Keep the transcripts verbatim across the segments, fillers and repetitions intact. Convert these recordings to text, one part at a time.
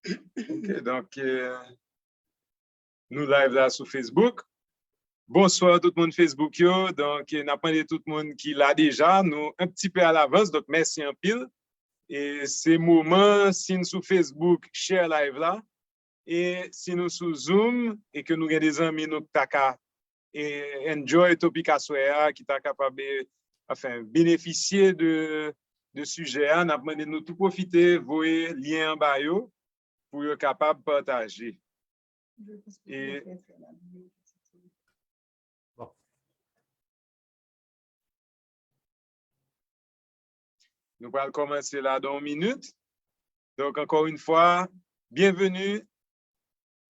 Ok, donk, euh, nou live la sou Facebook. Bonswa tout moun Facebook yo. Donk, n ap mande tout moun ki la deja, nou un petit peu à l'avance, donk mèsi anpil. E se moman, si n sou Facebook, share live la. E si nou sou Zoom, e ke nou gen de zanmi nou k ta ka, e, enjoy topic aswè a, ki ta kapab, e, anfen, benefisye de, de sijè a, n ap mande nou tou pwofite voye lyen anba yo pou yo kapab pataje. E nou pral kòmanse la dan yon minit. Donk, encore une fois, bienvenue.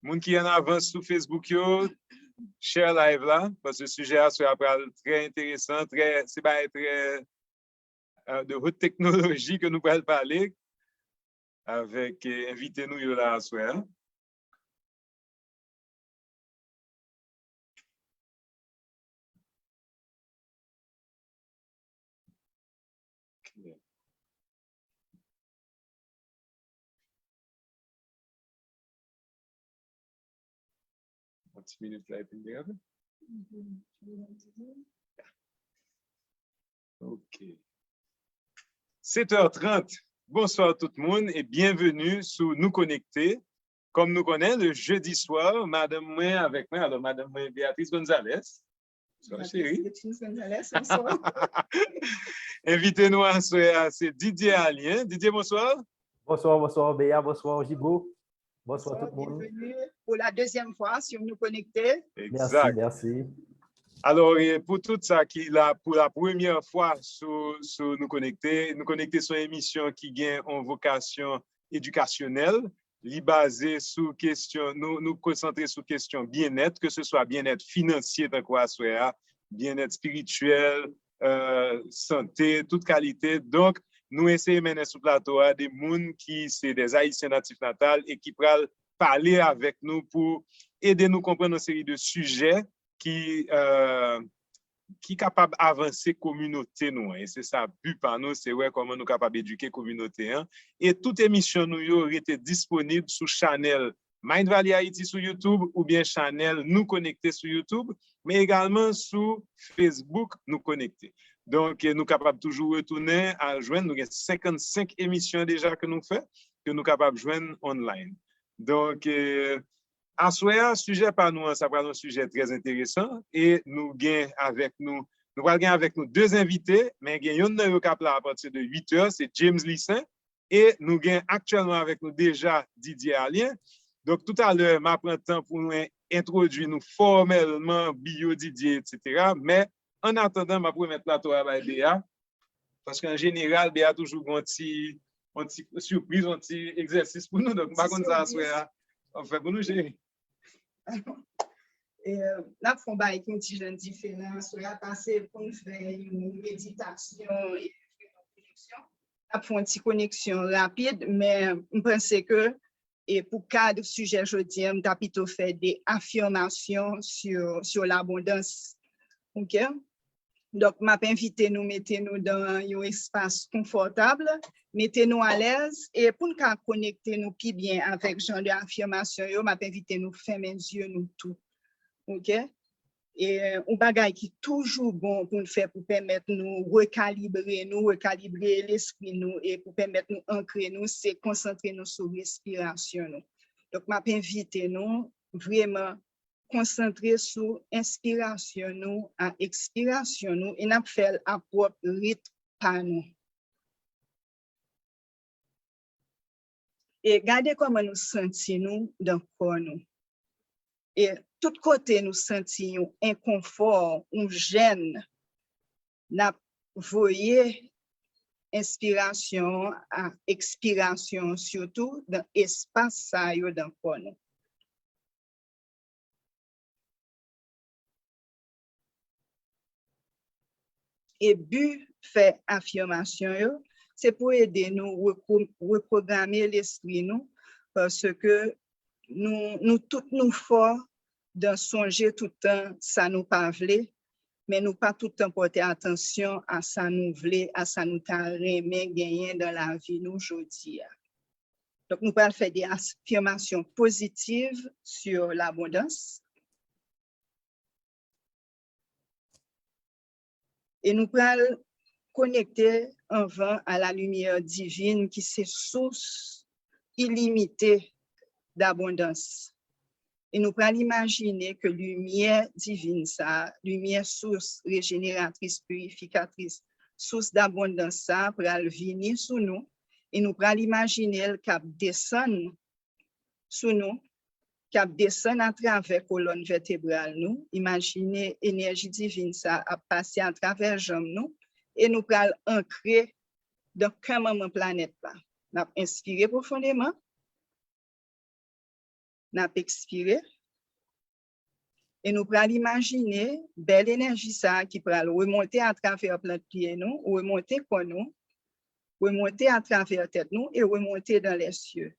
Moun ki an avans sou Facebook yo, share live la, paske sijè aswè a pral trè enteresan, trè, se bagay trè, euh, de haute technologie ke nou pral pale avèk, euh, envite nou yo la aswè a. Ok. Yon ti minit la epi m degaje. Ok. Sèt è trant. Bonswa tout moun e byenveni sou Nou Konekte. Kòm nou konnen, le jeudi soir, madanm mwen avèk mwen, alò madanm mwen Béatrice Gonzalez. Bonswa, cheri. Béatrice Gonzalez, bonswa. Envite nou aswè a, se Didier Alien. Didier, bonswa. Bonswa, bonswa, Béa, bonswa, Jibo. Bonswa tout moun. Bonswa, byenveni pour la deuxième fois sur Nou Konekte. Mèsi, mèsi. Alò, e, pou tout sa ki la pou la premyè fwa sou, sou Nou Konekte, Nou Konekte se yon emisyon ki gen yon vokasyon edikasyonèl. Li baze sou kesyon, nou, nou konsantre sou kesyon byennèt, ke se swa byennèt finansye tankou aswè a, byennèt espirityèl, euh, sante, tout kalite. Donk, nou eseye mennen sou plato a de moun ki se de Ayisyen natif natal e ki pral pale avèk nou pou ede nou konprann yon seri de sijè ki, euh, ki kapab avanse kominote nou an. E se sa bi pa nou, se wè kòman nou kapab edike kominote an. E tout emisyon nou yo rete disponib sou chanèl Mind Valley Haiti sou YouTube oubyen chanèl Nou Konekte sou YouTube, men egalman sou Facebook Nou Konekte. Donk, nou kapab toujou retounen al jwenn, nou gen senkannsenk emisyon deja ke nou fè, ke nou kapab jwenn online. Donk, eh, aswè a, sijè pa nou an, sa pral yon sijè trè enteresan, e nou gen avèk nou, nou pral gen avèk nou de envite, men gen yonn nan yo k ap la apati de uit è, se James Lissaint, e nou gen aktyèlman avèk nou deja Didier Alien. Donk, toutalè, m a pran tan pou mwen entwodui nou fòmèlman, bio Didier, etsetera. Men, an atandan, m ap remèt plato a bay Béa, paske an jeneral, Béa toujou gen yon ti, yon ti sipriz, yon ti egzèsis pou nou. Donk, m pa konn sa aswè a w ap fè pou nou, cheri. E, n ap fè yon bagay ki yon ti jan diferan aswè a, pase pou n fè yon meditasyon e fè yon koneksyon. N ap fè yon ti koneksyon rapid, men m panse ke, e pou kad sijè jodi a, m ta pito fè de afimasyon sur, sur l'abondance. Ok? Donk, m ap envite nou mete nou dan yon espas konfòtab, mete nou alèz, e pou n ka konekte nou pi byen avèk jan de afimasyon yo, m ap envite nou fèmen zye nou tou. Ok? E yon bagay ki toujou bon pou n fè pou pèmèt nou rekalibre nou, rekalibre lespri nou, e pou pèmèt nou ankre nou, se konsantre nou sou respirasyon nou. Donk, m ap envite nou vrèman konsantre sou enspirasyon nou a ekspirasyon nou e n ap fè l a pwòp rit pa nou. E gade kòman nou santi nou dan kò nou. E tout kote nou santi yon enkonfò, yon jèn, n ap voye enspirasyon an a ekspirasyon an, sitou dan espas sa yo dan kò nou. E bi fè afimasyon yo, se pou ede nou repwo-, repwograme lespri nou, paske nou, nou tout nou fò dan sonje toutan sa nou pa vle, men nou pa toutan pòte atansyon a sa nou vle, a sa nou ta renmen genyen dan lavi nou jodi a. Donk, nou pral fè de afimasyon pozitiv sur l'abondance. E nou pral konekte anvan a la limyè divin ki se sous ilimite dabondans. E nou pral imajine ke limyè divin sa, limyè sous rejeneratris, pirifikatris, sous dabondans sa pral vini sou nou. E nou pral imajine l k ap desann sou nou, k ap desann atravè kolòn vètebral nou. Imajine enèji divin sa ap pase atravè janm nou e nou pral ankre nan kè manman planèt la. N ap enspire pwofondeman. N ap ekspire. E nou pral imajine bèl enèji sa a ki pral remonte atravè plant pye nou, remonte kò nou, remonte atravè tèt nou e remonte dans les cieux.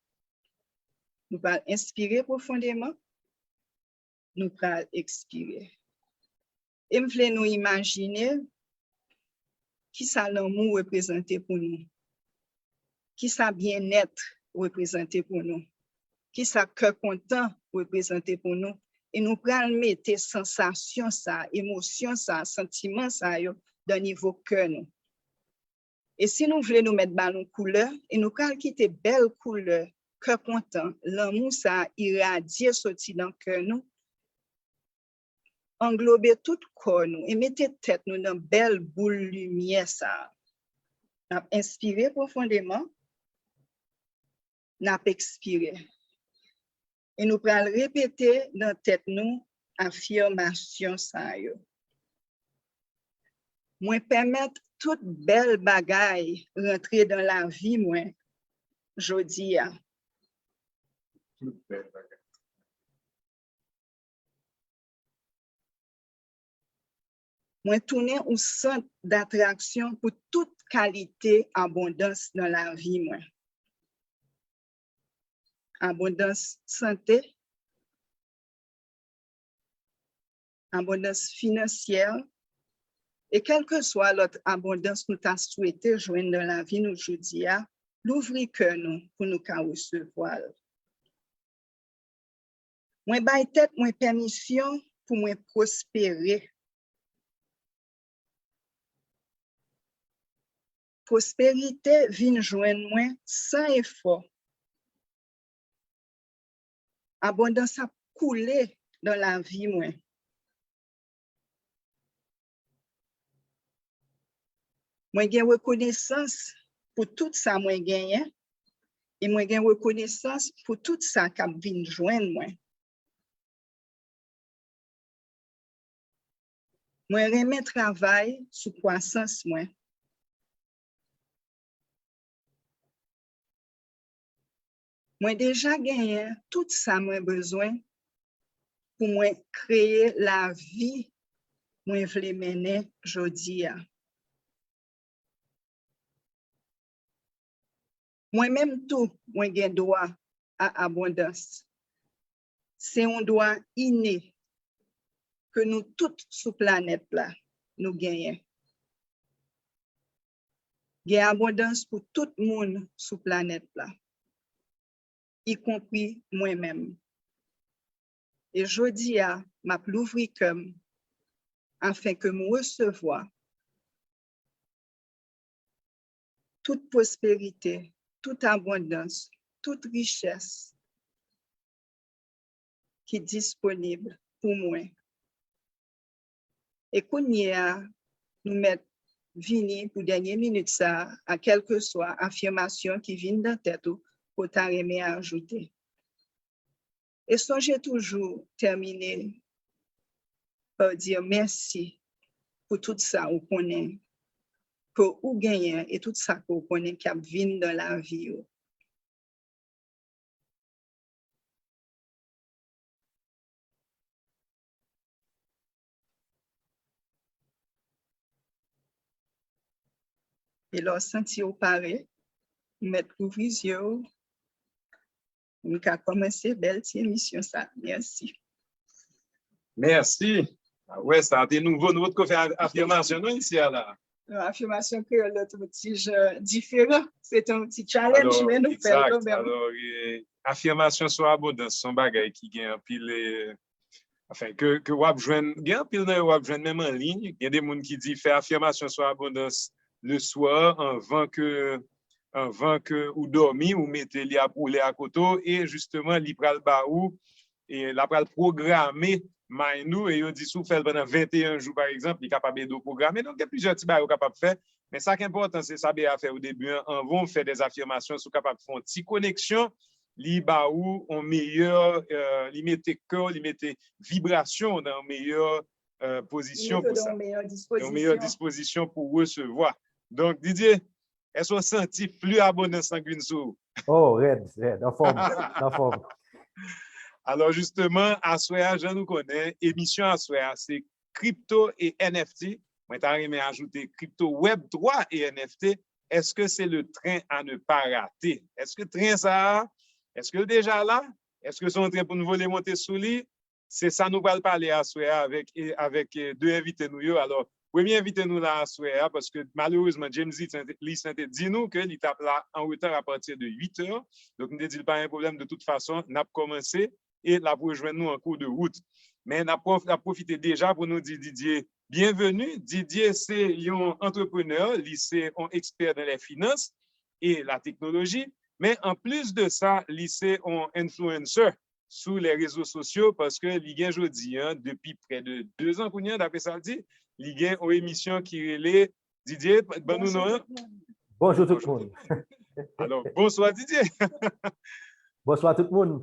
Nou pral enspire pwofondeman. Nou pral ekspire. E m vle nou imajine kisa lanmou reprezante pou nou, kisa byennèt reprezante pou nou, kisa kè kontan reprezante pou nou. E nou pral mete sansasyon sa, emosyon sa, santiman sa yo dan nivo kè nou. E si nou vle nou mèt ba l yon koulè, e nou pral kite bèl koulè kè kontan, lanmou sa a iradye soti nan kè nou, anglobe tout kò nou e mete tèt nou nan bèl boul limyè sa a. N ap enspire pwofondeman, n ap ekspire. E nou pral repete nan tèt nou afimasyon sa yo. Mwen pèmèt tout bèl bagay rantre nan lavi mwen jodi a. Tout bèl bagay. Mwen tounen yon sant datraksyon pou tout kalite abondans nan lavi mwen. Abondans sante, abondans finansyè, e kèlkeswa lòt abondans nou ta swete jwenn nan lavi nou jodi a, louvri kè nou pou nou ka resevwa l. Mwen bay tèt mwen pèmisyon pou mwen pwospere. Pwosperite vin jwenn mwen san efò. Abondans ap koule nan lavi mwen. Mwen gen rekonesans pou tout sa mwen genyen, e mwen gen rekonesans pou tout sa k ap vin jwenn mwen. Mwen renmen travay sou kwasans mwen. Mwen deja genyen tout sa mwen bezwen pou mwen kreye lavi mwen vle mennen jodi a. Mwen menm tou, mwen gen dwa a abondans. Se yon dwa ine ke nou tout sou planèt la nou genyen. Gen abondans pou tout moun sou planèt la, ikonpri mwen menm. E jodi a, m ap louvri kè m afin ke m resevwa tout pwosperite, tout abondans, tout richès ki disponib pou mwen. E kounye a, nou mèt vini pou dènye minit sa a, a kèlkeswa afimasyon ki vin nan tèt ou, ke w ta renmen ajoute. E sonje toujou tèmine pa dire mèsi pou tout sa ou konnen ke ou genyen e tout sa ke ou konnen k ap vin nan lavi ou. E lè w santi w pare, ou mèt louvri zye w. Nou ka kòmanse bèl ti emisyon sa. Mèsi. Mèsi. A wè, sa te nouvo. Nou potko fè a-, afimasyon, non, isi a la. Afimasyon kreyòl la te yon ti jan diferan. Se te yon ti challenge, men nou fè l kanmenm. Alò, afimasyon sou abondans se yon bagay ki gen anpil, anfen, ke, ke w ap jwenn, gen anpil nan yo w ap jwenn menm an liy. Gen de moun ki di fè afimasyon sou abondans le swa anvan ke, anvan ke ou dòmi, ou mete li ap woule akote w, e jisteman, li pral ba ou e l ap pral pwograme mind ou, e yo di si w fè l pandan venteyen jou, pa egzanp, li kapab ede w pwograme. Donk, gen plizyè ti bagay ou kapab fè, men sa k enpòtan, se sa Bea fè o debi an, anvan w fè dè afimasyon, si w kapab fè yon ti koneksyon, li ba ou yon meyè, li mete kè w, li mete vibrasyon w nan yon meyè pozisyon pou sa. Yon meyè dispozisyon pou resevwa. Donk, Didier, èske w santi fli abondans lan k vin sou ou? Oh, rèd, rèd, anfòm, anfòm. Alò, jisteman, aswè a, jan nou konnen, emisyon aswè a, se kripto e N F T. Mwen ta renmen ajoute kripto, Web twa e N F T. Èske se le tren a ne pa rate? Èske tren sa a, èske l deja la? Èske se yon tren pou n vole monte sou li? Se sa nou pral pale aswè a avèk, avèk de envite nou yo. Alò, premye envite nou la aswè a, paske malerezman, James Lee Saint te di nou ke li t ap la an reta apati de uit è. Donk, m te di l pa gen pwoblèm, de tout fason, n ap kòmanse e l ap rejwenn nou an kou de wout. Men n ap pwof-, n ap pwofite deja pou nou di Didier byenveni. Didier se yon antreprenè, li se yon ekspè nan lè finans e la teknoloji, men anplis de sa, li se yon influencer sou lè rezo sosyo, paske li gen jodi an, depi prè de de zan kounye a, dapre sa l di, li gen yon emisyon ki rele Didier, ban nou non an. Bonjou tout moun. Alò, bonswa Didier. Bonswa tout moun.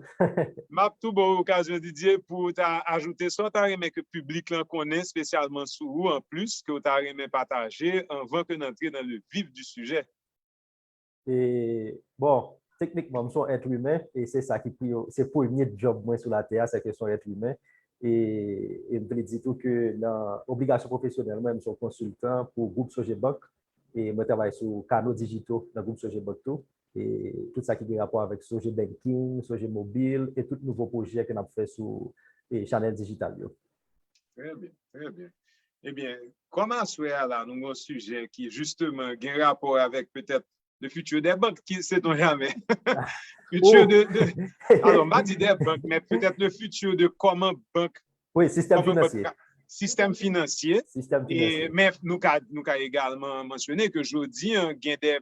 M ap tou ba w okazyon, Didier, pou w ta ajoute sa w ta renmen ke piblik lan konnen espesyalman sou ou, anplis, ke w ta renmen pataje anvan ke n antre dans le vif du sujet. E, bon, teknikman, m se yon èt imen, e se sa ki priyo-, se premye djòb mwen sou latè a, se ke se yon èt imen. E, e m vle di tou ke nan obligasyon pwofesyonèl mwen, m se yon konsiltan pou gwoup Sogebank, e mwen travay sou kano dijito nan gwoup Sogebank tou, e tout sa ki gen rapò avèk Sogebanking, Sogemobil, e tout nouvo pwojè ke n ap fè sou, e, chanèl dijital yo. Trè byen, trè byen. Ebyen, kòm aswè a la, nou gen yon sijè ki, jisteman, gen rapò avèk petèt le futur des banques, qui sait-on jamais. Futur de, de, alò, m pa di des banques, men petèt le futur de kòman bank, wi, sistèm finansye. Sistèm finansye. Sistèm finansye. E, men nou ka, nou ka egalman mansyone ke jodi an, gen de,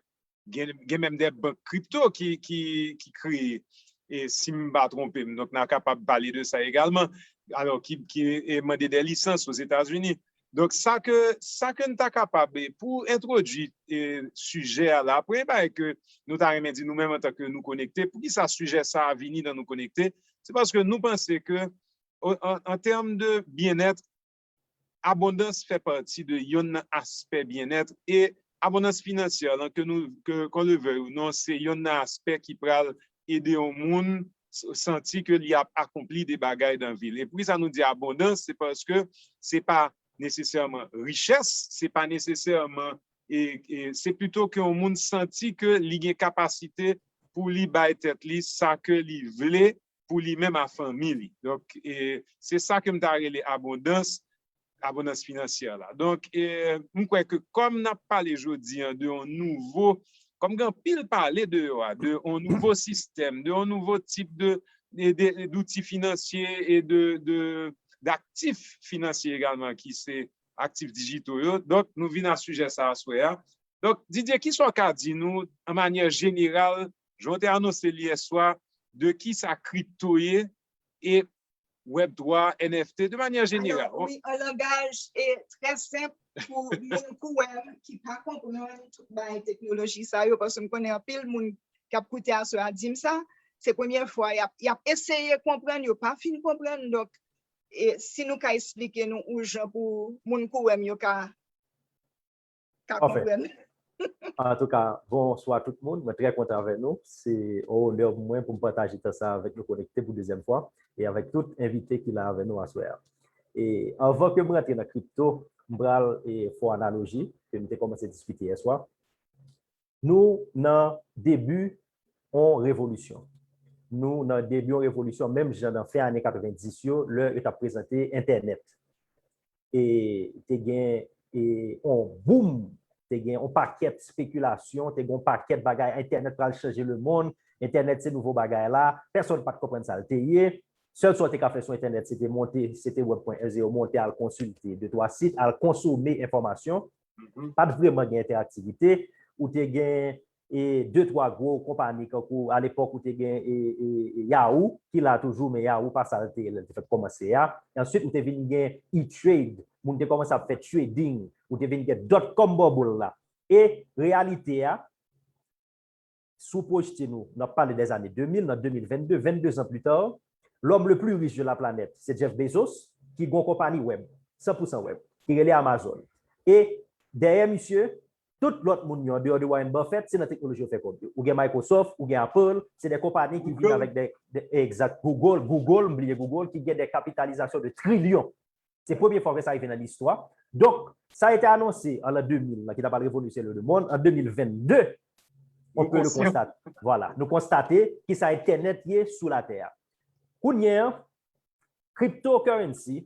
gen, gen menm de bank kripto ki, ki, ki kreye. E si m pa twonpe m, donk n a kapab pale de sa egalman. Alò, ki, ki, e, mande de lisans Ozetazini. Donk, sa ke, sa ke n ta kapab, e, pou entwodui, e, sijè a la, premye bagay ke nou ta renmen di nou menm antanke Nou Konekte, poukisa sijè sa a vini nan Nou Konekte? Se paske nou panse ke, o, an, an tèm de byennèt, abondans fè pati de yonn nan aspè byennèt, e abondans finansyè lan ke nou, ke, qu'on le veuille ou non, se yonn nan aspè ki pral ede yon moun s-, santi ke li ap akonpli de bagay dan vi l. E poukisa nou di abondans? Se paske se pa nesesèman richès, se pa nesesèman, e, e, se pito ke yon moun santi ke li gen kapasite pou li bay tèt li sa ke li vle pou li menm a fanmi li. Donk, e, se sa ke m ta rele abondans, abondans finansyè la. Donk, e, m kwè ke kòm n ap pale jodi an de yon nouvo, kòm gen anpil pale deyò a, de yon nouvo sistèm, de yon nouvo tip de, de, de, d'outil financier e de, de, d'actifs financiers également, ki se aktif dijito yo. Donk, nou vin a sijè sa aswè a. Donk, Didier, kisa w ka di nou, an manyè jeneral, jan w te anonse l yè swa, de kisa kripto ye e Web twa, N F T, de manyè jeneral? Alò, wi, an langaj, e, trè senp pou moun kou wè m ki pa konprann tout bagay teknoloji sa yo, paske m konnen anpil moun k ap koute aswè a di m sa, se premye fwa y ap, y ap eseye konprann, yo pa fin konprann. Donk, e, si nou ka esplike nou yon jan pou moun kou wè m yo ka ka konprann. Antouka, bonswa tout moun. Mwen trè kontan avè nou. Se yon onè pou mwen pou m pataje tan sa avèk Nou Konekte pou dezyèm fwa e avèk tout envite ki la avè nou aswè a. E anvan ke m rantre nan kripto, m pral, e, fè yon analoji ke m te kòmanse diskite yè swa. Nou nan debi yon revolisyon. Nou nan debi yon revolisyon, menm jan nan fen ane katrevenndis yo, lè yo t ap prezante entènèt. E te gen, e, yon boom te gen yon pakèt spekilasyon, te gen yon pakèt bagay, entènèt pral chanje lemonn, entènèt se nouvo bagay la, pèsonn pa t konprann sa l te ye. Sèl sa w te ka fè sou entènèt, se te monte, se te web pwen zewo, monte al konsilte de twa sit, al konsome enfòmasyon. Pa t vrèman gen entèraktivite. Ou te gen e de twa gwo konpani, kankou alepòk ou te gen e, e, e Yahoo, ki la toujou, men Yahoo pa sa l te ye lè l te fèk kòmanse a. E answit, ou te vin gen E-Trade, moun te kòmanse ap fè trading, ou te vin gen dot com bubble la. E reyalite a, si w pwojte nou, n ap pale dèzane de mil, nan de mil vennde, vennde zan pli ta, l'homme le plus riche de la planète, se Jeff Bezos, ki gen yon konpani web, san pou san web, ki rele Amazon. E dèyè misye, tout lòt moun yo, andeyò de Warren Buffett, se nan teknoloji yo fè kòb yo. Ou gen Microsoft, ou gen Apple, se de konpani ki vin avèk de, de, egzak, Google, Google, m bliye Google, ki gen de kapitalizasyon de trilyon. Se premye fwa ke sa rive nan listwa. Donk, sa te anonse an lan de mil lan, ki ta pral revolisyone lemonn, an de mil vennde, on peut le constater. Voilà, nou konstate ki sa entènèt ye sou latè a. Kounye a, cryptocurrency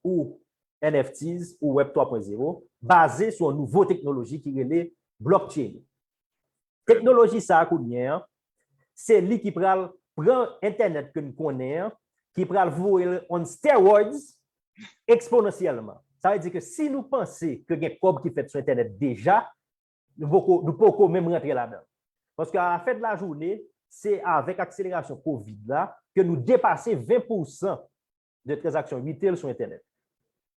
ou N F Ts ou Web twa pwen zewo baze sou yon nouvo teknoloji ki rele blockchain. Teknoloji sa a kounye a, se li ki pral pran entènèt ke n konnen an, ki pral voye l on steroids eksponansyèlman. Sa vle di ke si nou panse ke gen kòb ki fèt sou entènèt deja, nou poko, nou poko menm rantre ladan. Paske a la fen de la jounen, se avèk akselerasyon kovid la ke nou depase ven pousan de tranzaksyon retail sou entènèt.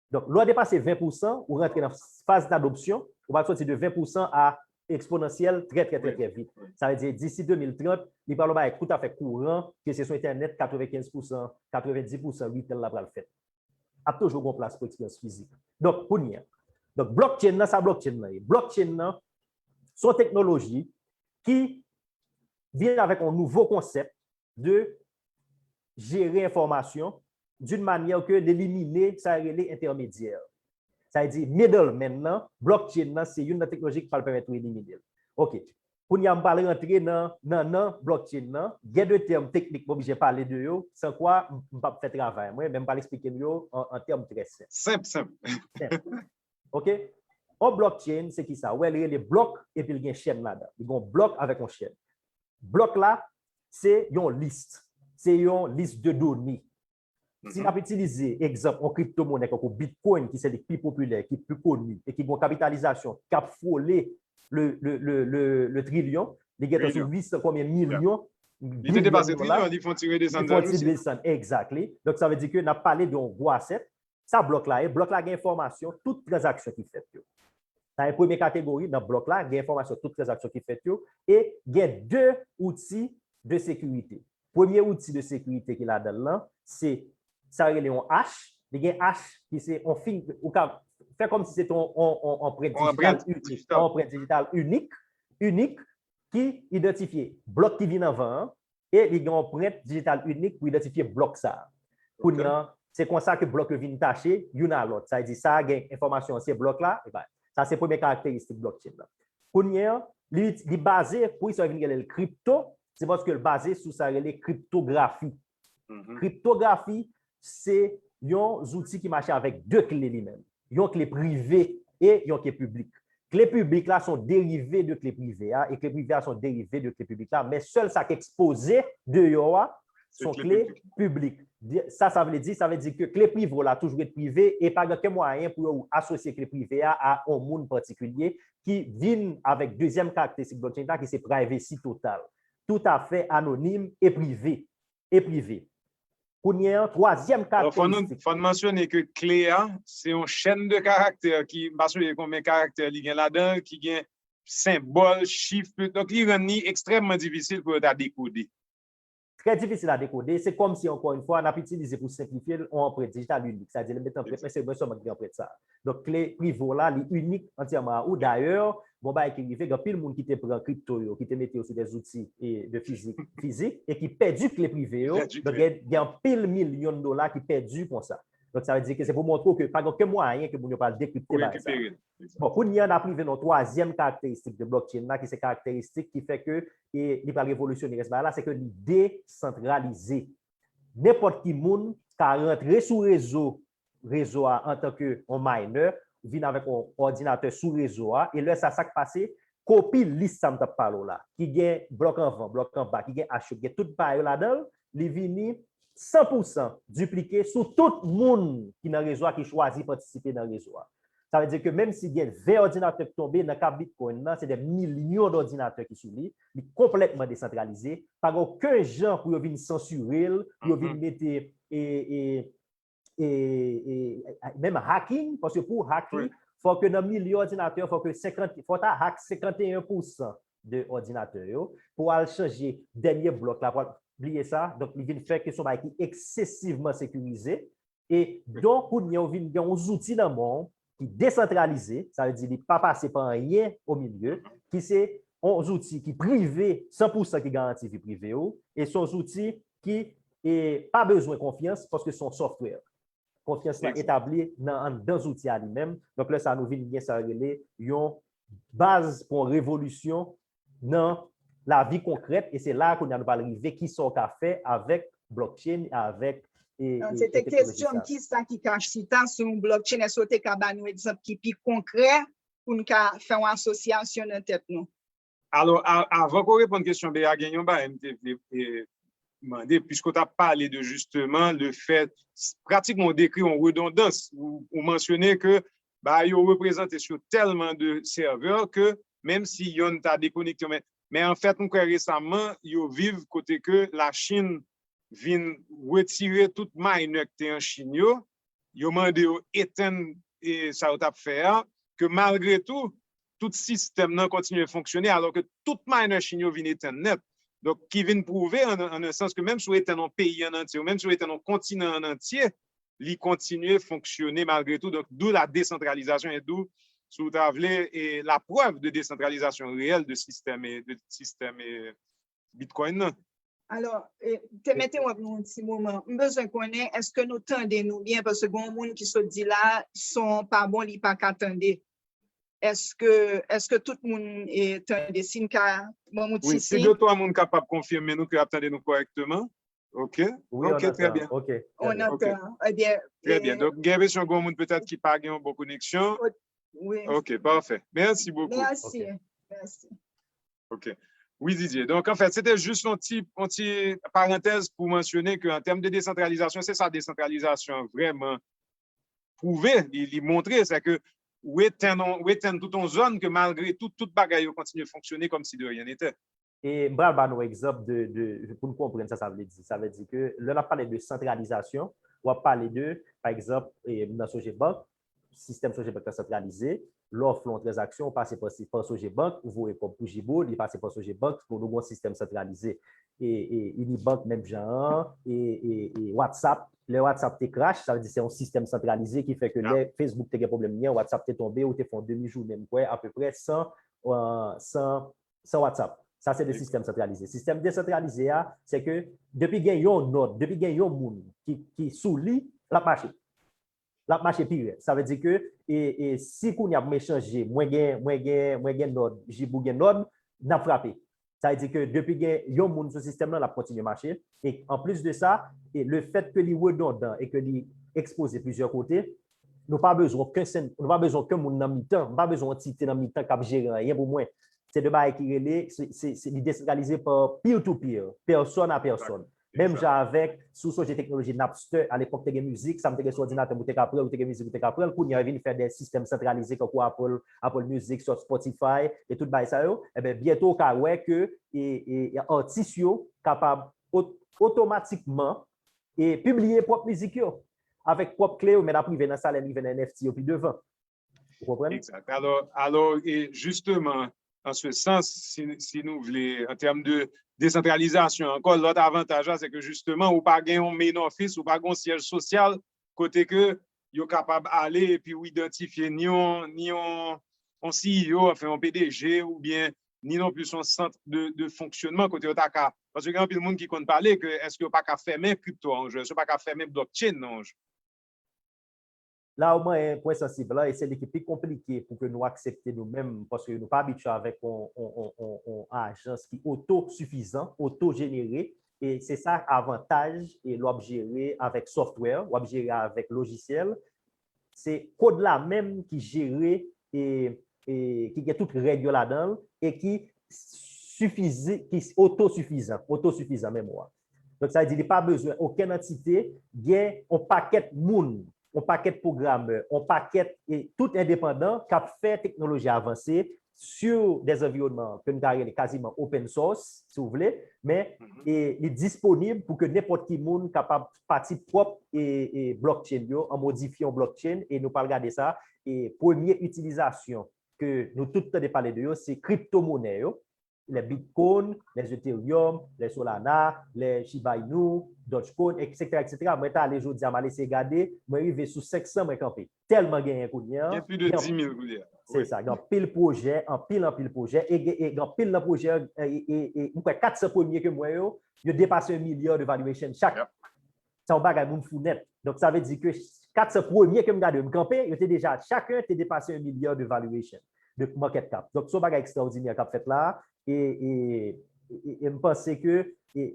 Donk, lè w depase ven pousan, ou rantre nan faz d'adoption, ou pral soti de ven pousan a eksponansyèl trè, trè, trè, trè vit. Sa vle di, disi de mil trant, li pral yon bagay tout afè kouran, ke se sou entènèt, katrevenkenz pousan, katrevendis pousan retail la pral fèt. Ap toujou gen yon plas pou eksperyans fizik. Donk, kounye a. Donk, blockchain nan, sa blockchain nan ye? Blockchain nan, se yon teknoloji ki vin avèk yon nouvo konsèp de jere enfòmasyon d'une manière ke l elimine sa yo rele entèmedyè. Sa vle di, middleman nan, blockchain nan, se youn nan teknoloji ki pral pèmèt ou elimine l. Ok. Kounye a, m pral rantre nan, nan, nan blockchain nan. Gen de tèm teknik m oblije pale de yo, san kwa m, m p ap fè travay mwen, men m pral eksplike nou yo an, an tèm trè senp. Senp, senp. Senp. Ok? On blockchain, se ki sa? Ou wè, li rele blòk, epi l gen chèn ladan. Li gen yon blòk avèk yon chèn. Blòk la, se yon lis. Se yon lis de done. Si n ap itilize egzanp yon kriptomonè kankou Bitcoin, ki se li k pi popilè, ki pi koni, e ki gen yon kapitalizasyon k ap frole le, le, le, le, le trilyon, li gentan sou uit san konbyen milyon. Li te depase trilyon, li fè yon ti redesann. Li fè yon ti desann, exactly. Donk, sa vle di ke n ap pale de yon gwo asèt. Sa blòk la ye? Blòk la gen enfòmasyon tout tranzaksyon ki fèt yo. Sa e premye kategori nan blòk la, gen enfòmasyon tout tranzaksyon ki fèt yo, e gen de outi de sekirite. Premye outi de sekirite ki ladan l lan, se sa rele yon hash. Li gen hash ki se yon fin, ou ka fè kòmsi se te yon, yon, yon anprent dijital inik, yon anprent dijital inik, inik ki idantifye blòk ki vin anvan an, e li gen yon anprent dijital inik pou idantifye blòk sa a. Kounye a, se konsa ke blòk yo vin tache youn a lòt. Sa vle di sa a gen enfòmasyon an se blòk la, epi sa se premye karakteristik blockchain nan. Kounye a, li, li baze, poukisa yo vin rele l kripto, se paske l baze sou sa rele kriptografi. Kriptografi, se yon zouti ki mache avèk de kle li menm. Yon kle prive e yon kle piblik. Kle piblik la se yon derive de kle prive a, e kle prive a se yon derive de kle piblik la, men sèl sa k ekspoze deyò a se yon kle piblik. Sa, sa vle di, sa vle di ke kle prive w la toujou ret prive, e pa gen okenn mwayen pou yo asosye kle prive a a yon moun patikilye ki vin avèk dezyèm karakteristik blockchain la, ki se privacy total. Toutafè anonim e prive. E prive. Kounye a, twazyèm karakteristik. Fò n, fò n mansyone ke kle a, se yon chèn de karaktè ki, m pa sonje konbyen karaktè li gen ladan l, ki gen senbòl, chif, donk li rann li ekstrèmman difisil pou yo ta dekode. Trè difisil a dekode, se kòmsi, ankò yon fwa, n ap itilize pou senplifye l, yon anprent dijital inik. Sa vle di, lè m mete anprent mwen, se mwen sèlman ki gen anprent sa a. Donk, kle prive w la, li inik antyèman a ou. Dayè, gon bagay ki rive, gen anpil moun ki te pran kripto yo, ki te mete yo sou de zouti e de fizik, fizik, e ki pèdi kle prive yo. Donk, gen, gen anpil milyon dola ki pèdi konsa. Donk, sa vle di ke se pou montre w ke pa gen okenn mwayen ke moun yo pral dekripte bagay sa. Bon, kounye a, n ap rive nan twazyèm karakteristik de blockchain la, ki se karakteristik ki fè ke, e, li pral revolisyone rès bagay la, se ke li desantralize. Nenpòt ki moun ka rantre sou rezo, rezo a antanke yon miner, vin avèk yon òdinatè sou rezo a, e lè sa, sa k pase, kopi lis sa m t ap pale w la, ki gen blòk anvan, blòk anba, ki gen H yo, ki gen tout bagay yo ladan l, li vini san pou san diplike sou tout moun ki nan rezo a, ki chwazi patisipe nan rezo a. Sa vle di ke menm si gen ven òdinatè ki tonbe nan ka Bitcoin nan, se dè milyon d'òdinatè ki sou li, li konplètman desantralize, pa gen okenn jan pou yo vin sansire l, pou yo vin mete e, e, e, e, menm hacking, paske pou hack li, fò ke nan milyon òdinatè, fò ke senkant, fò ta hack senkanteyen pou san de òdinatè yo, pou al chanje dènye blòk la, pou al bliye sa, donk li vin fè ke se yon bagay ki eksesivman sekirize, e donk kounye a ou vin gen yon zouti nan men w ki desantralize, sa vle di li pa pase pa anyen o milye, ki se yon zouti ki prive, san pou san ki garanti vi prive w, e se yon zouti ki e, pa bezwen konfyans paske se yon software. Konfyans lan etabli nan anndan zouti a li menm. Donk lè sa nou vin gen sa yo rele yon baz pou yon revolisyon nan lavi konkrèt, e se la kounye a nou pral rive kisa w ka fè avèk blockchain, avèk e, e, e teknoloji sa. Kisa ki ka chita sou yon blockchain? Èske w te ka ba nou egzanp ki pi konkrè pou n ka fè yon asosyasyon nan tèt nou? Alò, avan ke w reponn kesyon Bea, gen yon bagay m te vle mande, piske w t ap pale de jisteman le fèt, pratikman w dekri yon redondans, ou mansyone ke bagay yo reprezante sou tèlman de sèvè ke menm si yonn ta dekonekte, men, men anfèt, m kwè resaman, yo viv kote ke Lachin vin retire tout minè ki te an Chin yo, yo mande yo etenn e, sa yo t ap fè a, ke malgre tou, tout sistèm nan kontinye fonksyone, alò ke tout minè Chin yo vin etenn nèt. Donk, ki vin pwouve, an, an un sans, ke menm si w etenn yon peyi an antye, ou menm si w etenn yon kontinan an antye, li kontinye fonksyone malgre tou. Donk, d'où la décentralisation et d'où, si w ta vle, e la preuve de décentralisation réelle de système e, de système e Bitcoin nan. Alò, te mete w ap nou yon ti moman. M bezwen konnen, èske nou tande nou byen? Paske gen yon moun ki sot di la, son pa bon, li pa ka tande. Èske, èske tout moun e, tande? Si n ka, ban m yon ti siy. Si de twa moun kapab konfime nou ke y ap tande nou kòrèkteman. Ok. Ok, trè byen. On antan. Ebyen. Trè byen. Donk, gen enpresyon gen yon moun petèt ki pa gen yon bon koneksyon. Wi. Ok, pafè. Mèsi bokou. Mèsi. Mèsi. Ok. Wi, Didier. Donk, anfèt, se te jis yon ti, yon ti parantèz pou mansyone ke an tèm de desantralizasyon, se sa desantralizasyon an vrèman pwouve, li, li montre, se ke ou etenn, ou etenn tout yon zòn ke malgre tout, tout bagay yo kontinye fonksyone kòmsi de rien n'était. E m pral ba nou egzanp de, de, pou n konprann sa sa vle di. Sa vle di ke lè n ap pale de santralizasyon, w ap pale de, pa egzanp, e, nan Sogebank, sistèm Sogebank lan santralize, lè w fè yon tranzaksyon, ou pase pa, pa Sogebank, ou voye kòb pou Jibo, li pase pa Sogebank, pou nou gen yon sistèm santralize. E, e Unibank menm jan an, e, e, e WhatsApp, lè WhatsApp te crash, sa vle di se yon sistèm santralize ki fè ke lè Facebook te gen pwoblèm li an, WhatsApp te tonbe, ou te fè yon demi jounen, m kwè, apeprè san, san, san WhatsApp. Sa se de sistèm santralize. Sistèm desantralize a, se ke depi gen yon nòd, depi gen yon moun ki, ki sou li, l ap mache. L ap mache pi rèd. Sa vle di ke e, e, si kounye a pou m echanje, mwen gen, mwen gen, mwen gen nòd, Jibou gen nòd, n ap frape. Sa vle di ke depi gen yon moun sou sistèm nan, l ap kontinye mache. E anplis de sa, e lefèt ke li redondan e ke li ekspoze plizyè kote, nou pa bezwen okenn, nou pa bezwen okenn moun nan mitan, m pa bezwen yon antite nan mitan k ap jere anyen pou mwen. Se de bagay ki rele, se, se, se, li desantralize pa peer to peer, pèsòn a pèsòn. Menm jan avèk, si w sonje teknoloji Napster, alepòk te gen mizik, sa m te gen sou òdinatè m ou te ka pran l, ou te gen mizik ou te ka pran l, kounye a yo vin fè de sistèm santralize tankou Apple, Apple Music, Spotify, e tout bagay sa yo, enben byento w ka wè ke e, e, e atis yo kapab ot, otomatikman e pibliye pwòp mizik yo avèk pwòp kle yo, men n ap rive nan sa lè n rive nan N F T yo pi devan. Ou konprann? Egzak. Alò, alò, e jisteman, an se sans, si, si nou vle, an tèm de desantralizasyon, ankò, lòt avantaj la, se ke jisteman, ou pa gen yon main office, ou pa gen yon syèj sosyal, kote ke yo kapab ale epi ou idantifye ni yon, ni yon, yon C E O, anfen, yon P D G, oubyen ni non plis yon sant de, de fonksyonman kote yo ta ka, paske gen anpil moun ki konn pale ke èske yo pa ka fèmen kripto a yon jou, èske yo pa ka fèmen blockchain nan yon jou. La ou manyen pwen sansib lan, e se li ki pi konplike pou ke nou aksepte nou menm, paske nou pa abitye avèk yon, yon, yon, yon, yon ajans ki otosifizan, otojenere, e se sa avantaj e lè w ap jere avèk software, w ap jere avèk lojisyèl, se kòd la menm ki jere e, e ki gen tout règ yo ladan l e ki sifizi, ki otosifizan, otosifizan menm ou a. Donk, sa vle di li pa bezwen okenn antite, gen yon pakèt moun, yon pakèt pwogramè, yon pakèt e tout endepandan k ap fè teknoloji a avanse sur des environnements ke nou ka rele kaziman open source, si w vle, men e, li disponib pou ke nenpòt ki moun kapab pati pwòp e, e blockchain yo, an modifye yon blockchain, e nou pral gade sa, e premye itilizasyon ke nou tout tande pale de yo, se kriptomonè yo, les Bitcoin, les Ethereum, les Solana, les Shiba Inu, Dogecoin, et cetera, et cetera. Mwen t ale jodi a, m al eseye gade, mwen rive sou senk san, mwen kanpe. Tèlman genyen kounye a. Gen plis de di mil kounye a. Se sa, gen anpil pwojè, anpil, anpil pwojè, e gen e gen anpil nan pwojè, e, e, e, mwen kwè kat san premye ke mwen yo, yo depase yon milya de valuation chak. Yep. Se yon bagay moun fou nèt. Donk, sa vle di ke kat san premye ke m gade yo, m kanpe, yo te deja, chaken te depase yon milya de valuation, de market cap. Donk, se yon bagay ekstraòdinè k ap fèt la, e, e, e, e m panse ke e,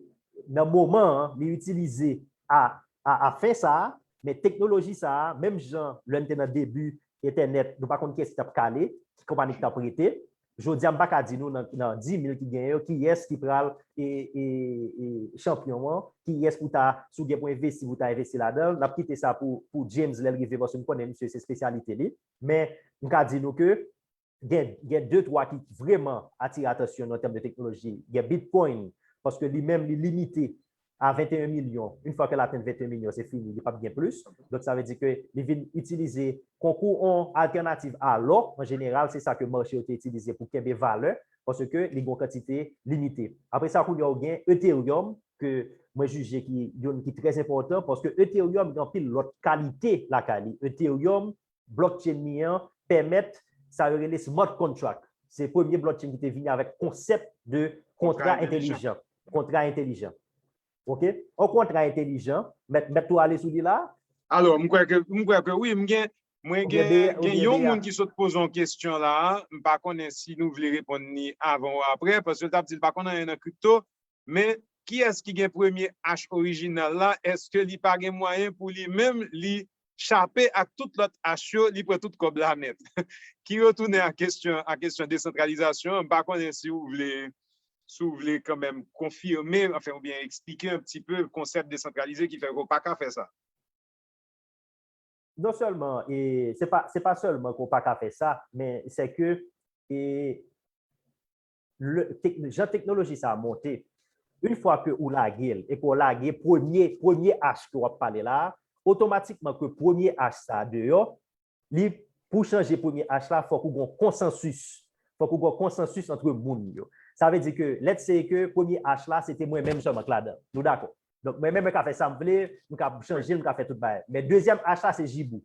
nan moman an, li itilize a, a, a fen sa a, men teknoloji sa a, menm jan lè n te nan debi entènèt, nou pa konn kiyès ki t ap kale, ki konpayi ki t ap rete. Jodi a, m pa ka di nou nan, nan di mil ki genyen yo, kiyès ki pral e, e, e, chanpyon an, kiyès pou ta, si w gen pou envesti, pou ta envesti ladan l. N ap kite sa pou, pou James lè l rive, paske m konnen misye se espesyalite li. Men, m ka di nou ke gen, gen de twa ki vrèman atire atansyon nou an tèm de teknoloji. Gen Bitcoin, paske li menm, li limite a venteyen milyon. Yon fwa ke l atenn venteyen milyon, se fini, li p ap gen plis. Donk, sa vle di ke li vin itilize konkou yon altènativ a lò, an jeneral, se sa ke mache yo te itilize pou kenbe valè, paske li gen yon kantite limite. Apre sa, kounye a, ou gen Ethereum, ke mwen jije ki youn ki trè enpòtan, paske Ethereum gen anpil lòt kalite lakay li. Ethereum, blockchain li an pèmèt sa yo rele smart contract. Se premye blockchain ki te vini avèk konsèp de kontra entèlijan. Kontra entèlijan. Oke? Yon kontra entèlijan, mèt, mèt tou ale sou li la? Alò, m kwè ke, m kwè ke wi, m gen, mwen gen, gen yon moun ki sot poze yon kesyon la, m pa konnen si nou vle reponn li avan ou apre, paske l t ap di l pa konn anyen nan kripto, men kiyès ki gen premye H orijinal la? Èske li pa gen mwayen pou li menm li chape ak tout lòt H yo, li pran tout kòb la nèt? Ki retounen a kesyon, a kesyon desantralizasyon an, m pa konnen si w vle, si w vle kanmenm konfime, anfen, oubyen eksplike yon ti pe konsèp desantralize ki fè ke w pa ka fè sa. Non sèlman, e, se pa, se pa sèlman ke w pa ka fè sa, men se ke, e, le, tek, jan teknoloji sa a monte, yon fwa ke ou lage l, e ke w lage premye, premye H ke w ap pale la a, otomatikman ke premye H sa a deyò, li, pou chanje premye H la, fòk ou gen yon konsansis. Fòk ou gen yon konsansis antre moun yo. Sa vle di ke, let's say ke premye H la, se te mwen menm sèlman k ladan l. Nou dakò? Donk, mwen menm, mwen ka fè sa m vle, m ka chanje l, m ka fè tout bagay. Men dezyèm H la, se Jibou.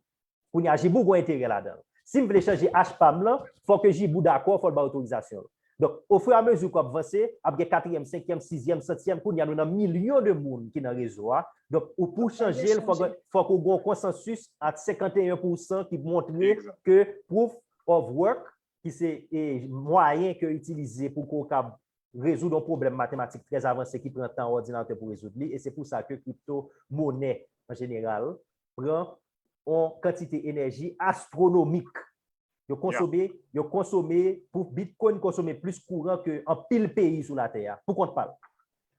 Kounye a, Jibou gen yon enterè ladan l. Si m vle chanje H pa m lan, fòk ke Jibou dakò, fò l bay otorizasyon l. Donk, ofiramezi ke w ap vanse, ap gen katriyèm, senkyèm, sizyèm, setyèm, kounye a, nou nan milyon de moun ki nan rezo a. Donk, ou pou chanje l, fòk, fòk ou gen yon konsansis a senkanteyen pousan ki montre ke proof of work, ki se, e, mwayen ke yo itilize pou ke w kab rezoud yon pwoblèm matematik trè avanse ki pran tan a òdinatè pou rezoud li, e se pou sa ke kripto monè, an jeneral, pran yon kantite enèji astwonomik. Yo konsome, yo konsome, pou Bitcoin konsome plis kouran ke anpil peyi sou latè a, pou kont pa l.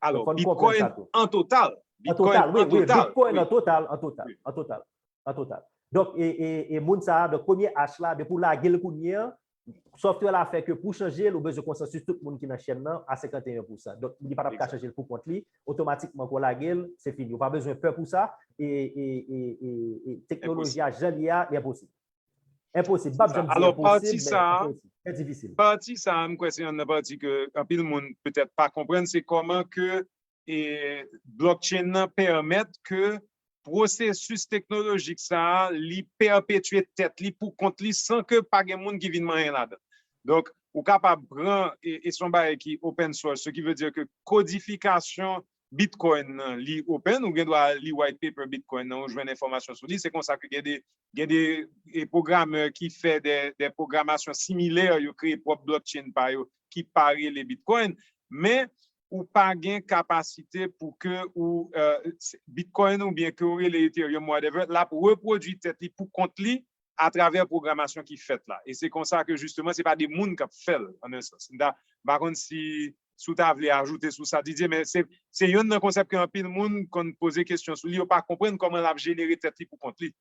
Alò, Bitcoin an total. An total, wi, wi, Bitcoin an total, an total, an total, an total. Donk, e, e, e moun sa a, donk, premye H la, depi w lage l kounye a, software la fè ke pou chanje l, ou bezwen konsansis tout moun ki nan chèn nan a senkanteyen pousan. Donk, li pa t ap ka chanje l pou kont li, otomatikman, ke w lage l, se fini. Ou pa bezwen pè pou sa, e, e, e, e, e teknoloji a, jan l ye a, li enposib. Enposib. M p ap janm di enposib, men enposib. Trè difisil. Pati sa a, m kwè se yonn nan pati ke anpil moun petèt pa konprann, se kòman ke, e, blockchain nan pèmèt ke pwosesis teknolojik sa a, li pèpetye tèt li pou kont li san ke pa gen moun ki vin manyen ladan. Donk, ou kapab pran, e, e se yon bagay ki open source, ce qui veut dire que kodifikasyon Bitcoin nan, li open, ou gen dwa li white paper Bitcoin nan, ou jwenn enfòmasyon sou li. Se konsa ke gen de, gen de, e, pwogrammeur ki fè de, de pwogramasyon similè, yo kreye pwòp blockchain pa yo ki pa rele Bitcoin, men ou pa gen kapasite pou ke ou, e, Bitcoin oubyen ke ou rele Ethereum, whatever, l ap repwodui tèt li pou kont li, atravè pwogramasyon ki fèt la. E se konsa ke jisteman, se pa de moun k ap fè l, an en sans. M ta, m pa konn si, si w ta vle ajoute sou sa, Didier, men se, se youn nan konsèp ke anpil moun konn poze kesyon sou li, yo pa konprann kòman l ap jenere tèt li pou kont li.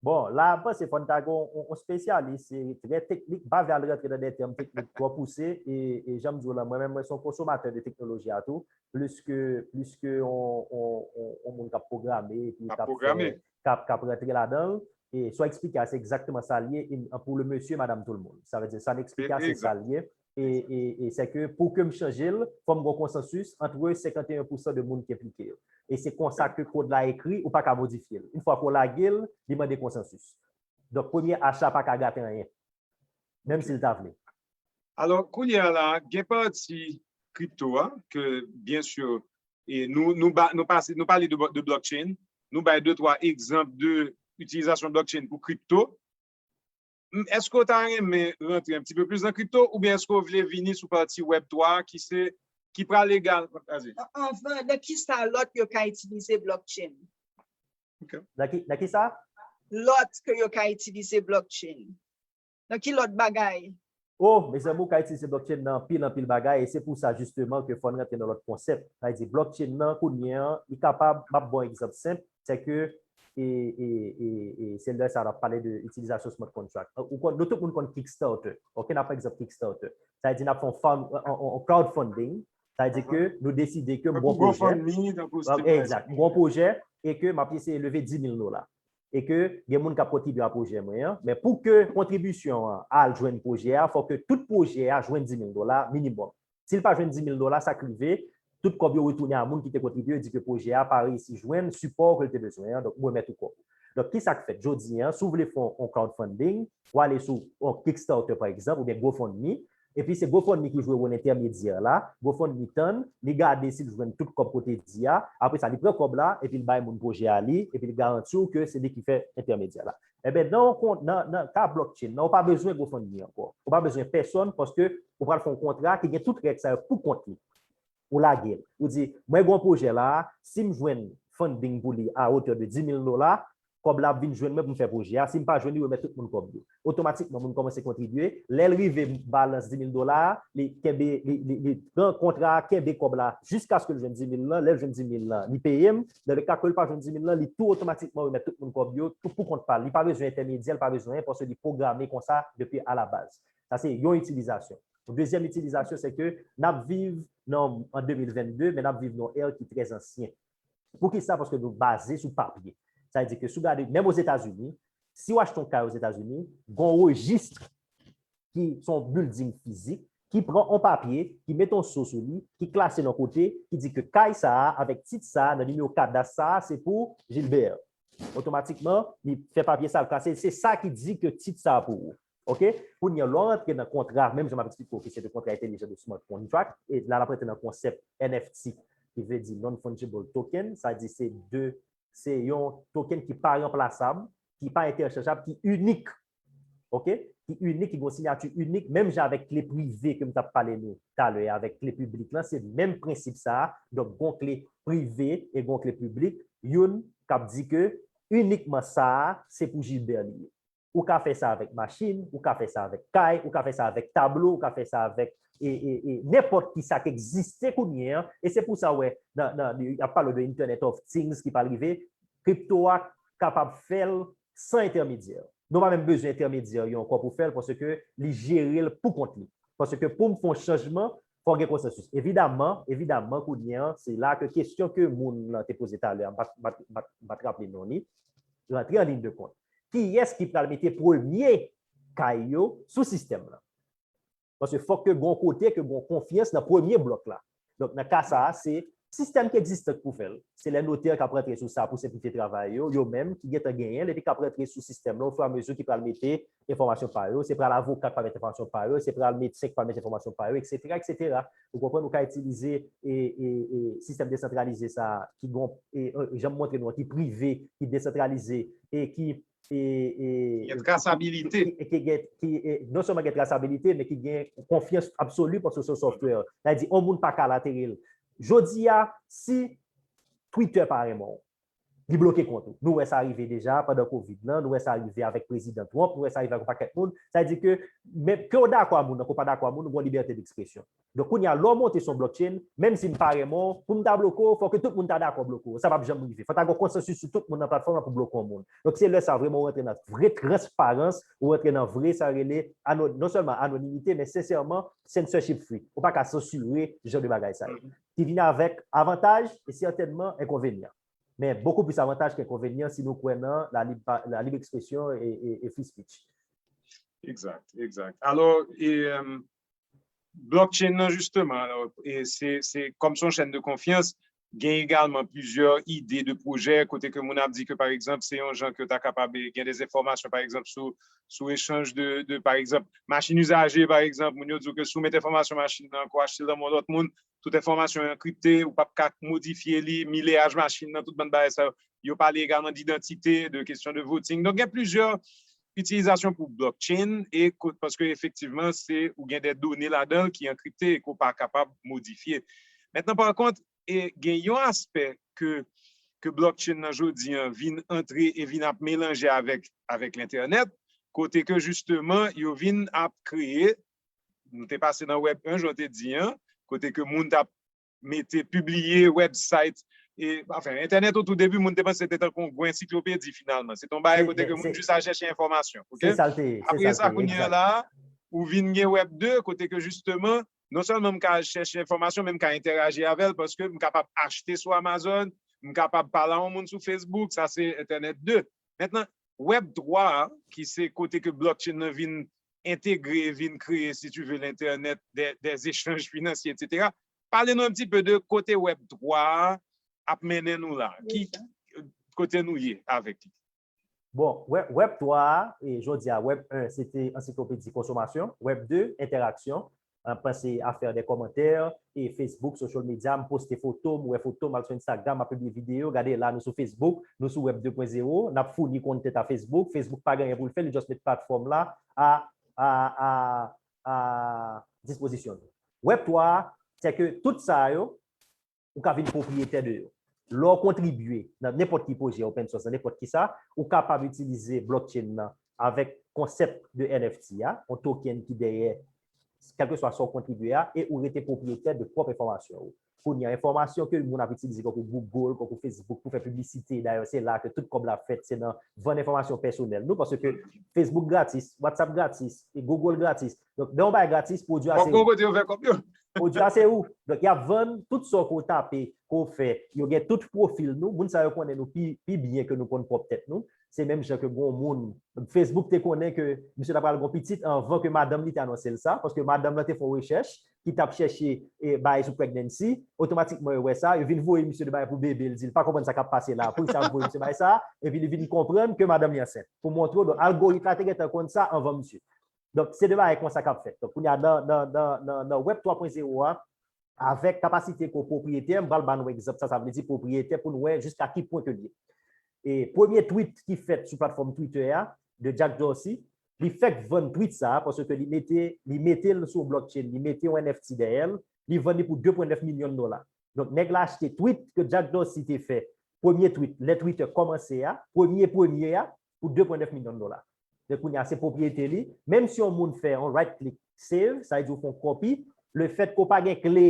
Bon, la, m panse fò n ta gen yon, yon espesyalis, se trè teknik, m pa vle al rantre nan de tèm teknik twò pouse, e, e jan m di w la, mwen menm, mwen se yon konsomatè de teknoloji a tou, plis ke, plis ke yon, yon, yon, yon moun k ap pwograme, epi k ap fè, k ap, k ap rantre ladan l. E sa w eksplike a, se egzakteman sa l ye, e pou le mesye, madam, tout le monde. Sa vle di, sa n eksplike a, se sa l ye. E, e, e se ke pou ke m chanje l, fò m gen yon konsansis antre senkannteyen pousan de moun ki enplike yo. E se konsa ke kòd la ekri, ou pa ka modifye l. Yon fwa ke w lage l, li mande konsansis. Donk, premye H la pa ka gate anyen, menm si l ta vle. Alò, kounye a la, gen pati kripto a, ke byen si, e nou, nou, ba, nou, pase, nou pale de, de blockchain, nou bay de twa egzanp de itilizasyon blockchain pou kripto. Èske w ta renmen rantre un petit peu plus dans crypto oubyen èske w vle vini sou pati web twa ki se ki pral egal. Anvan, nan ki sa lòt yo ka itilize blockchain? Nan ki, nan ki sa? Lòt ke yo ka itilize blockchain. Nan ki lòt bagay? Oh, mezanmi, ou ka itilize blockchain nan anpil, anpil bagay, e se pou sa jisteman ke fò n rantre nan lòt konsèp. Sa vle di, blockchain nan, kounye an, li kapab, m ap ba w egzanp senp, se ke, e, e, e, e se lè sa n ap pale de itilizasyon smart contract. Ou konn, nou tout moun konn Kickstarter. Ok, n ap pran egzanp Kickstarter. Sa vle di, n ap fè yon crowdfunding, sa vle di ke nou deside ke m gon pwojè. Egzak, m gon pwojè e ke m ap eseye leve dis mil dola. E ke gen moun k ap kontribye a pwojè mwen an, men pou ke kontribisyon an al jwenn pwojè a, fò ke tout pwojè a jwenn dis mil dola minimòm. Si l pa jwenn dis mil dola, sa k rive, tout kòb yo retounen a moun ki te kontribye, yo di ke pwojè a pa reyisi jwenn sipò ke l te bezwen an, donk ou remèt ou kòb ou. Donk, ki sa k fèt? Jodi an, si w vle fè yon crowdfunding, w ale sou yon Kickstarter, pa egzanp, oubyen GoFundMe, epi se GoFundMe ki jwe wòl entèmedyè la, GoFundMe tann, li gade si l jwenn tout kòb kote di a, apre sa, li pran kòb la, epi l bay moun pwojè a li, epi l garanti w ke se li ki fè entèmedyè la. Enben, nan, nan, nan ka blockchain, nan, ou pa bezwen GoFundMe ankò. Ou pa bezwen pèsonn, paske ou pral fè yon kontra ki gen tout règ sa yo pou kont li. Ou lage l. Ou di, mwen gen yon pwojè la, si m jwenn funding pou li a otè de dis mil dola, kòb la ap vin jwenn mwen pou m fè pwojè a. Si m pa jwenn li, remèt tout moun kòb yo. Otomatikman, moun kòmanse kontribye. Lè l rive balans dis mil dola a, li kenbe, li, li, li pran kontra a, kenbe kòb la jiskaske l jwenn dis mil lan. Lè l jwenn dis mil lan, li peye m. Nan le ka ke l pa jwenn dis mil lan, li tou otomatikman remèt tout moun kòb yo, tou pou kont pa l. Li pa bezwen entèmedyè, li pa bezwen anyen, paske li pwograme konsa depi alabaz. Sa se yon itilizasyon. Yon dezyèm itilizasyon, se ke n ap viv nan, an de mil vennde, men n ap viv nan yon è ki trè ansyen. Poukisa? Paske nou baze sou papye. Sa vle di ke si w gade, menm Ozetazini, si w achte yon kay Ozetazini, gen yon rejis ki se yon building fizik, ki pran yon papye, ki mete yon so sou li, ki klase nan kote, ki di ke kay sa a, avèk tit sa a, nan nimewo kadas sa a, se pou Gilbert. Otomatikman, li fè papye sa, l klase, se sa ki di ke tit sa a pou ou. Ok? Kounye a, lè w rantre nan kontra, menm jan m ap eksplike w ke se de kontra entèlijan de smart contract, e la n ap rantre nan konsèp N F T, ki vle di non-fungible token, sa di se de, se yon token ki pa ranplasab, ki pa entèchanjab, ki inik. Ok? Ki inik, ki gen yon siyati inik, menm jan avèk kle prive ke m t ap pale nou talè, avèk kle piblik lan, se menm prensip sa a. Donk, gon kle prive e gon kle piblik, youn k ap di ke inikman sa a, se pou Gilbert li ye. Ou ka fè sa avèk machin, ou ka fè sa avèk kay, ou ka fè sa avèk tablo, ou ka fè sa avèk e, e, e, nenpòt ki sa k egziste kounye an. E se pou sa w wè, nan, nan, y ap pale de Internet of Things ki pral rive, kripto a kapab fè l san entèmedyè. Nou pa menm bezwen entèmedyè yo ankò pou fè l, paske li jere l pou kont li. Paske pou m fè yon chanjman, fò gen konsansis. Evidaman, evidaman, kounye an, se la ke kesyon ke moun lan te poze talè a, m pa, m pa, m pa, m pa t raple non li, rantre an liy de kont. Kiyès ki pral mete premye kay yo sou sistèm lan? Paske fòk ke gon kote, ke gon konfyans nan premye blòk la. Donk, nan ka sa a, se sistèm ki egziste k pou fè l. Se lè notè k ap rantre sou sa pou senplifye travay yo, yo menm ki gentan genyen l, epi k ap rantre sou sistèm lan ofiramezi ki pral mete enfòmasyon pa yo, se pral avoka k pral mete enfòmasyon pa yo, se pral medsen k pral mete enfòmasyon pa yo, etsetera, etsetera. Ou konprann, ou ka itilize e, e, e, sistèm desantralize sa a ki gon, e, e, jan m montre nou an, ki prive, ki desantralize e ki e, e, gen trasabilite. Ki, ki, ki, ki, e, non sèlman gen trasabilite, men ki gen konfyans absoli paske se yon software. Sa vle di, yon moun pa ka latere l. Jodi a, si Twitter pa renmen w, li bloke kont ou. Nou wè sa rive deja pandan Covid lan, nou wè sa rive avèk Prezidan Trump, nou wè sa rive avèk yon pakèt moun. Sa vle di ke, menm ke w dakò a moun nan, ke w pa dakò a moun, ou gen libète dekspresyon. Donk, kounye a, lè w monte sou yon blockchain, menm si m pa renmen w, pou m ta bloke w, fò ke tout moun ta dakò bloke w. Sa p ap janm rive. Fò ta gen yon konsansis sou tout moun nan platfòm lan pou bloke yon moun. Donk, se lè sa a vrèman ou rantre nan vrè transparans, ou rantre nan vrè, sa yo rele, ano-, non sèlman anonimite, men sensèman, censorship free. Ou pa ka sansire jan de bagay sa yo. Ki vin avèk avantaj e sètènman enkonvenyan. Men bokou plis avantaj ke enkonvenyan si nou kwè nan la lib, la lib ekspresyon e, e, e free speech. Egzak, egzak. Alò, e, blockchain nan, jisteman, alò, e se, se, kòm se yon chèn de konfyans, gen egalman plizyè ide de pwojè kote ke moun ap di ke, pa egzanp, se yon jan ke ta kapab gen de enfòmasyon, pa egzanp, sou, sou echanj de, de, pa egzanp, machin izaje, pa egzanp, moun yo di w ke si w met enfòmasyon machin nan, ke w achte l nan men yon lòt moun, tout enfòmasyon yo ankripte, ou p ap ka modifye li, mileyaj machin nan, tout bann bagay sa yo. Yo pale egalman de idantite, de kesyon de voting. Donk, gen plizyè itilizasyon pou blockchain, e paske efektivman, se ou gen de done ladan l ki ankripte e ke w pa kapab modifye. Mentnan, pa kont, e gen yon aspè ke, ke blockchain nan jodi an vin antre e vin ap melanje avèk, avèk lentènèt, kote ke jisteman, yo vin ap kreye, nou te pase nan Web en, jan w te di an, kote ke moun t ap mete, pibliye website, e, anfen, entènèt o tou debi, moun te panse se te tankou yon gwo ansiklopedi finalman. Se te yon bagay kote ke moun jis al chèche enfòmasyon, oke? Apre sa, kounye a la, ou vin gen Web de, kote ke jisteman, non sèlman m ka al chèche enfòmasyon, men m ka entèraji avè l, paske m kapab achte sou Amazon, m kapab pale a yon moun sou Facebook, sa se entènèt de. Mentnan, Web twa a, ki se kote ke blockchain nan vin entegre, vin kreye, si tu veux, lentènèt, de, de echanj finansye, etsetera. Pale nou un petit peu de kote Web twa a ap mennen nou la. Ki, kote nou ye avèk li? Bon, Web, Web twa a, e jodi a, Web en, se te ansiklopedi konsomasyon. Web de, entèraksyon. An panse a fè de kòmantè, e Facebook, social media, m poste foto, m wè foto, m al sou Instagram, m ap pibliye videyo, gade la nou sou Facebook, nou sou Web de pwen zewo, n ap founi content a Facebook, Facebook pa gen anyen pou l fè, li just met platfòm la a, a, a, a dispozisyon nou. Web twa a, se ke tout sa yo, ou ka vin pwopriyetè de yo. Lè w kontribye nan nenpòt ki pwojè open source, nan nenpòt ki sa, ou kapab itilize blockchain nan avèk konsèp de N F T a, yon token ki dèyè kèlkeswa sa w kontribye a, e ou rete pwopriyetè de pwòp enfòmasyon ou. Kounye a, enfòmasyon ke moun ap itilize, tankou Google, tankou Facebook, pou fè piblisite, dayè, se la ke tout kòb la fèt, se nan vann enfòmasyon pèsonèl nou, paske Facebook gratis, WhatsApp gratis, e Google gratis. Donk, lè yon bagay gratis, pwodui a se ou. Pwodui a se ou. Donk, y ap vann tout sa ke w tape, ke w fè. Yo gen tout pwofil nou. Moun sa yo konnen nou pi, pi byen ke nou konn pwòp tèt nou. Se menm jan ke gon moun, Facebook te konnen ke misye ta pral gon pitit anvan ke madanm li te anonse l sa, paske madanm lan te fè yon rechèch ki t ap chèche e, bagay sou pregnancy, otomatikman yo wè sa, yo vin voye misye de bagay pou bebe, l di l pa konprann sa k ap pase la, poukisa yo voye misye bagay sa, epi li vin konprann ke madanm li ansent. Pou montre w, donk, algorit la te gentan konn sa anvan misye. Donk, se de bagay konsa k ap fèt. Donk, kounye a, nan, nan, nan, nan, nan Web twa pwen zewo a, avèk kapasite ke w pwopriyetè, m pral ba nou egzanp sa, sa vle di pwopriyetè pou nou wè jiska ki pwen ke l ye. E premye tweet ki fèt sou platfòm Twitter a, de Jack Dorsey, li fèk vann tweet sa a, paske li mete, li mete l sou blockchain, li mete yon N F T dèyè l, li vann li pou de pwen nèf milyon dola. Donk, nèg la achte tweet ke Jack Dorsey te fè, premye tweet, lè Twitter kòmanse a, premye, premye a, pou de pwen nèf milyon dola. Donk, kounye a, se pwopriyete li. Menm si yon moun fè yon right click save, sa vle di ou fè yon kòpi, le fèt ke w pa gen kle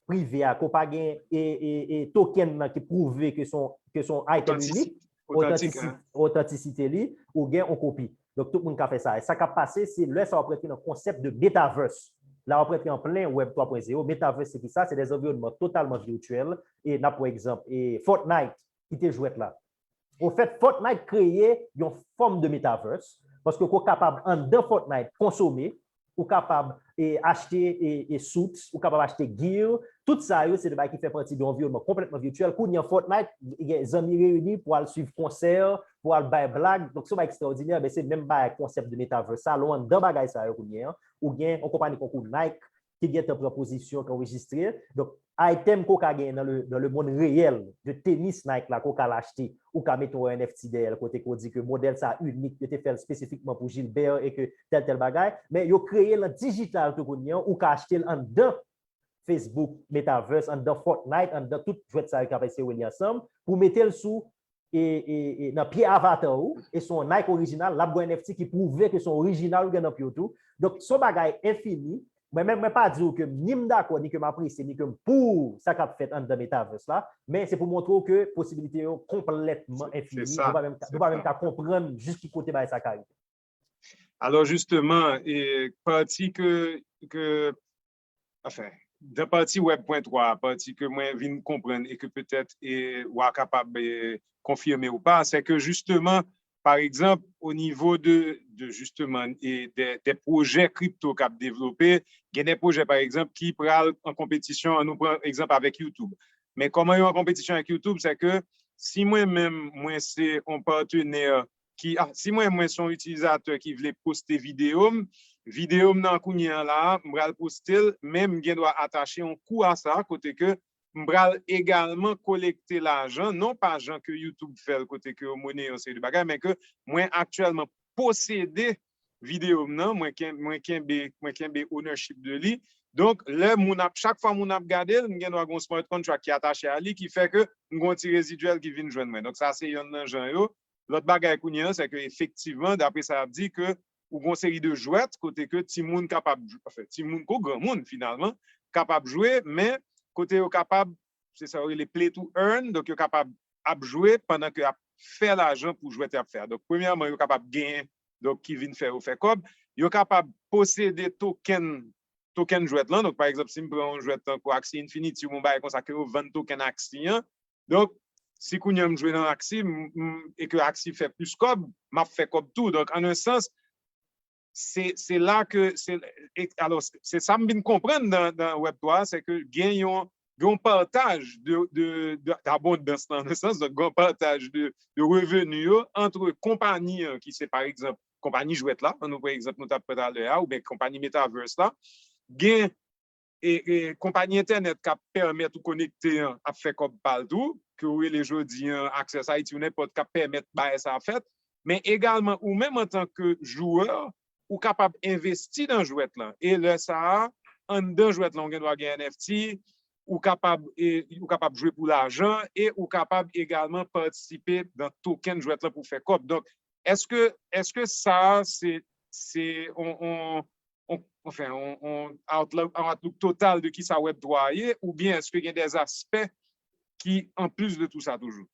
prive a, ke w pa gen e, e, e token nan ki pwouve ke se yon, ke se yon item inik, otantisite li, ou gen yon kopi. Donk, tout moun ka fè sa. E sa k ap pase, se lè sa w ap rantre nan konsèp de metaverse. La w ap rantre an plen Web twa pwen zewo. Metaverse, se ki sa? Se de anviwònman totalman virtyèl. E n ap pran egzanp, e Fortnite, ki te jwèt la. Ofèt, Fortnite kreye yon fòm de metaverse, paske ke w kapab anndan Fortnite konsome, ou kapab e, achte e, e suits, ou kapab achte gear, tout sa yo se de bagay ki fè pati de yon anviwònman konplètman virtyèl. Kounye a Fortnite, gen zanmi reyini pou al swiv konsè, pou al bay blag. Donk, se yon bagay ekstraòdinè, men se menm bagay konsèp de metaverse sa. Lè w anndan bagay sa yo kounye a, ou gen yon konpayi tankou Nike ki gentan pran pozisyon, ki anrejistre. Donk, item ke w ka genyen nan le, nan le monde réel de tenis Nike la ke w ka al achte, ou ka mete yon N F T dèyè l kote ke w di ke modèl sa inik, yo te fè l espesifikman pou Gilbert e ke tèl, tèl bagay. Men yo kreye l an dijital tou kounye a, ou ka achte l anndan Facebook, Metaverse, anndan Fortnite, anndan tout jwèt sa yo k ap eseye li ansanm, pou mete l sou e, e, e nan pye avatar ou, e se yon Nike orijinal, l ap gen yon N F T ki pwouve ke se yon orijinal ou gen nan pye w tou. Donk, se yon bagay enfini. Mwen menm, mwen pa di w ke ni m dakò, ni ke m apresye, ni ke m pou sa k ap fèt anndan metaverse la, men se pou montre w ke posibilite yo konplètman enfini. Nou pa menm, nou pa menm ka konprann jis ki kote bagay sa ka rive. Alò, jisteman, e, pati ke, ke, anfen, nan pati Web pwen twa, pati ke mwen vin konprann e ke petèt e, w a kapab e, konfime ou pa, se ke jisteman, pa egzanp, o nivo de, de jisteman, e de, de pwojè kripto k ap devlope, gen de pwojè, pa egzanp, ki pral an konpetisyon, an nou pran egzanp avèk YouTube. Men kòman yo an konpetisyon avèk YouTube, se ke si mwen menm, mwen se yon patenè ki, ah, si mwen, mwen se yon itilizatè ki vle poste videyo m, videyo m nan kounye a la, m pral poste l, men m gen dwa atache yon kou a sa, kote ke m pral egalman kolekte lajan, non pa jan ke YouTube fè l, kote ke yo mone yon seri de bagay, men ke mwen aktyèlman posede videyo m nan, mwen, ken, mwen, kenbe, mwen kenbe ownership de li. Donk, lè moun ap, chak fwa moun ap gade l, m gen dwa gen yon smart contract ki atache a li, ki fè ke m gen yon ti rezidyèl ki vin jwenn mwen. Donk, sa se yonn nan jan yo. Lòt bagay kounye a, se ke efektivman, dapre sa y ap di, ke ou gen yon seri de jwèt kote ke timoun kapab, anfen, timoun ko granmoun finalman, kapab jwe, men kote yo kapab, se sa yo rele play to earn, donk yo kapab ap jwe pandan ke y ap fè lajan pou jwèt y ap fè a. Donk, premyèman, yo kapab genyen, donk ki vin fè yo fè kòb. Yo kapab posede token, token jwèt lan. Donk, pa egzanp, si m pran yon jwèt tankou Axie Infinity, yon bagay konsa ke yo vann token Axie an, donk, si kounye a m jwe nan Axie m, m, e ke Axie fè plis kòb, m ap fè kòb tou. Donk, an yon sans, se, se la ke, se, e, alò, se sa m vin konprann nan, nan Web twa, se ke gen yon, gen yon pataj de, de, de, d'abondans nan, nan sans, donk, gen yon pataj de, de reveni yo ant konpayi an, ki se, pa egzanp, konpayi jwèt la, an nou pran egzanp nou t ap pran talè a, oubyen konpayi metaverse la, gen e, e, konpayi entènèt k ap pèmèt ou konekte an ap fè kòb pa l tou, ke w rele jodi an Access Haiti ou nenpòt k ap pèmèt bagay sa a fèt, men egalman ou menm antanke jwè, ou kapab envesti nan jwèt lan. E lè sa a, anndan jwèt lan, ou gen dwa gen N F T, ou kapab, e, ou kapab jwe pou lajan e ou kapab egalman patisipe nan token jwèt lan pou fè kòb. Donk, èske, èske sa a se, se on, on, on, anfen, on, on outlook, on outlook total de kisa Web twa a ye, oubyen èske gen dè aspè ki anplis de tou sa toujou?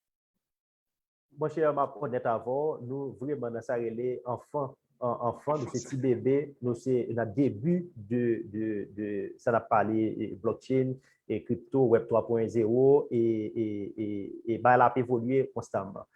Monchè, m ap onèt avè w, nou vrèman nan sa rele anfan, an, anfan, nou se ti bebe, nou se nan debi de, de, de sa n ap pale, e, blockchain, e, crypto, Web twa pwen zewo, e, e, e, e bagay la ap evolye konstaman.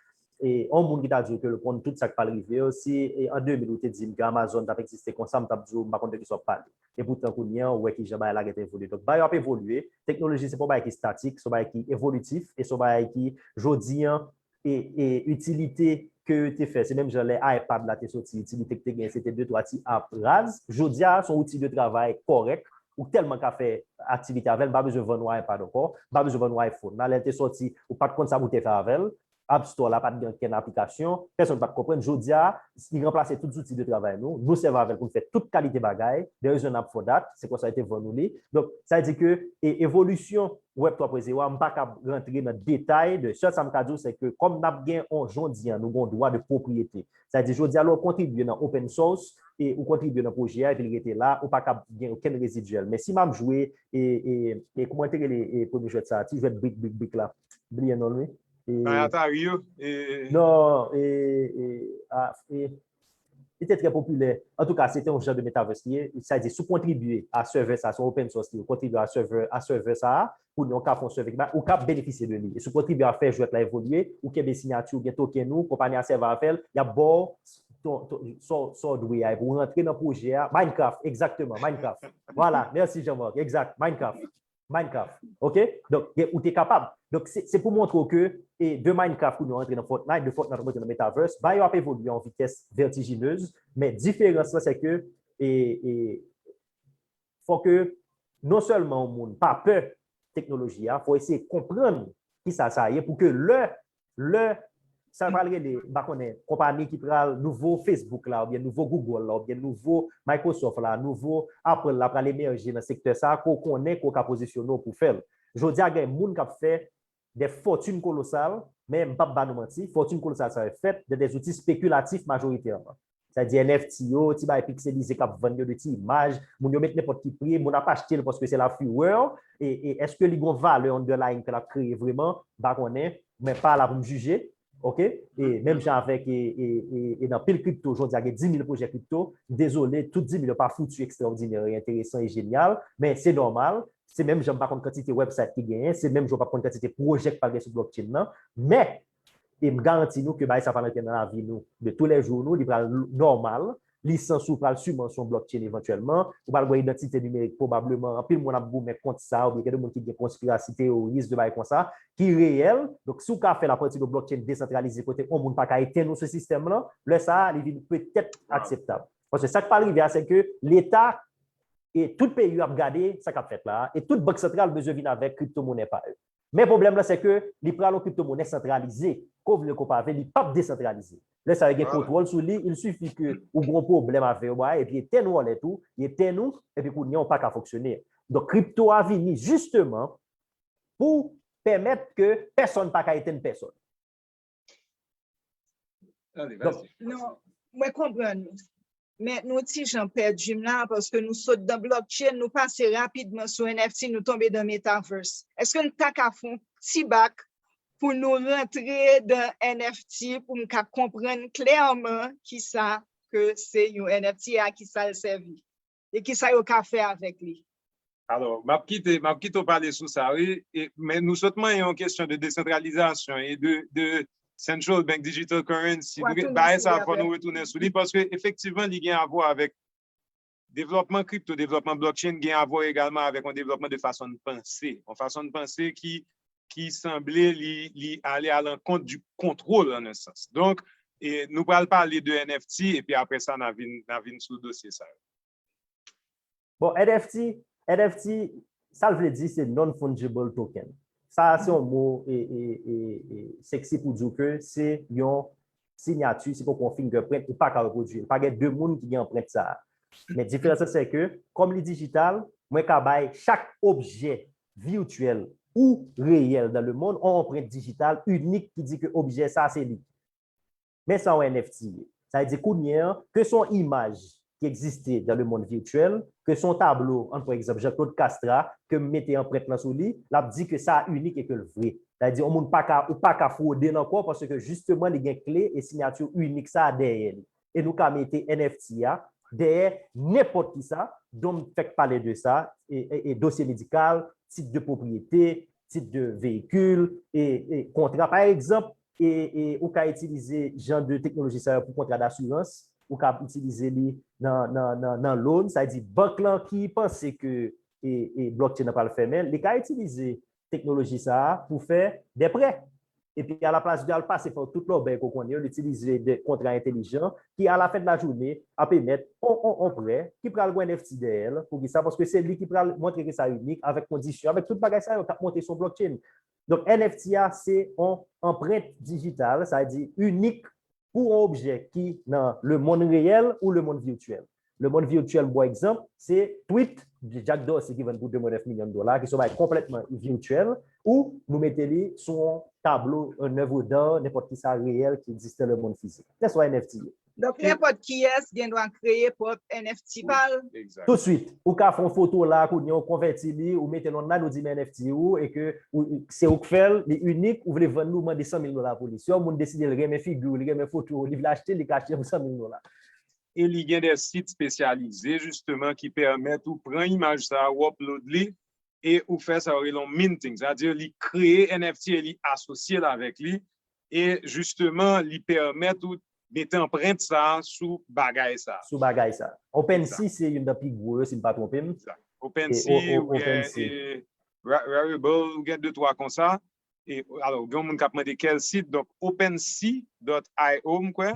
E yon moun ki ta di w ke l konn tout sa k pral rive yo, si e, an de mil ou te di m ke Amazon t ap egziste konsa, m t ap di w m pa konn de kisa w ap pale. Epoutan kounye a, ou wè kijan bagay la gentan evolye. Donk, bagay yo ap evolye, teknoloji se pa yon bagay ki statik, se yon bagay ki evolitif, e se yon bagay ki, jodi an, e, e itilite ke yo te fè, se menm jan lè iPad la te soti, itilite ki te genyen, se te de twa ti app raz. Jodi a, se yon outi de travay kòrèk, ou tèlman ka fè aktivite avè l, m pa bezwen vann ou iPad ankò, m pa bezwen vann ou iPhone. Nan lè l te soti, ou pa t konn sa pou w te fè avè l. App Store la pa t gen okenn aplikasyon, pèsonn pa t konprann. Jodi a, li ranplase tout zouti de travay nou. Nou sèvi avè l pou n fè tout kalite bagay. The reason n ap for that, se konsa yo te vann nou li. Donk, sa vle di ke e, evolisyon Web twa pwen zewo a, m pa kab rantre nan detay de, sèl sa m ka di w, se ke kòm n ap gen yon, jodi a, nou gen yon dwa de pwopriyete. Sa vle di, jodi a, lè w kontribye nan open source, e ou kontribye nan pwojè a, epi l rete la, ou pa kab gen okenn rezidyèl. Men si m ap jwe, e, e, e kòman te rele, e premye jwèt sa, ti jwèt brik, brik, brik la, bliye non l, wi. E, Atari yo. E, non, e, e, a, e, li te trè popilè. Antouka, se te yon jan de metaverse li ye. Sa vle di, si w kontribye a server sa, se yon open source li ye, w kontribye a server, a server sa, kounye a w ka fè yon server ki ba, ou ka benefisye de li. E si w kontribye a fè jwèt la evolye, ou kenbe siyati w, gen token ou, konpayi a sèvi avè l, y ap ba w ton, ton, sa w, sa w dwe a, epi w rantre nan pwojè a. Minecraft, egzakteman, Minecraft. Vwala, mèsi Jean-Marc, egzak, Minecraft. Minecraft. Oke? Donk, gen, ou te kapab. Donk, se, se pou montre w ke, e, de Minecraft, kounye a w antre nan Fortnite, de Fortnite w antre nan Metaverse, bagay yo ap evolye a yon vitès vètijinez, men diferans lan, se ke, e, e, fò ke non sèlman yon moun pa pè teknoloji a, fò eseye konprann kisa sa ye, pou ke lè, lè, sa pral rele, m pa konnen, konpayi ki pral, nouvo Facebook la, oubyen nouvo Google la, oubyen nouvo Microsoft la, nouvo Apple la pral emèje nan sektè sa, ke w konnen ke w ka pozisyone w pou fè l. Jodi a, gen moun k ap fè de fòtin kolosal, Men m p ap ba nou manti, fortune colossale sa yo fèt de des outils spéculatifs majoritairement. Sa di N F T yo, ti bagay pikselize k ap vann yo de ti imaj, moun yo met nenpòt ki pri, moun ap achte l paske se la fureur, e, e èske li gon valè underlying ke l ap kreye vreman, m pa konnen, mwen pa la pou m jije, ok? E menm jan avèk, e, e, e, e nan pil kripto, jodi a gen dis mil pwojè kripto, dezole, tout dis mil yo pa foutu ekstraòdinè e enteresan e jenyal, men se nòmal, se menm jan m pa konn kantite website ki genyen, se menm jan w p ap konn kantite pwojè k pral gen sou blockchain nan, men e m garanti nou ke bagay sa pral antre nan lavi nou de toulèjou nou, li pral nòmal, lisans ou pral siman sou yon blockchain evantyèlman, ou pral gen idantite nimerik pwobableman, anpil moun ap goumen kont sa, oubyen gen de moun ki gen konspirasi teoris de bagay konsa, ki reyèl, donk si w ka fè l apati de blockchain desantralize kote yon moun pa ka etenn ou sou sistèm lan, lè sa a, li vin petèt akseptab. Paske sa k pral rive a, se ke Leta e tout peyi yo ap gade sa k ap fèt la, e tout bank santral bezwen vin avèk kriptomonè pa yo. Men pwoblèm lan, se ke li pral yon kriptomonè santralize. Ke w vle ke w pa vle, li p ap desantralize. Lè sa yo gen kontwòl sou li, il suffit ke ou gen yon pwoblèm avè yo, epi etenn wallet ou, etenn ou, epi kounye a ou pa ka fonksyone. Donk, kripto a vini jisteman pou pèmèt ke pèsonn pa ka etenn pèsonn. Non, mwen konprann ou. Men nou ti jan pèdi m la paske nou sot dan blockchain, nou pase rapidman sou N F T, nou tonbe dan metaverse. Èske n ta ka fè yon ti bak pou nou rantre dan N F T pou m ka konprann klèman kisa ke se yon N F T, a kisa l sèvi e kisa yo ka fè avèk li? Alò, m ap kite, m ap kite w pale sou sa, wi. E, men nou sot manyen yon kesyon de desantralizasyon e de, de central bank digital currency. Bagay sa fò nou retounen sou li paske efektivman li gen avwa avèk devlòpman kripto, devlòpman blockchain gen avwa egalman avèk yon devlòpman de fason n panse. Yon fason n panse ki, ki sanble li, li ale alankont du kontwòl an un sans. Donk, e, nou pral pale de N F T epi apre sa n a vin, n a vin sou dosye sa yo. Bon, N F T, N F T, sa l vle di se non-fungible token. Sa a se yon mo e, e, e, e sexy pou di w ke se yon sinyati, se poko yon fingerprint, ou pa ka repwodui l. Pa gen de moun ki gen anprent sa a. Men diferans lan se ke, kòm li dijital, mwen ka bay chak objè virtuel ou reyèl dans le monde yon anprent dijital inik ki di ke objè sa a se li. Men sa yon N F T ye. Sa vle di kounye a, ke se yon imaj ki egziste dans le monde virtuel, ke se yon tablo, ann pran egzanp Jean-Claude Castra, ke m mete anprent lan sou li, l ap di ke sa a inik e ke l vre. Sa vle di yon moun pa ka, ou pa ka fwode l ankò paske jisteman li gen kle e sinyati inik sa a dèyè li. E nou ka mete N F T a dèyè nenpòt kisa, donk m fèk pale de sa, e, e, e dosye medikal, tit de pwopriyete, tit de veyikil, e, e kontra. Pa egzanp, e, e ou ka itilize jan de teknoloji sa yo pou kontra dasirans, ou ka itilize li nan, nan, nan, nan loan, sa vle di bank lan ki panse ke e, e blockchain nan pral fèmen, li ka itilize teknoloji sa a pou fè de prè. Epi alaplas de al pase pa tout lòbèy ke w konnen yo, li itilize de kontra entelijan ki alafen de lajounen ap emèt on, on, on prè ki pral gen N F T dèyè l. Poukisa? Paske se li ki pral montre ke sa inik avèk kondisyon, avèk tout bagay sa yo k ap monte sou blockchain. Donk N F T a se on anprent dijital, sa vle di inik pou yon objè ki nan lemonn reyèl ou lemonn vityèl. Lemonn vityèl, m ba w egzanp, se tweet Jack Dorsey ki vann pou de pwen nèf milyon dola, ki se yon bagay konplètman vityèl, ou nou mete li sou yon tablo, un œuvre d'art, nenpòt kisa reyèl ki egziste nan lemonn fizik. Kèlkeswa N F T ye. Donk, nenpòt kiyès gen dwa kreye pwòp N F T pa l. Tousuit, ou ka fè yon foto la, kounye a ou konvèti li, ou mete l online, ou di men N F T ou, e ke ou, se ou k fè l, li inik, ou vle vann li, ou mande san mil dola pou li. Si yon moun deside l renmen figi w, li renmen foto w, li vle achte, li ka achte pou san mil dola. E li gen de sit espesyalize, jisteman, ki pèmèt ou pran imaj sa a, ou upload li, e ou fè sa yo rele yon minting. Sa vle di li kreye N F T e li asosye l avèk li. E jisteman, li pèmèt ou mete anprent sa a sou bagay sa a. Sou bagay sa a. OpenSea se youn nan pi gwo yo, si m pa twonpe m. OpenSea, ou gen Rarible, ou gen de twa konsa. E, alò, gen yon moun k ap mande kèl sit, donk OpenSea dot I O, m kwè.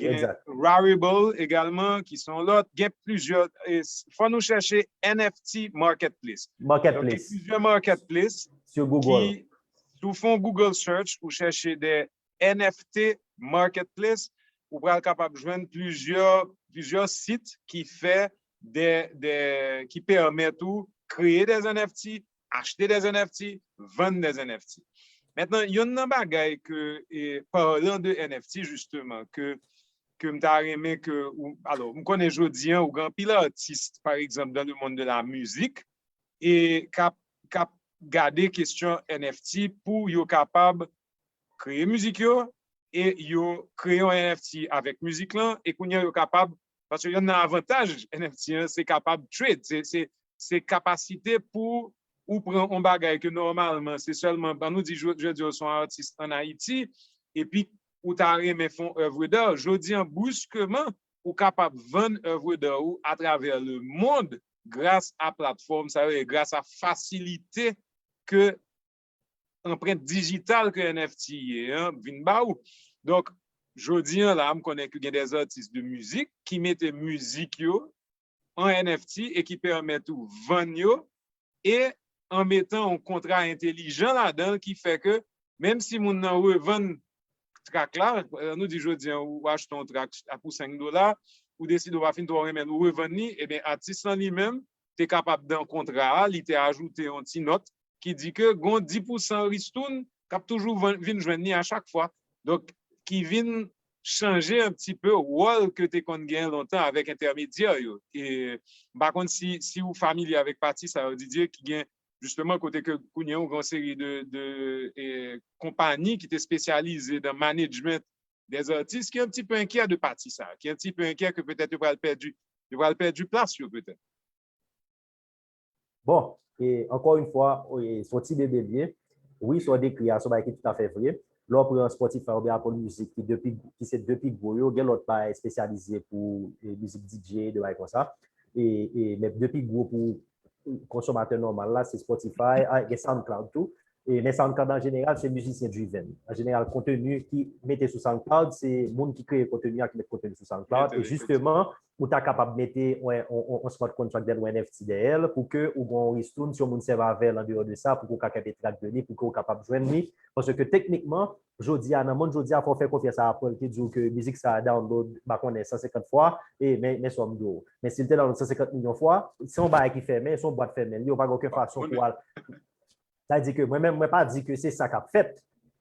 Gen Rarible egalman, ki se yon lòt. Gen plizyè, fò nou chèche N F T Marketplace. Donk, gen plizyè marketplace ki, si w fè yon Google search, ou chèche de N F T Marketplace, ou pral kapab jwenn plizyè, plizyè sit ki fè de, de, ki pèmèt ou kreye de N F T, achte de N F T, vann de N F T. Mentnan, yonn nan bagay ke, e, parlan de N F T, jisteman, ke, ke m ta renmen ke, ou, alò, m konnen jodi an, ou gen anpil atis, pa egzanp, dans le monde de la musique, e k ap, k ap gade kesyon N F T pou yo kapab kreye mizik yo, e yo kreye yon N F T avèk mizik lan, e kounye a yo kapab, paske yonn nan avantaj N F T an, se kapab trade, se, se, se kapasite pou ou pran yon bagay ke nòmalman, se sèlman, ban nou di, jodi a, w se yon atis ann Ayiti, epi ou ta renmen fè yon œuvre d'art. Jodi an, bruskeman, ou kapab vann œuvre d'art ou atravè le monde gras a platfòm sa yo, e gras a fasilite ke anprent dijital ke N F T ye an vin ba ou. Donk, jodi an la, m konnen ke gen dè atis de mizik ki mete mizik yo an N F T e ki pèmèt ou vann yo, e an metan yon kontra entelijan ladan l ki fè ke menm si moun nan revann track la, nou di jodi an, ou achte yon track pou senk dola, ou deside ou pa fin twò renmen l, ou revann li, ebyen, atis lan li menm te kapab dan kontra a, li te ajoute yon ti nòt ki di ke gon dis pousan ristoun k ap toujou van- vin jwenn li a chak fwa. Donk, ki vin chanje un petit peu wòl ke te konn gen lontan avèk entèmedyè yo. E m pa konn si, si ou familye avèk pati sa yo, Didier, ki gen jisteman kote ke kounye a ou gen yon seri de, de e, konpanyi ki te espesyalize dan management des artistes, ki un petit peu enkyè de pati sa, ki un petit peu enkyè ke petèt yo pral pèdi, yo pral pèdi plas yo petèt. Bon, e ankò yon fwa, e, se yon ti bebe l ye. Wi, sa w dekri a, se yon bagay ki toutafè vre. Lè w pran Spotify oubyen Apple Music, ki, de pi, ki se de pi gwo yo, gen lòt bagay espesyalize pou e, mizik D J, de bagay konsa. E, e, men de pi gwo pou konsomatè nòmal la, se Spotify, a, gen SoundCloud tou. E, men SoundCloud an jeneral, se mizisyen driven. An jeneral, konteni ki mete sou SoundCloud, se moun ki kreye konteni a ki met konteni sou SoundCloud. E jisteman, ou ta kapab mete yon, yon, yon, yon smart contract dèyè l, yon N F T dèyè l, pou ke ou gen yon ristoun, si yon moun sèvi avè l andeyò de sa, pou ke ou ka kenbe track de li, pou ke ou kapab jwenn li. Paske teknikman, jodi a, nan monn jodi a, fò w fè konfyans a Apple ki di w ke mizik sa a download, m pa konnen, san senkant fwa, e men, men sa w m di w. Men si l te download san senkant milyon fwa, se yon bagay ki fèmen, se yon bwat fèmen l ye, ou pa gen okenn fason pou w al Sa vle di ke mwen menm, mwen pa di ke se sa k ap fèt.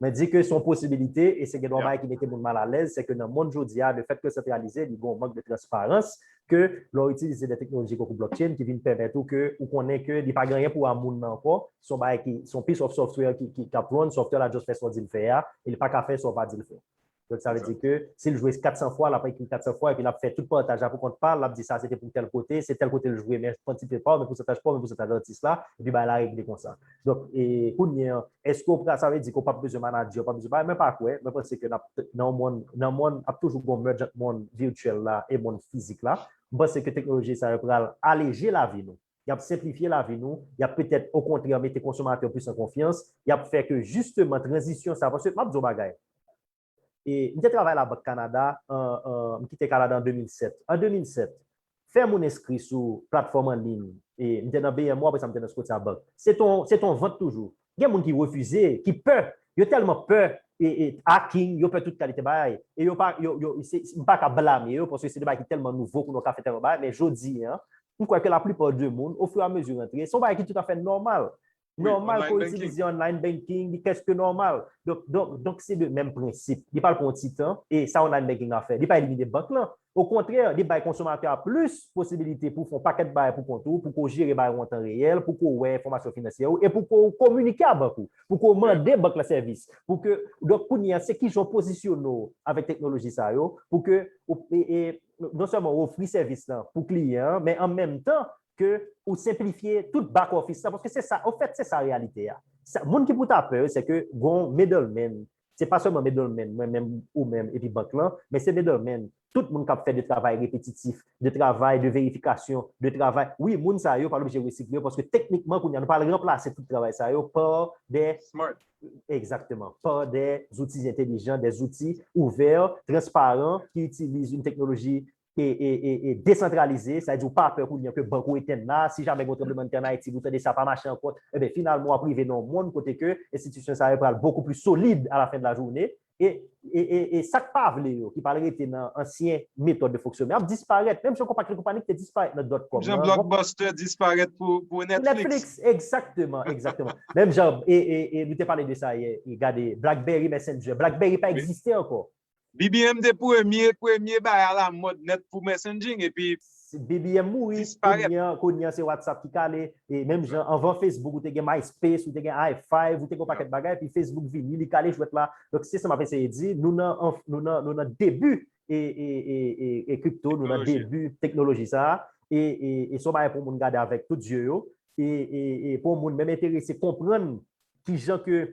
Mwen di ke se yon posibilite e se gen dwa bagay ki mete moun malalèz, se ke nan monn jodi a, le fait que santralize, li gen yon mank de transparans, ke lè w itilize de teknoloji tankou blockchain ki vin pèmèt ou ke ou konnen ke li pa gen anyen pou a moun nan ankò, se yon bagay ki, se yon piece of software ki, ki, k ap run, software la just fè sa w di l fè a, e li pa ka fè sa w pa di l fè. Donk, sa vle di ke si l jwe kat san fwa, l ap ekri kat san fwa, epi l ap fè tout pataj la pou kont pa l, l ap di sa se te pou tèl kote, se tèl kote l jwe, men kantite pa w, men pousantaj pa w, men pousantaj atis la, epi bagay la regle konsa. Donk, e, kounye an, èske w pral, sa vle di ke w p ap bezwen manadjè, w p ap bezwen bagay, mwen pa kwè, mwen panse ke n ap, nan yon monn, nan monn, ap toujou gen yon merge ant monn vityèl la e monn fizik la. Mwen panse ke teknoloji sa yo pral aleje lavi nou. Y ap senplifye lavi nou, y ap petèt, okontrè, mete konsomatè plis an konfyans, y ap fè ke jisteman tranzisyon sa, paske m ap di w bagay, E, m te travay Labank Kanada, an, an, m kite Kanada an de mil sèt. An de mil sèt, fè moun enskri sou platfòm an liy, e, m te nan B M O, apre sa m te nan Scotiabank. Se t on, se t on vant toujou. Gen moun ki refize, ki pè. Yo tèlman pè e, e, hacking, yo pè tout kalite bagay. E yo pa, yo, yo, se, m pa ka blame yo, paske se de bagay ki tèlman nouvo pou nou ka fè tèlman bagay, men jodi a, m kwè ke laplipa de moun, ofiramezu rantre, se yon bagay ki toutafè nòmal. Nòmal pou w itilize online banking, li prèske nòmal. Donk, donk, donk se de menm prensip. Li pral pran yon ti tan, e sa online banking ap fè, li pa elimine bank lan. Okontrè, li bay konsomatè a plis posibilite pou w fè yon pakèt bagay pou kont ou, pou ko jere bagay ou an tan reyèl, pou ko wè enfòmasyon finansyè ou, e pou ko kominike a bank ou, pou ko mande bank la sèvis. Pou ke, donk, kounye a, se kijan w pozisyone w avèk teknoloji sa yo, pou ke, ou, e, e, non sèlman w ofri sèvis lan pou kliyan an, men an menm tan, ke ou senplifye tout back office la, paske se sa, anfèt, se sa reyalite a. Sa, moun ki pou ta pè, se ke gon middleman, se pa sèlman middleman, mwen menm, ou menm, epi bank lan, men se middleman, tout moun k ap fè de travay repetitif, de travay de verifikasyon, de travay, wi, moun sa yo pa oblije resikle yo, paske teknikman, kounye a, nou pral ranplase tout travay sa yo pa de... Smart. Egzakteman, pa de zouti entelijan, de zouti ouvè, transparan, ki itilize yon teknoloji e, e, e, e desantralize, sa vle di ou pa pè kounye a ke bank ou etenn la, si jamè gen yon tranblemanntè an Ayiti, ou tande sa pa mache ankò, ebyen, finalman, w ap rive nan yon monn kote ke enstitisyon sa yo pral bokou pli solid à la fin de la journée, E, e, e, e sa k pa vle yo, ki pral rete nan ansyen metòd de fonksyonman, ap disparèt. Menm jan konpani, konpani ki te disparèt nan dot com Jan nan, Blockbuster disparèt pou, pou pou Netflix. Netflix, egzakteman, egzakteman. Menm jan, e, e, e nou te pale de sa yè, e gade, BlackBerry Messenger. BlackBerry pa Wi. Egziste ankò. B B M te premye, premye bay alamòd nèt pou messaging, epi B B M mouri, Disparèt. Kounye a, kounye a se WhatsApp ki kale, e menm jan anvan Facebook, ou te gen MySpace, ou te gen i five, ou te gen yon pakèt bagay, epi Facebook vini, li kale jwèt la. Donk se sa m ap eseye di, nou nan, anf- nou nan, nou nan debi e, e, e, e, e kripto, nou nan Teknoloji. Debi teknoloji sa a, e, e, e se yon bagay pou moun gade avèk tout zye yo, e, e, e pou moun menm enterese konprann ki jan ke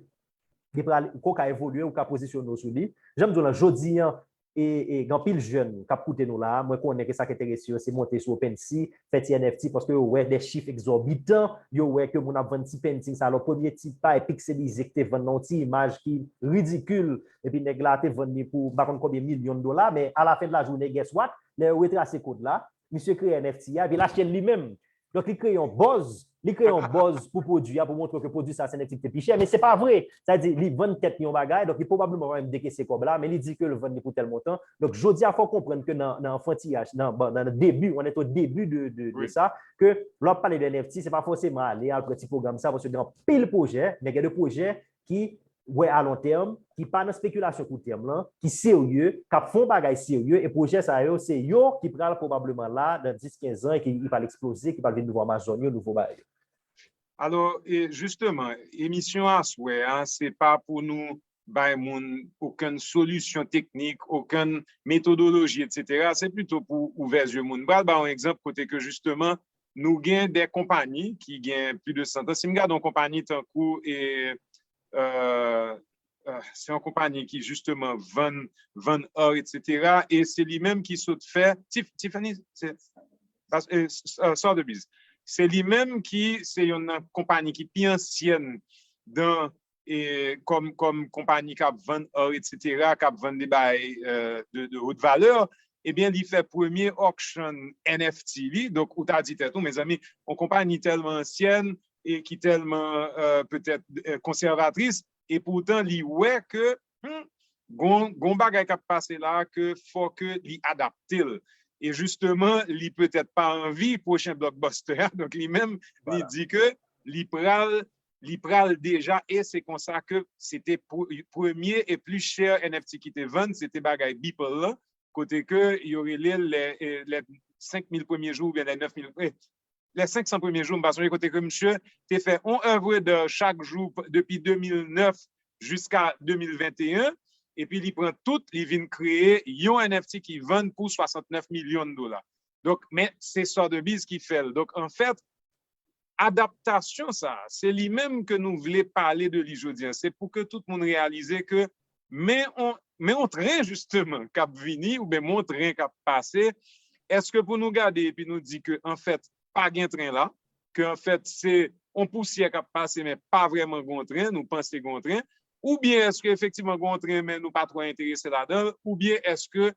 li pral, ke w ka evolye, ou ka pozisyone w sou li. Jan m di w lan, jodi an, e, e gen anpil jèn k ap koute nou la, mwen konnen ke sa k enterese yo, se monte sou OpenSea, fè ti N F T, paske yo wè de chif egzòbitan, yo wè ke moun ap vann ti painting sa, lò premye ti pay pikselize ki te vann nan yon ti imaj ki ridikil, epi nèg la te vann li pou m pa konn konbyen milyon dola, men alafen de lajounen, guess what? Lè yo retrase kòd la, misye kreye N F T a, epi l achte l li menm. Donk, li kreye yon buzz, li kreye yon buzz pou pwodui a, pou montre ke pwodui sa se N F T ki te pi chè, men se pa vre. Sa di, li vann tèt li yon bagay, donk li pwobableman pa menm dekese kòb la, men li di ke l vann li pou tèl montan. Donk, jodi a, fò w konprann ke nan, nan anfantiyaj, nan, nan, nan debi, on est au début de, de, de Wi. Sa, ke lè w ap pale de N F T, se pa fòseman ale al pran ti pwogram sa, paske gen anpil pwojè, men gen de pwojè ki wè a lon tèm, ki pa nan spekilasyon kout tèm lan, ki serye, k ap fè yon bagay serye, e pwojè sa yo, se yo ki pral pwobableman la nan dis, kenz an, e ki, ki pral eksploze, ki pral vin nouvo Amazon yo, nouvo bagay yo. Alò, e, jisteman, emisyon aswè a, se pa pou nou bay moun okenn solisyon teknik, okenn metodoloji, etsetera. Se plito pou ouvè zye moun. M pral ba yon egzanp kote ke jisteman, nou gen de konpayi ki gen plis de san an. Si m gade yon konpayi tankou, e, euh, euh, se yon konpayi ki jisteman vann, vann or, etsetera. E se li menm ki sot fè, Tif- Tiffany, se, pas- e, s- e, Sotheby's. Se li menm ki se yon nan konpayi ki pi ansyèn dan e, kòm, kòm konpayi k ap vann or, etsetera, k ap vann de bagay euh, de, de haute valeur, ebyen, li fè premye auction N F T li. Donk, ou ta di tèt ou, mezanmi, yon konpayi tèlman ansyèn e ki tèlman euh, petèt euh, konsèvatris, e poutan, li wè ke hmm, gon, gon bagay k ap pase la, ke fò ke li adapte l. E jisteman, li petèt pa anvi pwochen blockbuster a. Donk, li menm, li Voilà. Di ke li pral li pral deja, e se konsa ke se te pr- premye e pli chè N F T ki te vann, se te bagay Beeple lan, kote ke yo rele l les, eh, les cinq mille premiers jours oubyen les neuf mille, eh, les cinq cents premiers jours, m pa sonje, kote ke misye te fè yon œuvre d'art chak jou p- depi de mil nèf jiska de mil venteyen, epi li pran tout, li vin kreye yon N F T ki vann pou swasantnèf milyon dola. Donk, men se Sotheby's ki fè l. Donk, anfèt, adaptasyon sa, se li menm ke nou vle pale de li jodi a. Se pou ke tout moun reyalize ke men on, men on tren, jisteman, k ap vini, oubyen men on tren k ap pase. Èske pou nou gade epi nou di ke, anfèt, pa gen tren la, ke, anfèt, se on pousyè k ap pase, men pa vrèman gen on tren, nou panse gen on tren, oubyen èske efektivman gen on tren, men nou pa twò enterese ladan l, oubyen èske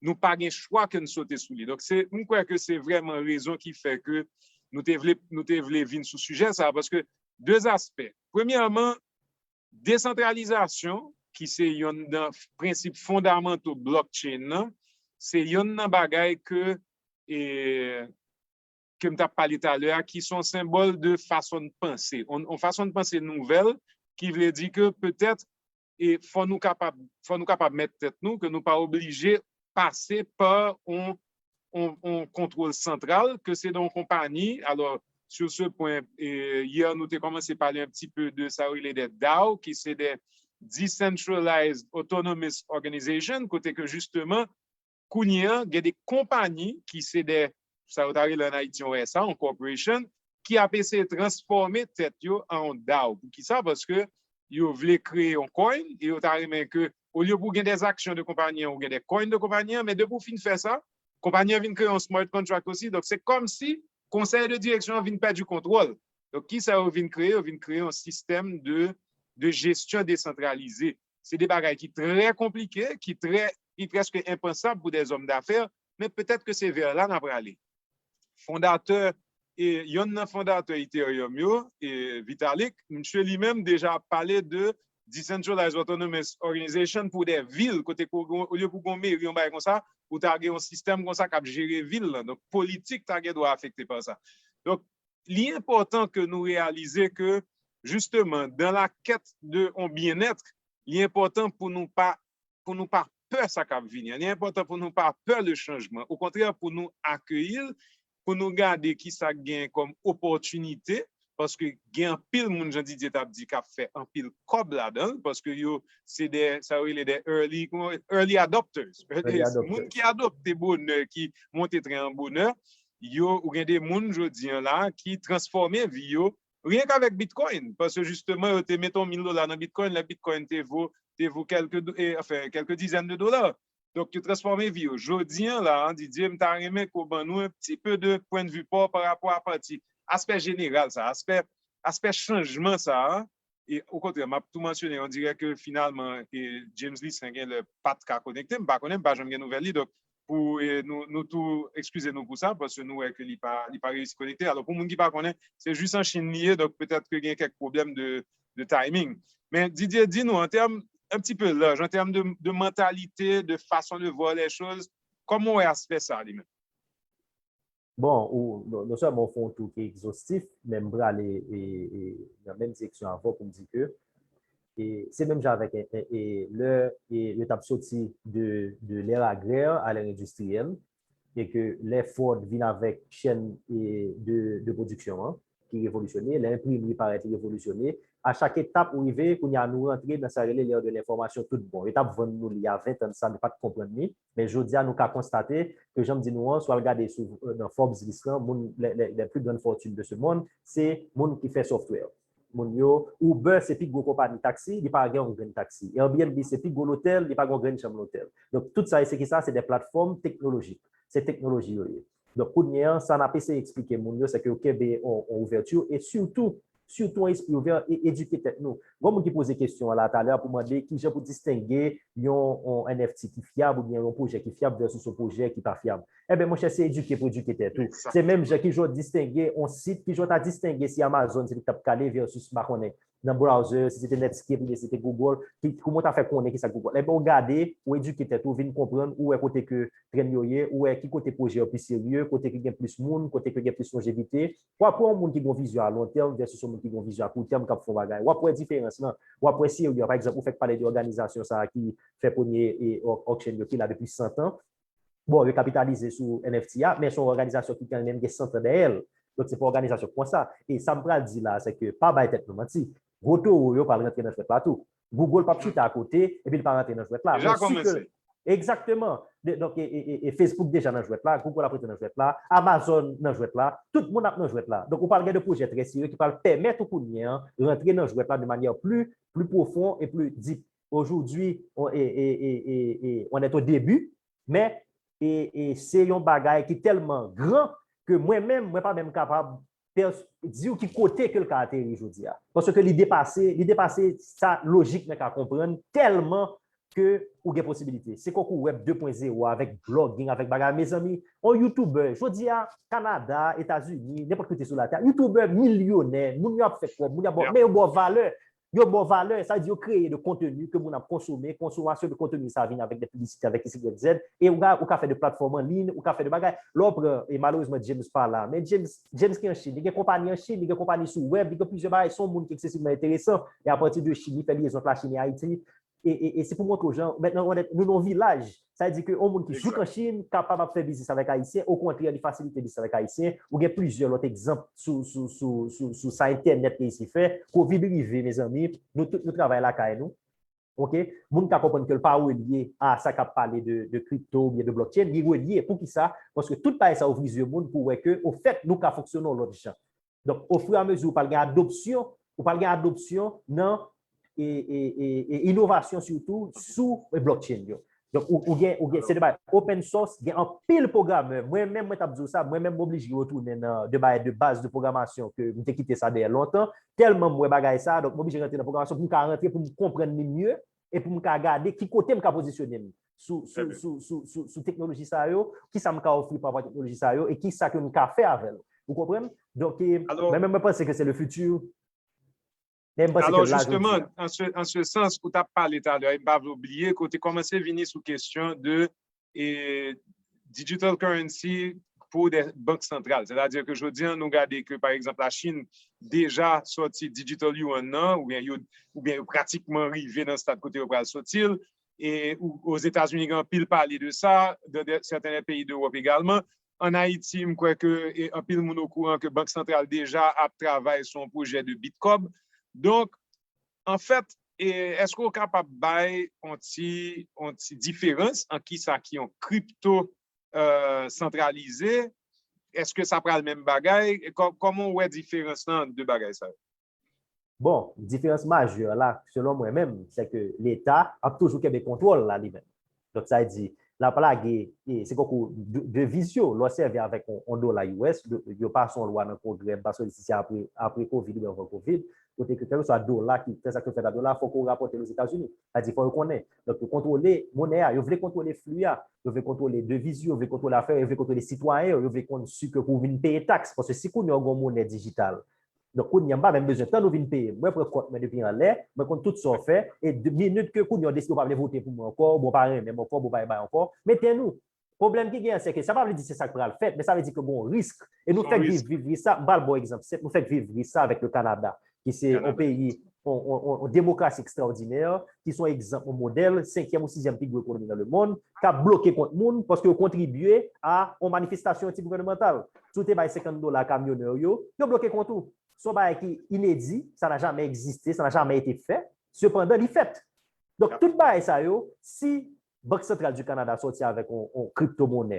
nou pa gen chwa ke n sote sou li. Donk, se, m kwè ke se vrèman rezon ki fè ke nou te vle, nou te vle vin sou sijè sa a, paske de aspè. Premyèman, desantralizasyon, ki se yonn nan prensip fondamanto blockchain nan, se yonn nan bagay ke, e, ke m t ap pale talè a, ki se yon senbòl de fason de panse. On, on fason de panse nouvèl, ki vle di ke petèt e fò nou kapab, fò nou kapab mèt tèt nou ke nou pa oblije pase pa on, on, on kontwòl santral, ke se de yon konpayi. Alò, sur ce point, e, yè, nou te kòmanse pale un petit peu de sa yo rele de DAO, ki se de Decentralized Autonomous Organization, kote ke jisteman, kounye a, gen de konpayi ki se de, sa yo ta rele an Ayiti yon S A, yon corporation, ki ap eseye transfòme tèt yo an yon DAO. Poukisa? Paske yo vle kreye yon coin, e yo ta renmen ke, olye pou gen de aksyon de konpayi an, ou gen de coin de konpayi an, men depi w fin fè sa, konpayi an vin kreye yon smart contract osi. Donk, se kòmsi konsèy de direksyon an vin pèdi kontwòl. Donk, kisa yo vin kreye? Yo vin kreye yon sistèm de, de jesyon desantralize. Se de bagay ki trè konplike, ki trè, ki prèske enpansab pou de zòm dafè, men petèt ke se vè la n ap prale. Fondatè, e, yonn nan fondatè Ethereum yo, e, Vitalik, misye li menm deja ap pale de decentralized autonomous organization pou de vil, kote ke w gen, olye pou w gen yon meri, yon bagay konsa, ou ta gen yon sistèm konsa k ap jere vil lan. Donk, politik ta gen dwa afekte pa sa. Donk, li enpòtan ke nou reyalize ke, jisteman, dans la quête de yon byennèt, li enpòtan pou nou pa, pou nou pa pè sa k ap vini an. Li enpòtan pou nou pa pè le chanjman. Okontrè, pou nou akeyi l, pou nou gade ki sa k gen kòm opòtinite, paske gen anpil moun, jan Didier t ap di, k ap fè anpil kòb ladan l, paske yo, se de, sa yo rele de early, kòman, early adopters. Early adopters. Moun ki adopte bonè, ki monte tren an bonè, yo, ou gen de moun jodi an la ki transfòme vi yo, ryen k avèk Bitcoin, paske jisteman, yo te mete yon mil dola nan Bitcoin, lè Bitcoin te vo, te vo kèlke, do- e, anfen, kèlke dizèn de dola. Donk, yo transfòme vi yo. Jodi an la, Didier, m ta renmen ke w ban nou un petit peu de point de vue pa w pa rapò a pati, aspè jeneral sa, aspè, aspè chanjman sa a. E, okontrè, m ap tou mansyone, on dirè ke finalman, e, James Lissaint genlè pa t ka konekte, m pa konnen, m pa janm gen nouvèl li, donk, pou, e, nou, nou tou eskize nou pou sa, paske nou wè ke li pa, li pa reyisi konekte. Alò, pou moun ki pa konnen, se jis an Chin li ye, donk petèt ke gen kèk pwoblèm de, de timing. Men Didier, di nou, an tèm, un petit peu large, an tèm de, de mentalité, de façon de voir les choses, kòman w wè aspè sa a li menm? Bon, ou, non, non sèlman ou fè yon tou ki egzostif, men m prale e, e, nan menm direksyon avè w pou m di ke e se menm jan avèk e, e, e, lè e, yo t ap soti de, de l'ère agraire à l'ère industrielle, e ke lè Ford vin avèk chèn e, de, de pwodiksyon an, ki revolisyone, lè enprimri parèt, li revolisyone. A chak etap ou rive, kounye a nou rantre nan sa rele l'ère de l'information tout bon. Yo t ap vann nou li a ven tan de sa, nou pa t konprann li. Men jodi a, nou ka konstate ke, jan m di nou an, si w al gade sou, nan Forbes list lan, moun, les, les, les plus grandes fortunes de ce monde, se moun ki fè software. Moun yo, Uber se pi gwo konpayi taksi, li pa gen yon grenn taksi. Airbnb se pi gwo lotèl, li pa gen yon grenn chanm lotèl. Donk, tout sa, se ki sa? Se de platfòm teknolojik. Se teknoloji yo ye. Donk, kounye a, sa n ap eseye eksplike moun yo, se ke yo kenbe yon, yon ouvèti e sitou, sitou yon espri ouvè e edike tèt nou. Gen moun ki poze kesyon an la talè pou mande kijan pou distenge yon, yon N F T ki fyab oubyen yon pwojè ki fyab versus yon pwojè ki pa fyab. Ebyen, monchè, se edike pou edike tèt ou. Se menm jan kijan w distenge yon sit, kijan w ta distenge si Amazon se li k t ap kale versus, m pa konnen, nan browser, si se te Netscape oubyen se te Google, ki, kòman w ta fè konnen ki sa Google. Ebyen, ou gade, ou edike tèt ou, vin konprann, ou wè kote ke trend yo ye, ou wè ki kote pwojè yo pi serye, kote ki gen plis moun, kote ki gen plis lonjevite. W ap wè yon moun ki gen yon vizyon a lon tèm versus yon moun ki gen yon vizyon a kou tèm k ap fè yon bagay. W ap wè diferans lan. W ap wè serye a. Pa egzanp, ou fèk pale de òganizasyon sa a ki fè premye e, au-, auction yo ki la depi san tan. Bon, yo kapitalize sou N F T a, men se yon òganizasyon ki kanmenm gen san tan dèyè l. Donk, se pa òganizasyon konsa. E sa m pral di la, se ke pa bay tèt nou manti. Gwo towo yo pral rantre nan jwèt la tou. Google p ap chita akote, epi l pa rantre nan jwèt la. Deja kòmanse. Egzakteman. Donk, e, e, e, Facebook deja nan jwèt la, Google ap rantre nan jwèt la, Amazon nan jwèt la, tout moun ap nan jwèt la. Donk, ou pral gen de pwojè trè serye ki pral pèmèt ou kounye a rantre nan jwèt la de manyè pli, pli pwofon e pli deep. Aujourd'hui, on, e, e, e, e, e, on est au début, men e, e se yon bagay ki tèlman gran ke mwen menm, mwen pa menm kapab pers- di w ki kote ke l ka ateri jodi a. Paske li depase, li depase sa lojik mwen ka konprann tèlman ke ou gen posibilite. Se kòk ou web de pwen zewo avèk blogging, avèk bagay. Mezanmi, yon YouTuber, jodi a, Kanada, Etazini, nenpòt kote sou latè, YouTuber milyonè, moun yo ap fè kòb, moun yo ap ba w, men yo ba w valè. Yo ba w valè, sa vle di yo kreye de konteni ke moun ap konsome, konsomasyon de konteni sa vin avèk de piblisite, avèk X Y Z, e ou ka, ou ka fè de platfòm an liy, ou ka fè de bagay. Lè w pran, e malerezman James pa la, men James, James ki an Chin, li gen konpayi an Chin, li gen konpayi sou web, li gen plizyè bagay, se yon moun ki eksesivman enteresan, e apati de Chin, li fè lyezon ant Lachin e Ayiti, e, e, e se pou montre w jan, mentnan, nou nan yon vilaj, sa vle di ke yon moun ki jouk an Chin kapab ap fè biznis avèk Ayisyen, okontrè, li fasilite biznis avèk Ayisyen. Ou gen plizyè lòt egzanp sou, sou, sou, sou, sou sa entènèt reyisi fè. Covid rive, mezanmi, nou tout nou travay lakay nou. Oke? Moun ka konprann ke l pa relye a sa k ap pale de, de kripto oubyen de blockchain, li relye. Poukisa? Paske tout bagay sa ouvri zye moun pou wè ke, ofèt, nou ka fonksyone yon lòt jan. Donk, ofiramezi, ou pral gen adopsyon, ou pral gen adopsyon nan e, e, e, e inovasyon sitou sou e blockchain yo. Donk, ou, ou gen, ou gen, se de bagay open source, gen anpil pwogramè. Mwen menm, mwen t ap di w sa, mwen menm, m oblije retounen nan de bagay de baz de pwogramasyon ke m te kite sa dèyè lontan. Tèlman m wè bagay sa, donk, m oblije rantre nan pwogramasyon pou m ka rantre, pou m konprann li mye, e pou m ka gade ki kote m ka pozisyone m sou, sou, sou, sou, sou, sou teknoloji sa yo, ki sa m ka ofri pa rapò a teknoloji sa yo, e ki sa ke m ka fè avè l. Ou konprann? Donk, e, mwen menm, mwen panse ke se le futur. Men m panse ke la, jodi a, an se, an se sans, ou t ap pale talè, e m pa vle w bliye, ke w te kòmanse vini sou kesyon de e, digital currency pou de bank santral. Sètadi ke jodi a, nou gade ke, pa egzanp, Lachin deja sòti digital yuan nan, oubyen yo, oubyen yo pratikman rive nan stad kote yo pral sòti l, e Ozetazini gen anpil pale de sa, dans sèten peyi d'Ewòp egalman. Ann Ayiti, m kwè ke e, anpil moun okouran ke Bank Santral deja ap travay sou yon pwojè de Bitcob. Donk, anfèt, e, èske w kapab bay yon ti, yon ti diferans an kisa ki yon kripto e, santralize? Èske sa pral menm bagay? Kò- Kòman w wè diferans lan ant de bagay sa yo? Bon, diferans majè la, selon mwen menm, se ke Leta ap toujou kenbe kontwòl la li menm. Donk, sa vle di, l ap lage, e, se konkou de- deviz yo, lè w sèvi avèk yon yon dola U S, de- yo pase yon lwa nan Kongrè, m pa sonje si se apre apre Covid oubyen anvan Covid, kote ke kèlkeswa dola ki, tranzaksyon fèt a dola, fòk ou rapòte l Ozetazini. Sa vle di, fòk yo konnen. Donk, yo kontwole monè a, yo vle kontwole fli a, yo vle kontwole deviz yo, yo vle kontwole afè yo, yo vle kontwole sitwayen yo, yo vle konn si ke pou w vin peye taks. Paske si kounye a w gen yon monè dijital, donk kounye a m pa menm bezwen tann ou vin peye m. Mwen pran kont mwen depi anlè, mwen konn tout sa w fè, e de minit ke kounye a w deside w pa vle vote pou mwen ankò, oubyen w pa renmen m ankò, oubyen w pa bay ankò, mete nou. Pwoblèm ki genyen, se ke sa pa vle di se sa k pral fèt, men sa vle di ke gen yon risk. E nou fèk viv, viv risk sa. M pral ba w egzanp senp, nou fèk viv risk sa avèk le Kanada, ki se yon peyi, yon, yon, yon, yon demokrasi ekstraòdinè, ki se yon egzanp, yon modèl, senkyèm ou sizyèm pi gwo ekonomi nan lemonn, k ap bloke kont moun paske yo kontribye a yon manifestasyon antigouvènmantal. Si w te bay senkant dola kamyonè yo, yo bloke kont ou. Se yon bagay ki inedi, sa n'a jamais existé, sa n'a jamais été fait, sepandan, li fèt. Donk, tout bagay sa yo, si Bank Santral di Kanada sòti avèk yon, yon kriptomonè,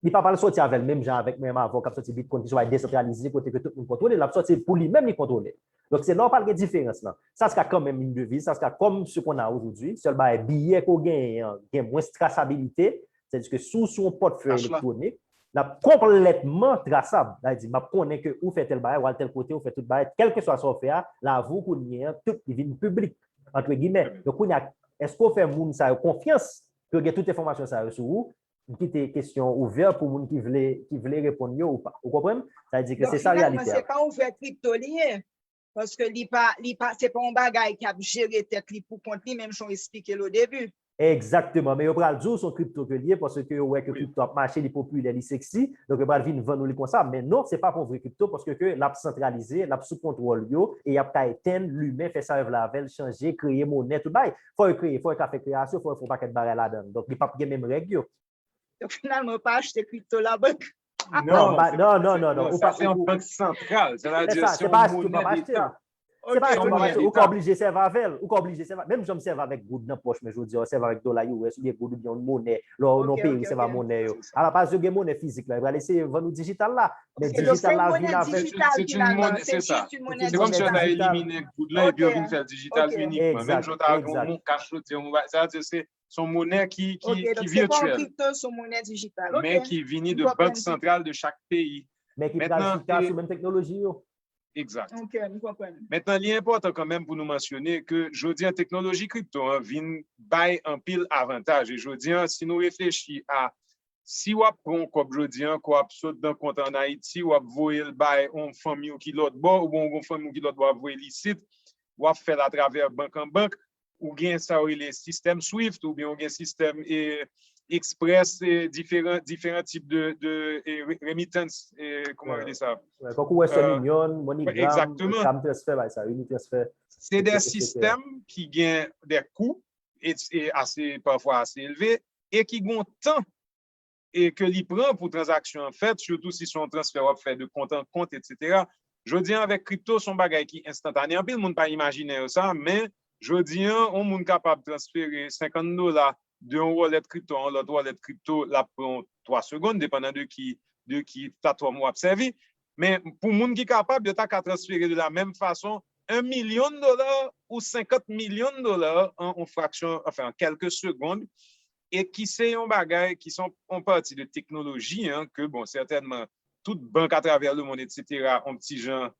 li pa pral sòti avè l menm jan avèk menm avè w k ap sòti Bitcoin ki se yon bagay desantralize kote ke tout moun kontwole l, l ap sòti pou li menm li kontwole l. Donk se la w pral gen diferans lan. Sa se ka kanmenm yon deviz, sa se ka kòm ce qu'on a aujourd'hui, sèl bagay biyè ke w genyen an gen mwens trasabilite, sètadi ke si w sou yon pòtfèy elektwonik, l ap konplètman trasab. Sa vle di, m ap konnen ke ou fè tèl bagay, w al tèl kote, ou fè tout bagay, kèlkeswa sa w fè a, lavi w kounye an, tout li vin piblik, antre gimè. Donk kounye a, èske w fè moun sa yo konfyans pou yo gen tout enfòmasyon sa yo sou ou? M kite kesyon ouvè pou moun ki vle ki vle reponn yo ou pa. Ou konprann? Sa vle di ke se sa reyalite a. Se pa ouvè kripto li ye. Paske li pa li pa se pa yon bagay ki ap jere tèt li pou kont li menm jan w esplike l o debi. Egzakteman, men yo pral di w se yon kripto ke li ye paske yo wè ke kripto ap mache, li popilè, li seksi, donk yo pral vin vann ou li konsa, men non, se pa pou yon vre kripto paske ke l ap santralize, l ap sou kontwòl yo e y ap ka etenn, limen, fè sa yo vle avè l, chanje, kreye monè, tout bagay. Fò yo kreye, fò yo ka fè kreyasyon, fò yo fè yon pakèt bagay ladan l, donk li p ap gen menm règ yo. Donk finalman yo pa achte kripto labank. Non, non, non, non, non. Sa se yon bank santral, sètadi se yon monè deta. Se pa achte, ou pa achte, ou ka oblije sèvi avè l, ou ka oblije sèvi, menm jan m sèvi avèk goud nan pòch mwen jodi a, ou sèvi avèk dola U S oubyen goud oubyen yon monè, lè w nan yon peyi ou sèvi a monè yo. Alabaz yo gen monè fizik la, yo pral eseye vann ou dijital la, men dijital la vin avèk. Se kòmsi yo ta elimine goud lan epi yo vin fè l dijital inikman, menm jan w ta gen yon mon kach jodi a, se yon monè ki, ki, ki vityèl, men ki vini de bank santral de chak peyi. Men ki pral chita sou menm teknoloji yo. Egzat. Ok, m konprann. Mentnan, li enpòtan kanmenm pou nou mansyone ke jodi an teknoloji kripto an vin bay anpil avantaj. E jodi an, si nou reflechi a si w ap pran yon kòb jodi an, ke w ap sot nan kont an Ayiti, w ap voye l bay yon fanmi w ki lòt bò, oubyen yon fanmi w ki lòt bò ap voye l isit, w ap fè l atravè bank an bank, ou gen sa yo rele sistèm Swift, oubyen ou gen sistèm e, Express, e, diferan, diferan tip de, de e, remittance, e, kòman yo rele sa? Tankou Western Union, MoneyGram, Cam Transfer, bay sa, Unitransfer. Se de sistèm ki gen de kou e, e ase, pafwa ase elve, e ki gen yon tan e ke li pran pou tranzaksyon an fèt, sitou si se yon transfè w ap fè de kont an kont, etsetera. Jodi an, avèk kripto, se yon bagay ki enstantane. Anpil moun pa imajine yo sa, men jodi an, yon moun kapab transfere senkant dola de yon wallet kripto a yon lòt wallet kripto, l ap pran twa segonn, depandan de ki, de ki platfòm w ap sèvi. Men pou moun ki kapab, yo ta ka transfere de la menm fason un million de dollars ou cinquante millions de dollars en, en fraction, enfin, en quelques secondes, e ki se yon bagay ki se yon pati de teknoloji an, ke, bon, sètènman, tout bank atravè lemonn, etsetera, yon ti jan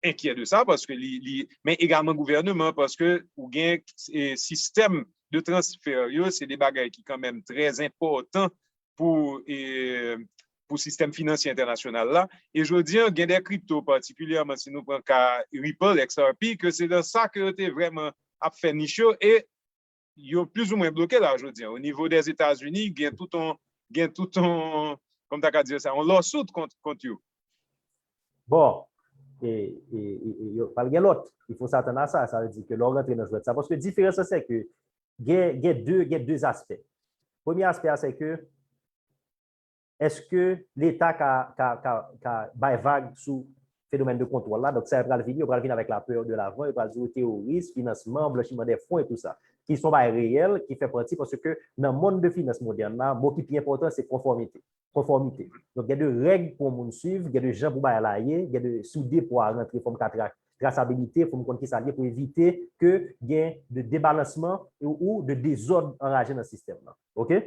enkyè de sa, paske li, li, men egalman gouvèneman, paske ou gen e, sistèm de transfè yo, se de bagay ki kanmenm trè enpòtan pou e, pou sistèm finansye entènasyonal la. E jodi an, gen de kripto, patikilyèman si nou pran ka Ripple, X R P, ke se nan sa ke yo te vrèman ap fè nich yo, e yo plizoumwen bloke la jodi an. O nivo Dèzetazini, gen tout on, gen tout on, kòm ta ka di sa, on lawsuit kont, kont yo. Bon, e, e, e, e, yo pral gen lòt. Il faut s'attendre à ça. Sa vle di ke lè w rantre nan jwèt sa, paske diferans la se ke gen, gen de, gen de aspè. Premye aspè a se ke èske Leta ka, ka, ka, ka bay vag sou fenomèn de kontwòl la? Donk sa yo pral vini, yo pral vini avèk la peur de l'avant, yo pral di w teworis, finansman, blanchiman de fon e tou sa. Ki se yon bagay reyèl, ki fè pati paske nan mond de finans modèn la, mo ki pi enpòtan se konfòmite. Konfòmite. Donk gen de règ pou yon moun swiv, gen de jan pou bagay la ye, gen de si w de pwa rantre fò m ka tra, trasabilite, fò m konn kisa l ye pou evite ke gen de debalansman ou, ou de dezòd anraje nan sistèm nan. Oke?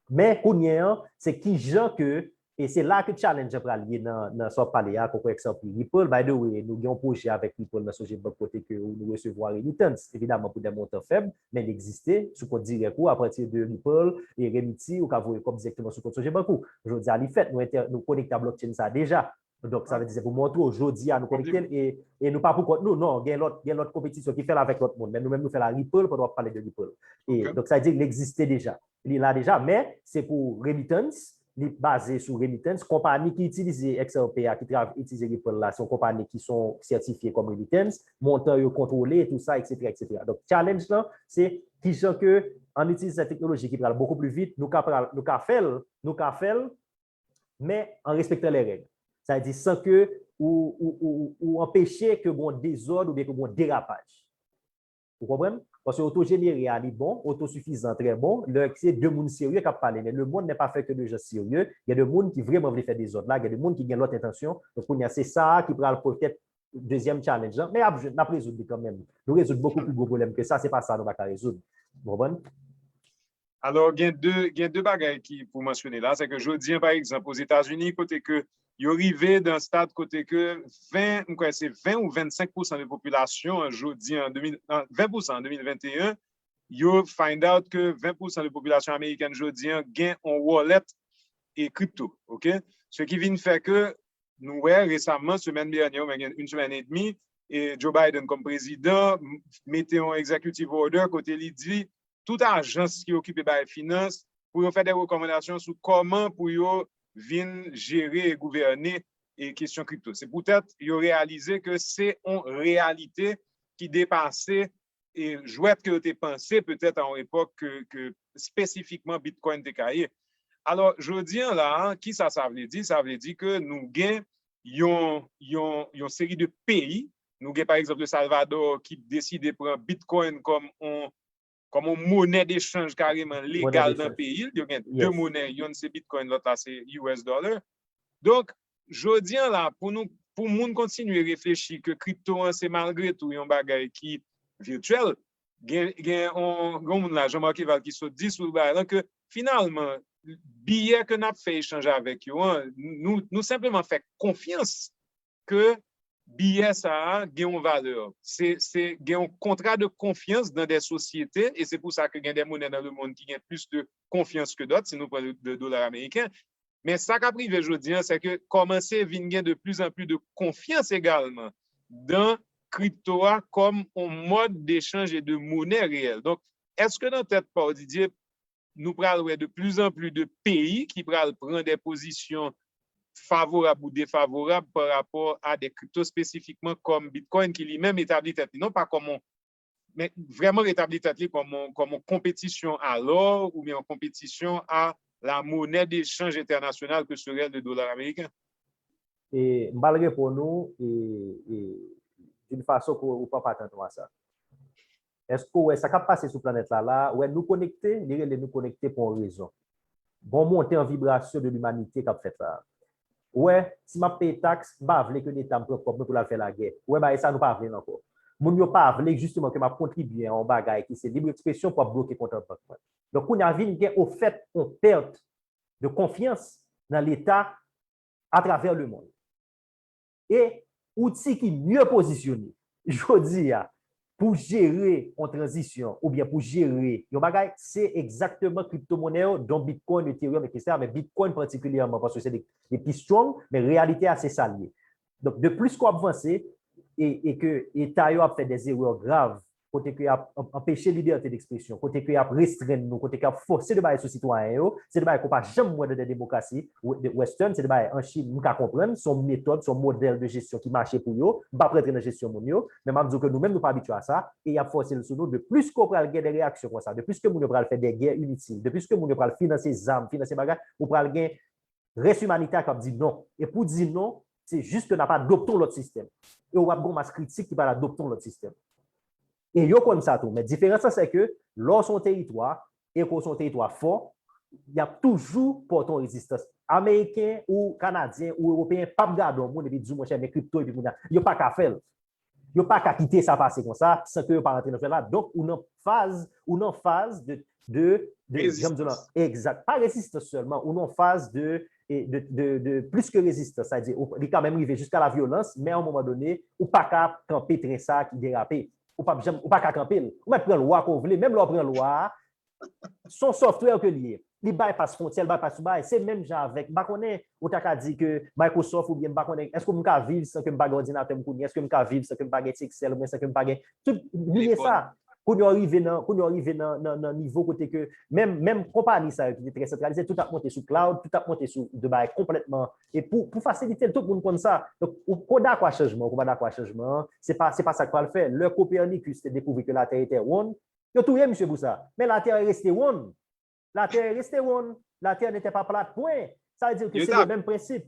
Men kounye an, se kijan ke, e se la ke challenge an pral ye nan, nan sa w ap pale a, konprann X R P Ripple. By the way, nou gen yon pwojè avèk Ripple nan Sogebank kote ke nou resevwa remittance, evidaman pou de montan fèb, men li egziste sou kont dirèk ou apati de Ripple e Remitty, ou ka voye kòb dirèkteman sou kont Sogebank ou. Jodi a li fèt, nou, entè, nou konekte a blockchain sa deja. Donk, sa vle di se pou montre w, jodi a nou konekte l e, e nou pa pou kont nou, non, gen lòt, gen lòt konpetisyon ki fè l avèk lòt moun, men nou menm nou fè l a Ripple pandan w ap pale de Ripple. E, donk, sa vle di li egziste deja. Li la deja, men se pou remittance, li baze sou remittance. Konpani ki itilize X R P a, ki tra, itilize Ripple la, se yon konpani ki son sètifye kòm remittance, montan yo kontwole, tou sa, et cetera, et cetera. Donk, challenge lan, se kijan ke, an itilizan teknoloji ki pral bokou pli vit, nou ka pral, nou ka fè l, nou ka fè l, men an respektan lè règ. Sa vle di san ke ou, ou, ou, ou anpeche ke gon dezòd oubyen ke gon derapaj. Ou konprann? Paske otojenere a li bon, otosifizan trè bon, lè se de moun serye k ap pale, men le monde n'est pas fait que de gens sérieux, gen de moun ki vrèman vle fè dezòd la, gen de moun ki gen lòt entansyon, donk kounye a se sa a ki pral petèt dezyèm challenge lan, men ap jwenn, n ap rezoud li kanmenm. Nou rezoud bokou pli gwo pwoblèm ke sa, se pa sa nou pa ka rezoud. Ou konprann? Alò, gen de, gen de bagay ki pou mansyone la, se ke jodi an, pa egzanp, Ozetazini, kote ke yo rive nan stad kote ke ven, m kwè se ven ou vennsenk pousan de popilasyon an jodi an, de mil, an, ven pousan an de mil venteyen, yo find out ke ven pousan de popilasyon amerikèn jodi an gen on wallet e kripto, oke? Se ki vin fè ke nou wè resaman, semèn dènyè, oubyen gen yon semèn edmi, e Joe Biden kòm prezidan mete yon executive order kote li di tout ajans ki okipe bay finans pou yo fè de rekòmandasyon sou kòman pou yo vin jere e gouvène e kesyon kripto. Se poutèt yo reyalize ke se yon reyalite ki depase e jwèt ke yo te panse petèt a yon epòk ke, ke espesifikman Bitcoin te ka ye. Alò, jodi an la, kisa sa vle di? Sa vle di ke nou gen yon, yon, yon seri de peyi, nou gen pa egzanp le Salvador ki deside pran Bitcoin kòm on, kòm on monè dechanj kareman legal nan peyi l. Yo gen de monè, yonn se Bitcoin, lòt la se U S dollar. Donk, jodi an la, pou nou, pou moun kontinye reflechi ke kripto an se malgre tou yon bagay ki vityèl, gen, gen on, gen moun la, Jean-Marc Eval ki sot di sou bagay lan ke finalman, biyè ke n ap fè echanj avèk yo an, nou, nou senpleman fè konfyans ke biyè sa a gen yon valè. Se, se gen yon kontra de konfyans dan de sosyete, e se pou sa ke gen de monè nan lemonn ki gen plis de konfyans ke dòt, si nou pran le, le dola ameriken. Men sa k ap rive jodi an, se ke kòmanse vin gen de plus en plus de konfyans egalman dan kripto a kòm on mòd dechanj e de monè reyèl. Donk, èske nan tèt pa w, Didier, nou pral wè de plus en plus de peyi ki pral pran de pozisyon favorab ou defavorab pa rapò a de kripto, espesifikman kòm Bitcoin ki li menm etabli tèt li, non pa kòm on, men vrèman etabli tèt li kòm on, kòm on konpetisyon a lò oubyen on konpetisyon a la monnaie d'échange internationale que serait le dollar américain? E m pral reponn ou e, e, d'une façon ke ou pa pa atann ou a sa. Èske w wè sa k ap pase sou planèt la la? Ou wè nou konekte, li rele nou konekte pou yon rezon. Gon monte an vibrasyon de limanite k ap fèt la. Ou wè, si m ap peye taks, m pa vle ke Leta m pran kòb mwen pou l al fè lagè. Ou wè, bagay sa nou pa vle l ankò. Moun yo pa vle jisteman ke m ap kontribye a yon bagay ki se lib ekspresyon pou ap bloke kont an bank mwen. Donk, kounye a vin gen ofèt yon pèt de konfyans nan Leta atravè lemonn. E outi ki mye pozisyone jodi a pou jere yon tranzisyon oubyen pou jere yon bagay, se egzakteman kriptomonè yo, dont Bitcoin, Ethereum, etsetera. Men Bitcoin patikilyèman, paske se li ki pi strong, men reyalite a, se sa l ye. Donk, de plis ke w ap vanse, e, e ke eta yo ap fè de erè grav, kote ke y ap anpeche libète dekspresyon, kote ke y ap restrenn nou, kote ke y ap fòse de bagay sou sitwayen yo, se de bagay ke w pa janm wè nan de demokrasi western, se de bagay an Chin, m ka konprann, se yon metòd, se yon modèl de jesyon ki mache pou yo, m p ap rantre nan jesyon moun yo, men m ap di w ke nou menm, nou pa abitye a sa, e y ap fòse l sou nou, de plis ke w pral gen de reyaksyon konsa, de plis ke moun yo pral fè de gè initil, de plis ke moun yo pral finanse zam, finanse bagay, ou pral gen rès imanitè a k ap di non. E pou di non, se jis ke n ap adopte yon lòt sistèm. E w ap gen yon mas kritik ki pral adopte yon lòt sistèm. E yo konn sa tou. Men diferans lan, se ke lè w se yon teritwa, e ke w se yon teritwa fò, y ap toujou pote yon rezistans. Ameriken ou Kanadyen ou Ewopeyen p ap gade yon moun epi di w, monchè, men kripto, epi moun nan, yo pa ka fè l. Yo pa ka kite sa pase konsa san ke yo pa rantre nan fè la. Donk, ou nan faz, ou nan faz de, de, de, jan m di w lan, egzak, pa rezistans sèlman, ou nan faz de, e, de, de, de plis ke rezistans. Sa vle di, ou, li ka menm rive jiska la vyolans, men a yon moman done, ou pa ka kanpe tren sa a ki derape. Ou p ap janm, ou pa ka kanpe l. Ou mèt pran lwa ke w vle, menm lè w pran lwa a, se yon software ke li ye. Li bypass fwontyè, li bypass tout bagay. Se menm jan avèk, m pa konnen, ou ta ka di ke Microsoft oubyen m pa konnen, èske m ka viv san ke m pa gen òdinatè m kounye? Èske m ka viv san ke m pa gen ti Excel oubyen san ke m pa gen tout, bliye sa. Kounye a w rive nan, kounye a w rive nan, nan, nan nivo kote ke menm, menm konpayi sa yo ki te trè santralize, tout ap monte sou cloud, tout ap monte sou de bagay konplètman. E pou, pou fasilite l, tout moun konn sa. Donk, ou, ke w dakò a chanjman, ou pa dakò a chanjman, se pa, se pa sa k pral fè. Lè Copernicus te dekouvri ke Latè te wonn, yo touye misye pou sa. Men Latè rete wonn. Latè rete wonn. Latè n'était pas plate, pwen. Sa vle di ke se le menm prensip.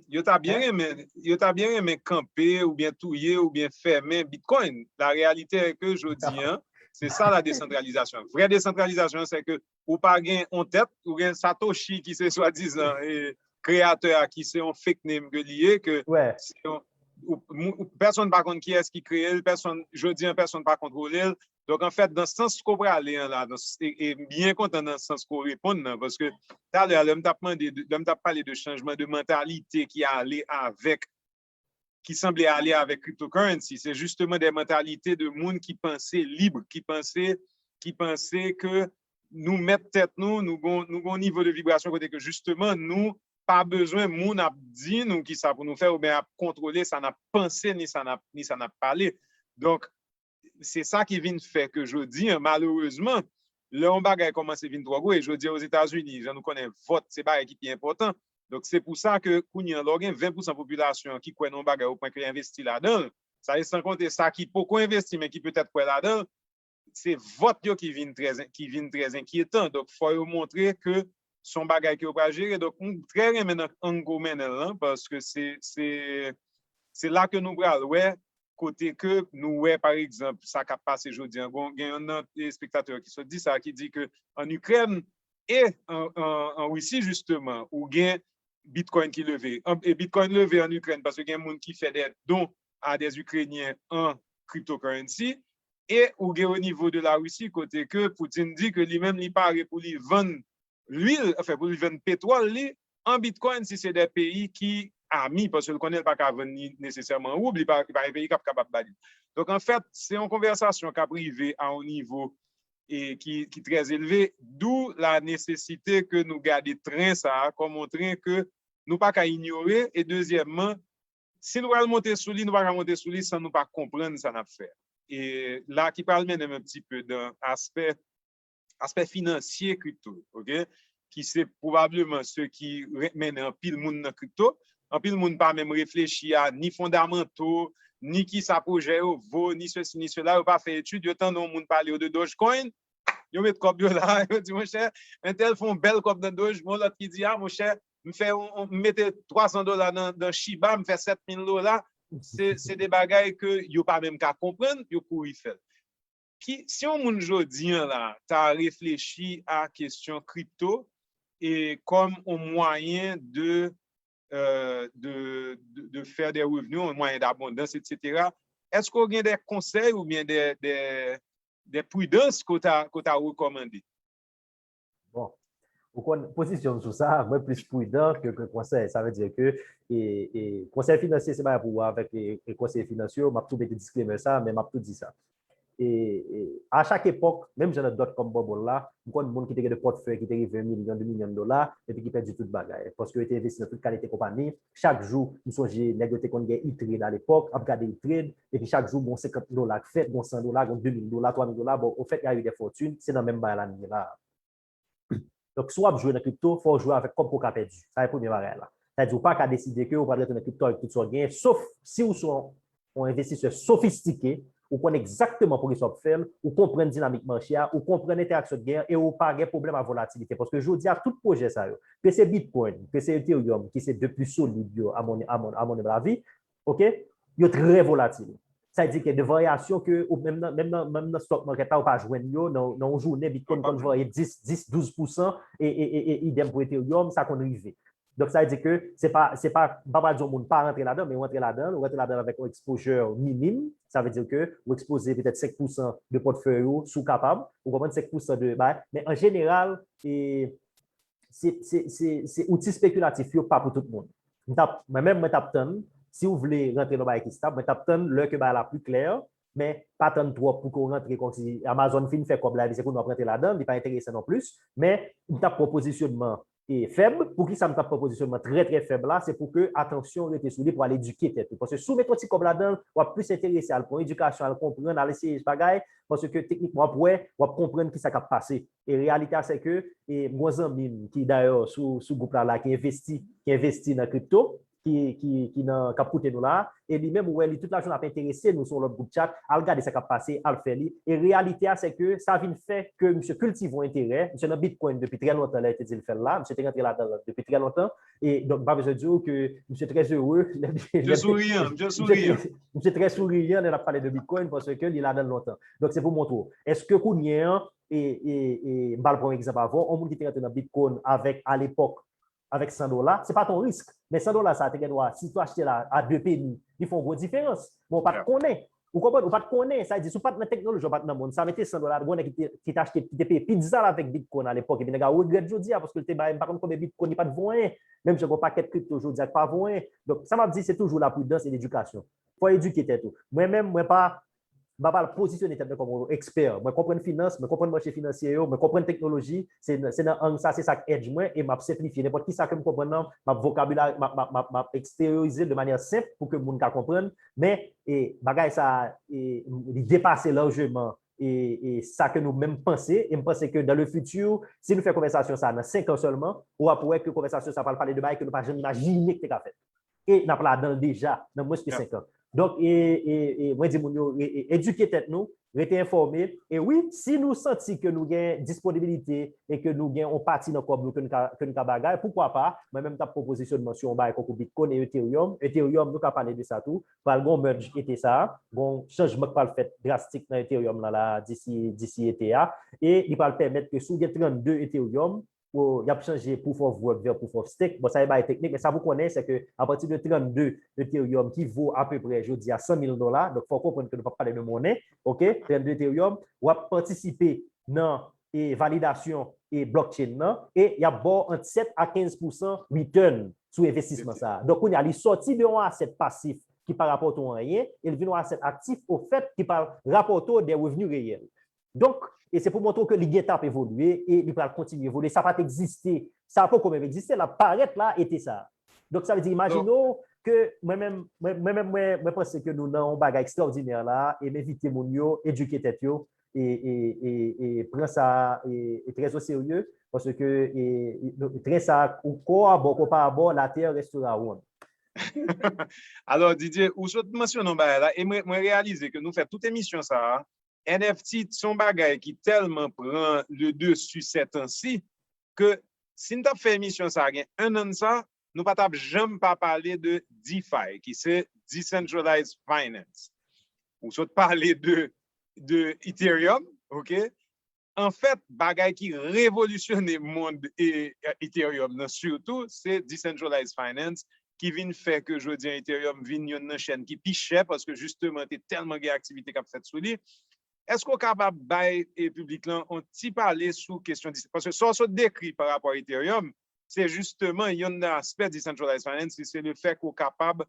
Yo ta byen renmen, yo ta byen renmen kanpe oubyen touye oubyen fèmen Bitcoin. La réalité est que jodi an, se sa la décentralisation. Vrè desantralizasyon an, se ke ou pa gen yon tèt, ou gen Satoshi ki se swadizan e, kreyatè a, ki se yon fake name ke li ye, ke se yon, ou, ou, pèsonn pa konn kiyès ki kreye l, pèsonn, jodi an, pèsonn pa kontwole l. Donk, anfèt, nan sans ke w prale an la, e, e m byen kontan nan sans ke w reponn nan, paske talè a, lè m t ap mande, lè m t ap pale de chanjman de mantalite ki ale avèk, ki sanble ale avèk cryptocurrency, se jisteman de mantalite de moun ki panse lib, ki panse, ki panse ke nou mèt tèt nou, nou gon, nou gon nivo de vibrasyon kote ke jisteman nou pa bezwen moun ap di nou ki sa pou nou fè oubyen ap kontwole sa n ap panse ni sa n ap, ni sa n ap pale. Donk, se sa ki vin fè ke jodi an, malerezman, lè yon bagay kòmanse vin twò gwo, e jodi an Ozetazini, jan nou konnen, vòt se bagay ki pi enpòtan. Donk, se pou sa ke kounye an, lè w gen ven pousan popilasyon an ki kwè nan yon bagay o pwen ke yo envesti ladan l, sa e san konte sa ki poko envesti men ki petèt kwè ladan l, se vòt yo ki vin trè, ki vin trè enkyetan. Donk, fò yo montre ke se yon bagay ke yo pral jere. Donk, m trè renmen nan ang ke w mennen l lan, paske se, se, se la ke nou pral wè kote ke nou wè, pa egzanp, sa k ap pase jodi an. Gen, gen yonn nan espektatè yo ki sot di sa, ki di ke an Ikrèn e an, an, an Risi, jisteman, ou gen Bitcoin ki leve. An, e Bitcoin leve an Ikrèn paske gen moun ki fè de don a de Ikrenyen an cryptocurrency. E ou gen o nivo de la Risi, kote ke Putin di ke li menm li pare pou li vann lwil, anfen, pou li vann petwòl li an Bitcoin si se de peyi ki ami, paske l konnen l pa ka vann li nesesèman an woub, li pa, li pa gen peyi k ap kapab ba li. Donk, anfèt, se yon konvèsasyon k ap rive a yon nivo e ki, ki trè elve, d'où la nécessité ke nou gade tren sa a kòm yon tren ke nou pa ka inyore, e dezyèmman, si nou pral monte sou li, nou pa ka monte sou li san nou pa konprann sa n ap fè. E la ki pral mennen m un petit peu dans aspè, aspè finansye kripto, ok? Ki se pwobableman se ki re-, mennen anpil moun nan kripto. Anpil moun pa menm reflechi a ni fondamanto, ni kisa pwojè yo vo, ni sesi, ni sela. Yo pa fè etid, yo tande yon moun pale yo de Dogecoin, yo met kòb yo la, yo di, monchè, entèl fè yon bèl kòb nan Doge, gen yon lòt ki di, a, monchè, m fè yon, yon, m mete twa san dola nan, nan Shiba, m fè sèt mil dola. Se, se de bagay ke yo pa menm ka konprann, yo kouri fè l. Ki, si yon moun jodi an la, ta reflechi a kesyon kripto e kòm yon mwayen de, euh, de, de, de fè de revni, yon mwayen d'abondans, etsetera, èske w gen de konsèy oubyen de, de, de pridans ke w ta, ke w ta rekòmande? Bon, ou konn pozisyon m sou sa, mwen plis pridan ke, ke konsèy. Sa vle di ke, e, e, konsèy finansye se bagay pou wè avèk, e, e konseye finansye yo, m ap tou mete disclaimer sa, men m ap tou di sa. e, e, a chak epòk, menm jan nan dot com bubble la, m konn moun ki te gen de pòtfèy ki te rive milyon, de milyon dola, epi ki pèdi tout bagay. Paske yo te envesti nan tout kalite konpani. Chak jou, m sonje nèg yo te konn gen E-Trade alepòk, ap gade E-Trade, epi chak jou, gon senkant dola k fèt, gon san dola, gon de mil dola, twa mil dola, bon, au fait, il y a eu des fortunes, se nan menm bagay la nou ye la. Donk, si w ap jwe nan kripto, fò w jwe avèk kòb ke w ka pèdi. Sa se premye bagay la. Sa vle di, ou pa ka deside ke ou pral rantre nan kripto avèk tout sa w genyen, sof si ou se yon envestisè sofistike, ou konn egzakteman poukisa w ap fè l, ou konprann dinamik mache a, ou konprann entèraksyon k genyen e ou pa gen pwoblèm ak volatilite. Paske jodi a, tout pwojè sa yo, ke se Bitcoin, ke se Ethereum, ki se de pli solid yo, à mon, à mon, à mon humble avis, ok, yo trè volatil. Sa vle di ke de varyasyon ke ou menm nan, menm nan, menm nan stock market la, ou pa jwenn yo nan, nan yon jounen, Bitcoin konn varye dis, dis, douz pousan, e, e, e, e idem pou Ethereum, sa konn rive. Donk, sa vle di ke se pa, se pa, m pa pral di yon moun pa rantre ladan, men ou rantre ladan, ou rantre ladan avèk yon exposure minim. Sa vle di ke ou ekspoze petèt senk pousan de pòtfèy ou, si w kapab, ou konprann, senk pousan de, bay, men an jeneral, e, se, se, se, se outi spekilatif yo pa pou tout moun. M t ap, mwen menm, mwen t ap tann, si w vle rantre nan bagay ki stab, mwen t ap tann lè ke bagay la pli klè, men pa tann twòp pou ke w rantre kòmsi Amazon fin fè kòb la, epi se kounye a w ap rantre ladan, li pa enteresan non plis, men m t ap pran pozisyonman e fèb. Poukisa m t ap pran pozisyonman trè, trè fèb la? Se pou ke atansyon rete sou li pou al edike tèt ou. Paske si w met yon ti kòb ladan l, w ap plis enterese al pran edikasyon, al konprann, al eseye bagay, paske teknikman w ap wè, w ap konprann kisa k ap pase. E reyalite a, se ke, e m gen yon zanmi m ki dayè sou, sou gwoup la, la, ki envesti, ki envesti nan kripto, ki, ki, ki nan, k ap koute nou la, e li menm, ou wè, li tout lajounen ap enterese nou sou yon lòt gwoup chat, al gade sa k ap pase, al fè li. E reyalite a, se ke sa vin fè ke misye kiltive yon enterè, misye nan Bitcoin depi trè lontan, lè yo te di l fè l la, misye te rantre ladan l depi trè lontan, e donk, m pa bezwen di w ke misye trè ere, lè, lè, Misye souriyan, misye souriyan. Misye trè souriyan lè l ap pale de Bitcoin, paske li ladan l lontan. Donk, se pou montre w. Èske kounye an, e, e, e, m pral pran yon egzanp avè w, yon moun ki te rantre nan Bitcoin avèk, alepòk, avèk san dola, se pa t yon risk. Men san dola sa a te gen dwa, si w te achte l a, a de peni, li fè yon gwo diferans. Men w pa t konnen. Ou konprann? Ou pa t konnen. Sa vle di, si w pa t nan teknoloji, w pa t nan mond sa, mete san dola, gon nèg ki te, ki te achte, ki te peye pizza l avèk Bitcoin alepòk, epi nèg la regrèt jodi a, paske l te bay, m pa konn konbyen Bitcoin, li pa t vo anyen. Menm jan gon pakèt kripto jodi a k pa vo anyen. Donk, sa m ap di, se toujou lapridans e ledikasyon. Fò w edike tèt ou. Mwen menm, mwen pa, m pa pral pozisyone tèt mwen kòm yon ekspè. Mwen konprann finans, mwen konprann mache finansye yo, mwen konprann teknoloji, se, se nan ang sa, se sa k edge mwen, e m ap senplifye. Nenpòt kisa ke m konprann nan, m ap vokabila-, m ap, m ap, m ap, m ap eksteriorize l de manyè senp pou ke moun ka konprann. Men, e, bagay sa, e, li depase lajman, e, e sa ke nou menm panse, e m panse ke dans le futur, si nou fè konvèsasyon sa nan senk an sèlman, w ap wè ke konvèsasyon sa pral pale de bagay ke nou pa janm imajine ki te ka fèt. E n ap ladan l deja nan mwens ke senk an. Donk, e, e, e, mwen di moun yo, e, e, edike tèt nou, rete enfòme. E wi, si nou santi ke nou gen disponibilite e ke nou gen yon pati nan kòb nou ke nou ka, ke nou ka bagay, poukwa pa, mwen menm m t ap pran pozisyonman sou yon bagay tankou Bitcoin e Ethereum. Ethereum, nou ka pale de sa tou. Pral gen yon merge ete sa, gen yon chanjman k pral fèt drastik nan Ethereum lan la, disi, disi ete a. E li pral pèmèt ke si w gen trannde Ethereum, y ap chanje proof of work vè proof of stake. Bon, sa e bagay teknik, men sa pou konnen, se ke apati de trannde Ethereum ki vo apeprè jodi a san mil dola, donk fò w konprann ke nou p ap pale de monnen, ok? Trannde Ethereum, w ap patisipe nan e validasyon e blockchain nan, e y ap ba w ant sèt a kenz pousan return sou envestisman sa a. Donk, kounye a, li sòti de yon asset pasif ki pa rapòte w anyen, e l vin yon asset aktif, ofèt, ki pral rapòte w de revni reyèl. Donk, e se pou montre w ke li gentan ap evolye e li pral kontinye evolye. Sa pa t egziste. Sa poko menm egziste, l ap parèt la, ete sa. Donk, sa vle di, imajine w ke mwen menm, mwen, mwen menm, mwen, mwen panse ke nou nan yon bagay ekstraòdinè la, e m envite moun yo edike tèt yo, e, e, e, e pran sa, e, e trè o serye, paske, e, e, tren sa, ou kò abò, kò pa abò, la terre restera ronde. Alò, Didier, ou sot mansyone yon bagay la, e mwen, mwen reyalize ke nou fè tout emisyon sa a, N F T se yon bagay ki tèlman pran le dessus ces temps-ci, ke si n t ap fè emisyon sa a gen en an de sa, nou pa t ap janm pa pale de DeFi, ki se Decentralized Finance. Ou sot pale de, de Ethereum, ok? Anfèt, bagay ki revolisyone mond e, e, Ethereum nan sitou, se Decentralized Finance, ki vin fè ke jodi an Ethereum vin youn nan chèn ki pi chè, paske jisteman te tèlman gen aktivite k ap fèt sou li. Èske w kapab bay, e, piblik lan yon ti pale sou kesyon dis-, paske sa w sot dekri pa rapò a Ethereum, se jisteman youn nan aspè Decentralized Finance, se le fè ke w kapab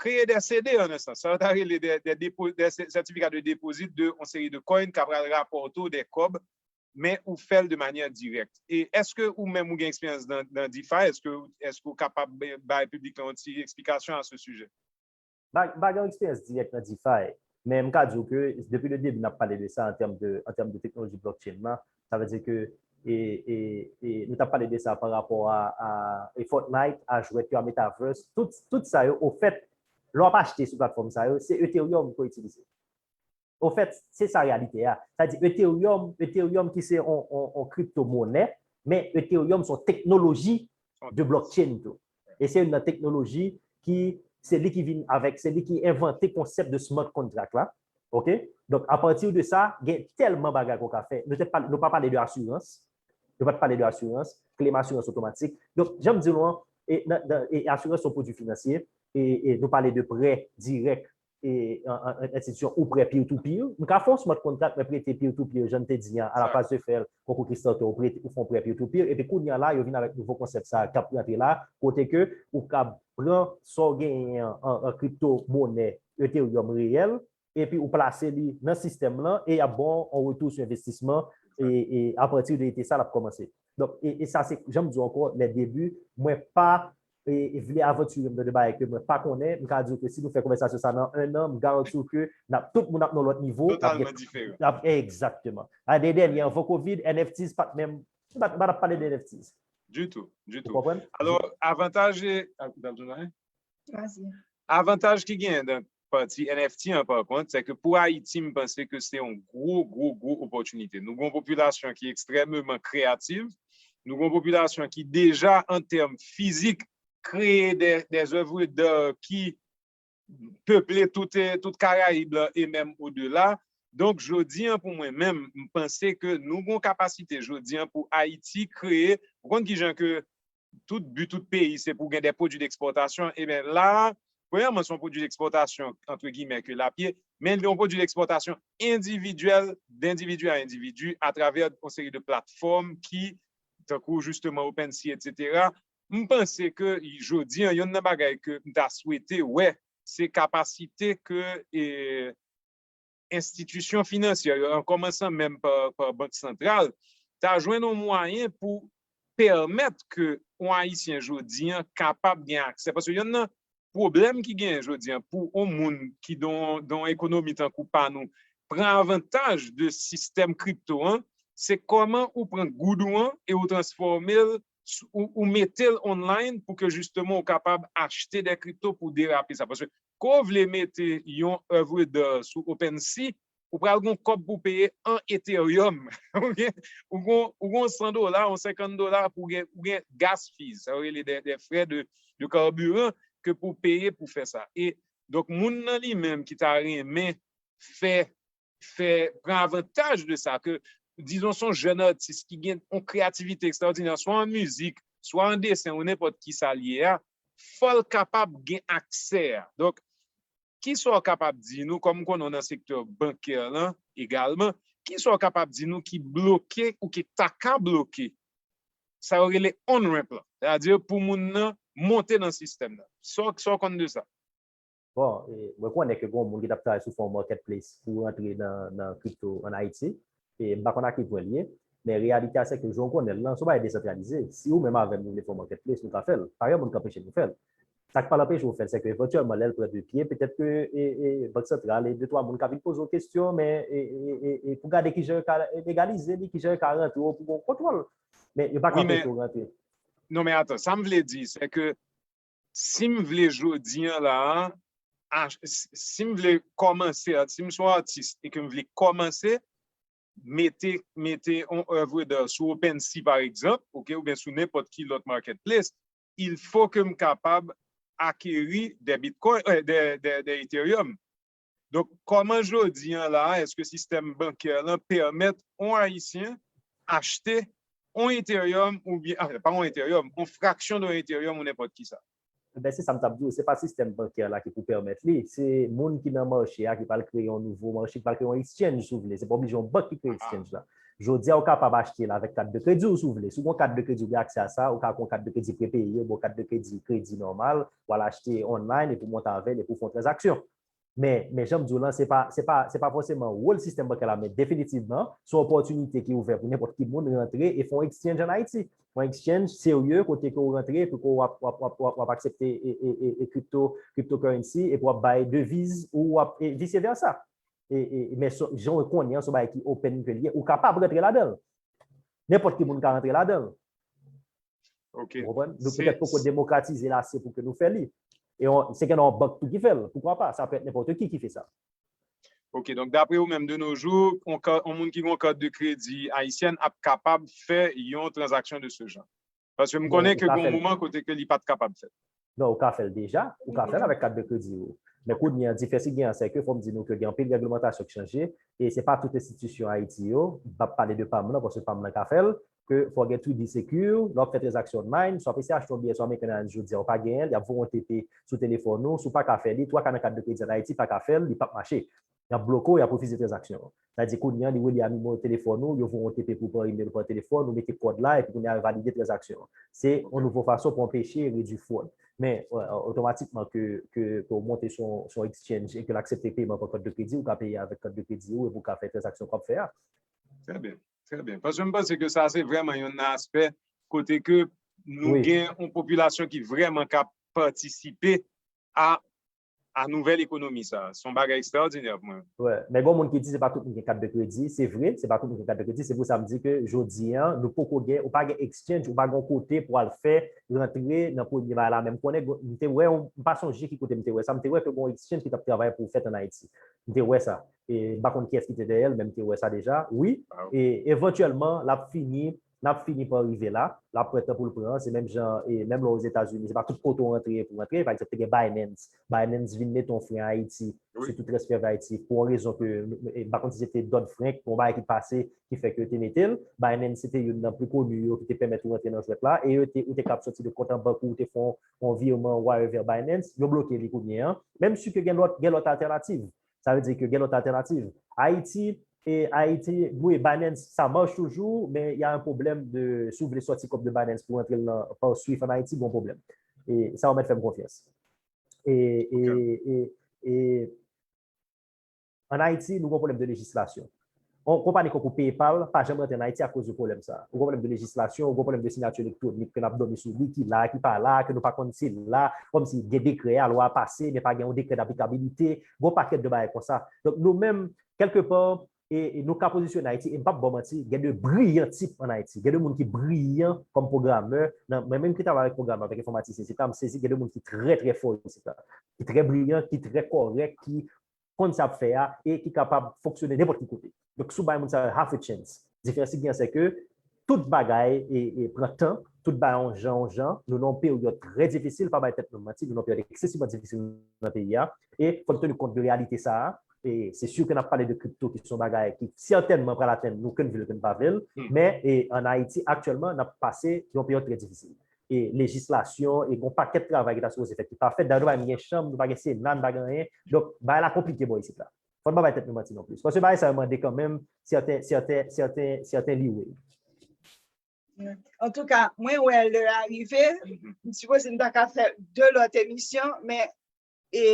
kreye de C D an nan sans. Sa yo ta rele de, de, depo, de sètifika de depozit de yon seri de coin k ap pral rapòte w de kòb, men ou fè l de manyè dirèk. E èske ou menm ou gen eksperyans nan, nan DeFi? Èske, èske ou kapab bay piblik la yon ti eksplikasyon a se sijè? M pa gen yon eksperyans dirèk nan DeFi, men m ka di w ke depi le debi n ap pale de sa an tèm de, an tèm de teknoloji blockchain la. Sa vle di ke e, e, e, nou t ap pale de sa pa rapò a, a e Fortnite, a jwèt yo, a Metaverse, tout, tout sa yo, ofèt, lè w ap achte sou platfòm sa yo, se Ethereum pou itilize. Ofèt, se sa reyalite a. Sa di Ethereum, Ethereum ki se yon, yon, yon kripto monè, men Ethereum se yon teknoloji de blockchain tou. E se youn nan teknoloji ki se li ki vin avèk, se li ki envante konsèp de smart contract la. OK? Donk, apati de sa, gen tèlman bagay ke w ka fè. Nou te pale, nou pa pale de asirans. Nou pa t pale de asirans, claim asirans otomatik. Donk, jan m di nou an, e, nan, nan, e asirans se yon pwodui finansye, e, e nou pale de prè dirèk e, an, an, an enstitisyon ou prè peer-to-peer. M ka fè yon smart contract, mwen prete peer-to-peer, jan m te di an, a la place de fè l, konkou Kickstarter, ou prete, ou fè yon prè peer-to-peer, epi kounye a la, yo vin avèk nouvo konsèp sa a k ap rantre la, kote ke ou ka pran sa w genyen an, an, an kripto monè Ethereum reyèl, epi ou plase li nan sistèm lan, e y ap ba w yon retou sou envestisman, e, e apati de ete sa, l ap kòmanse. Donk, e, e sa se, jan m di w ankò, lè debi, mwen pa e, e vle avantire m nan de bagay ke mwen pa konnen, m ka di w ke si nou fè konvèsasyon sa nan en an, m garanti w ke n ap, tout moun ap nan lòt nivo. Totalman diferan. Egzakteman. A de dènye, anvan Covid, N F Ts pa t menm, m pa t ap pale de N F Ts. Ditou, ditou. Ou konprann? Alò, avantaj e, a, w t ap di yon bagay? Avantaj ki genyen nan pati N F T an, pa kont, se ke pou Ayiti, m panse ke se yon gwo, gwo, gwo opòtinite. Nou gen yon popilasyon ki ekstrèmeman kreyativ. Nou gen yon popilasyon ki deja, an tèm fizik, kreye de, de zèv d'art ki peple tout, tout Karayib la e menm odela. Donk, jodi an, pou mwen menm, m panse ke nou gen yon kapasite jodi an pou Ayiti kreye, ou konn kijan ke tout bi tout peyi se pou gen de pwodui dekspòtasyon, ebyen la, premyèman, se yon pwodui dekspòtasyon, antre gimè, ke lapye, men li yon pwodui dekspòtasyon endividyèl, d endividi a endividi, atravè yon seri de platfòm ki, tankou jisteman OpenSea, etsetera. M panse ke jodi an, youn nan bagay ke m ta swete wè, se kapasite ke e, enstitisyon finansyè yo, an kòmansan menm pa, pa Bank Santral, ta jwenn yon mwayen pou pèmèt ke yon Ayisyen jodi an kapab gen aksè. Paske youn nan pwoblèm ki genyen jodi an pou yon moun ki dan, dan yon ekonomi tankou pa nou pran avantaj de sistèm kripto an, se kòman ou pran goud ou an e ou transfòme l, ou, ou mete l online pou ke jisteman ou kapab achte de kripto pou derape sa. Paske ke w vle mete yon œuvre d'art sou OpenSea, ou pral gen kòb pou peye an Ethereum. Ou gen, ou gen, ou gen san dola, yon senkant dola pou gen, ou gen gas fees, sa yo rele de, de frais de, de carburant ke pou peye pou fè sa. E donk, moun nan li menm ki ta renmen fè, fè, pran avantaj de sa, ke, dizon, se yon jèn atis ki gen yon kreyativite ekstraòdinè, swa an mizik, swa an desen, ou nenpòt ki sa l ye a, fò l kapab gen aksè a. Donk, kisa w kapab di nou, kòm m konnen w nan sektè bankè lan egalman, kisa w kapab di nou ki bloke ou ki ta ka bloke sa yo rele on-ramp lan? Sètadi pou moun nan monte nan sistèm nan. Sa w, sa w konn de sa? Bon, e, mwen konnen ke gen yon moun ki t ap travay sou fè yon marketplace pou rantre nan, nan crypto an Ayiti. E m pa konn a ki pwen l ye, men reyalite a se ke jan w konnen l lan, se yon bagay desantralize. Si ou menm avè m nou vle fè yon marketplace, nou ka fè l. Pa gen moun k anpeche nou fè l. Sa k pral anpeche w fè l, se ke evantyèlman, lè l pran de pye, petèt ke e, e, Bank Santral e de twa moun ka vin poze w kesyon, men e, e, e, e pou gade kijan yo ka legalize li, kijan yo ka rantre w pou gen yon kontwòl. Men yo pa ka anpeche w rantre. Non, men atan, sa m vle di, se ke si m vle jodi an la a, si m vle kòmanse, si m se yon atis e ke m vle kòmanse, mete, mete yon œuvre d'art sou OpenSea, pa egzanp, ok, oubyen sou nenpòt ki lòt marketplace, il faut que m kapab akeri de Bitcoin, euh, de, de, de Ethereum. Donk, kòman jodi an la a, èske sistèm bankè lan pèmèt yon Ayisyen achte yon Ethereum oubyen, ah, pa yon Ethereum, yon fraksyon de yon Ethereum ou nenpòt ki sa? Ben, se sa m t ap di w, se pa sistèm bankè la ki pou pèmèt li, se moun ki nan mache a ki pral kreye yon nouvo mache, ki pral kreye yon exchange, si w vle. Se pa oblije yon bank ki kreye exchange la. Jodi a, ou kapab achte l avèk kat de kredi w si w vle. Si w gen yon kat de kredi, ou gen aksè a sa, ou ka gen yon kat de kredi prepeye, ou gen yon kat de kredi, kredi nòmal, w al achte online epi w monte avè l epi w fè yon tranzaksyon. Men, men jan m di w lan, se pa, se pa, se pa fòseman wòl sistèm bankè la, men definitivman, se yon opòtinite ki ouvè pou nenpòt ki moun rantre e fè yon exchange ann Ayiti. Yon exchange serye, kote ke w rantre, epi ke w ap, w ap, w ap, w ap, w ap aksepte e, e, e, e crypto, cryptocurrency, epi w ap bay deviz, ou w ap, e vice versa. E, e, men so, jan w konnen an, se yon bagay ki open ke l ye, ou kapab rantre ladan l. Nenpòt ki moun ka rantre ladan l. Ok. Ou konprann? Nou petèt poko demokratize l ase pou ke nou fè li. E on, se gen yon bank tou ki fè l. Poukwa pa? Sa pè èt nenpòt ki ki fè sa. Ok, donk dapre ou menm, de nos jours, on, ka- on moun ki gen yon kat de kredi ayisyèn ap kapab fè yon tranzaksyon de ce genre. Paske m konnen ke gen yon moman kote ke li pa t kapab fèt. Non, ou ka fè l deja, ou ka fè l avèk kat de kredi ou. Men kounye a, diferans ki gen an, se ke fò m di nou ke gen anpil règlemantasyon ki chanje, e se pa tout enstitisyon Ayiti yo, m ap pale de PAM lan, paske PAM lan ka fè l, ke fò gen two D Secure, lè w ap fè tranzaksyon online, si w ap eseye achte yon biyè sou American Airlines jodi a, ou pa genyen l, y ap voye yon O T P sou telefòn ou, si w pa ka fè li, twa ka nan kat de kredi ann Ayiti pa ka fè l, li p ap mache. Y ap bloke w, y ap refize tranzaksyon an. Sa vle di kounye a, li relye a nimewo telefòn ou, yo voye yon O T P pou w pa email ou pa telefòn, ou mete kòd la, epi kounye a, yo valide tranzaksyon an. Se yon nouvo fason pou anpeche, redui fwòd. Men, otomatikman ke, ke, ke w monte sou, sou exchange e ke l aksepte peman pa kat de kredi, ou ka peye avèk kat de kredi ou epi w ka fè tranzaksyon ke w ap fè a. Trè byen, trè byen. Paske m panse ke sa se vrèman yon aspè kote ke nou gen yon popilasyon ki vrèman ka patisipe a a nouvèl ekonomi sa. Se yon bagay ekstraòdinè pou mwen. Wè, men gen moun ki di se pa tout moun ki gen kat de kredi. Se vre, se pa tout moun ki gen kat de kredi. Se pou sa m di ke jodi a, nou poko gen, ou pa gen exchange, ou pa gen yon kote pou al fè rantre nan premye bagay la. Men m konnen, m te wè, m pa sonje ki kote m te wè sa, m te wè ke gen yon exchange ki t ap travay pou fèt ann Ayiti. M te wè sa. E m pa konn kiyès ki te dèyè l, men m te wè sa deja. Wi, e evantyèlman, l ap fini n ap fini pa rive la, l ap pran tan pou l pran, se menm jan, e menm lè Ozetazini, se pa tout kote w rantre pou rantre, pa egzanp, te gen Binance, Binance vin mete yon fren Ayiti, sou tout transfè vè Ayiti, pou yon rezon ke, e m pa konn si se te Dodd-Frank, yon bagay ki pase, ki fè ke yo te mete l, Binance se te youn nan pli koni yo ki te pèmèt ou rantre nan jwèt la, e yo te, ou te kab sòti de kont an bank ou, ou te fè yon, yon vireman wire vè Binance, yo bloke li kounye a, menm si ke gen lòt, gen lòt altènativ. Sa vle di ke gen lòt altènativ. Ayiti, e Ayiti, wi, Binance, sa mach toujou, men y a un problème de, si w vle sòti kòb de Binance pou rantre l nan, pa Swift ann Ayiti, gen yon pwoblèm. E sa w mèt fè m konfyans. E, e, e, e, ann Ayiti, nou gen yon pwoblèm de lejislasyon. Yon konpayi tankou PayPal pa janm rantre ann Ayiti akoz de pwoblèm sa. Yon pwoblèm de lejislasyon, yon pwoblèm de siyati elektwonik ke n ap dòmi sou li, ki la, ki pa la, ke nou pa konn si l la, kòmsi gen dekrè a, lwa a pase, men pa gen yon dekrè daplikabilite, gen yon pakèt de bagay konsa. Donk nou menm, kèlkepa, e, e nou ka pozisyone Ayiti, e m p ap ba w manti, gen de briyan tip ann Ayiti, gen de moun ki briyan kòm pwogramè, nan, mwen menm ki travay avèk pwogramè, avèk enfòmatisyen, etsetera, m sezi, gen de moun ki trè, trè fò, etsetera, ki trè briyan, ki trè kòrèk, ki konn sa ap fè a e ki kapab fonksyone nenpòt ki kote. Donk, si w bay moun sa yo half a chance, diferans ki gen se ke tout bagay e, e pran tan, tout bagay yon jan, yon jan, nou nan yon peryòd trè difisil, pa bay tèt nou manti, nou nan yon peryòd eksesivman difisil nan peyi a, e fò n teni kont de reyalite sa a, e se si ke n ap pale de kripto ki se yon bagay ki sètènman pral atenn nou ke n vle l ke n pa vle l, men e ann Ayiti aktyèlman n ap pase yon peryòd trè difisil. E lejislasyon, e gen yon pakèt travay ki ta sipoze fèt ki pa fèt. Dayè nou pa menm gen chanm, nou pa gen sena, nou pa gen anyen. Donk bagay la konplike bò isit la. Fò n pa bay tèt nou manti non plis. Paske bagay sa yo mande kanmenm sèten, sèten, sèten, sèten liwil. Antouka, mwen wè lè a rive, m sipoze m ta ka fè de lòt emisyon, men e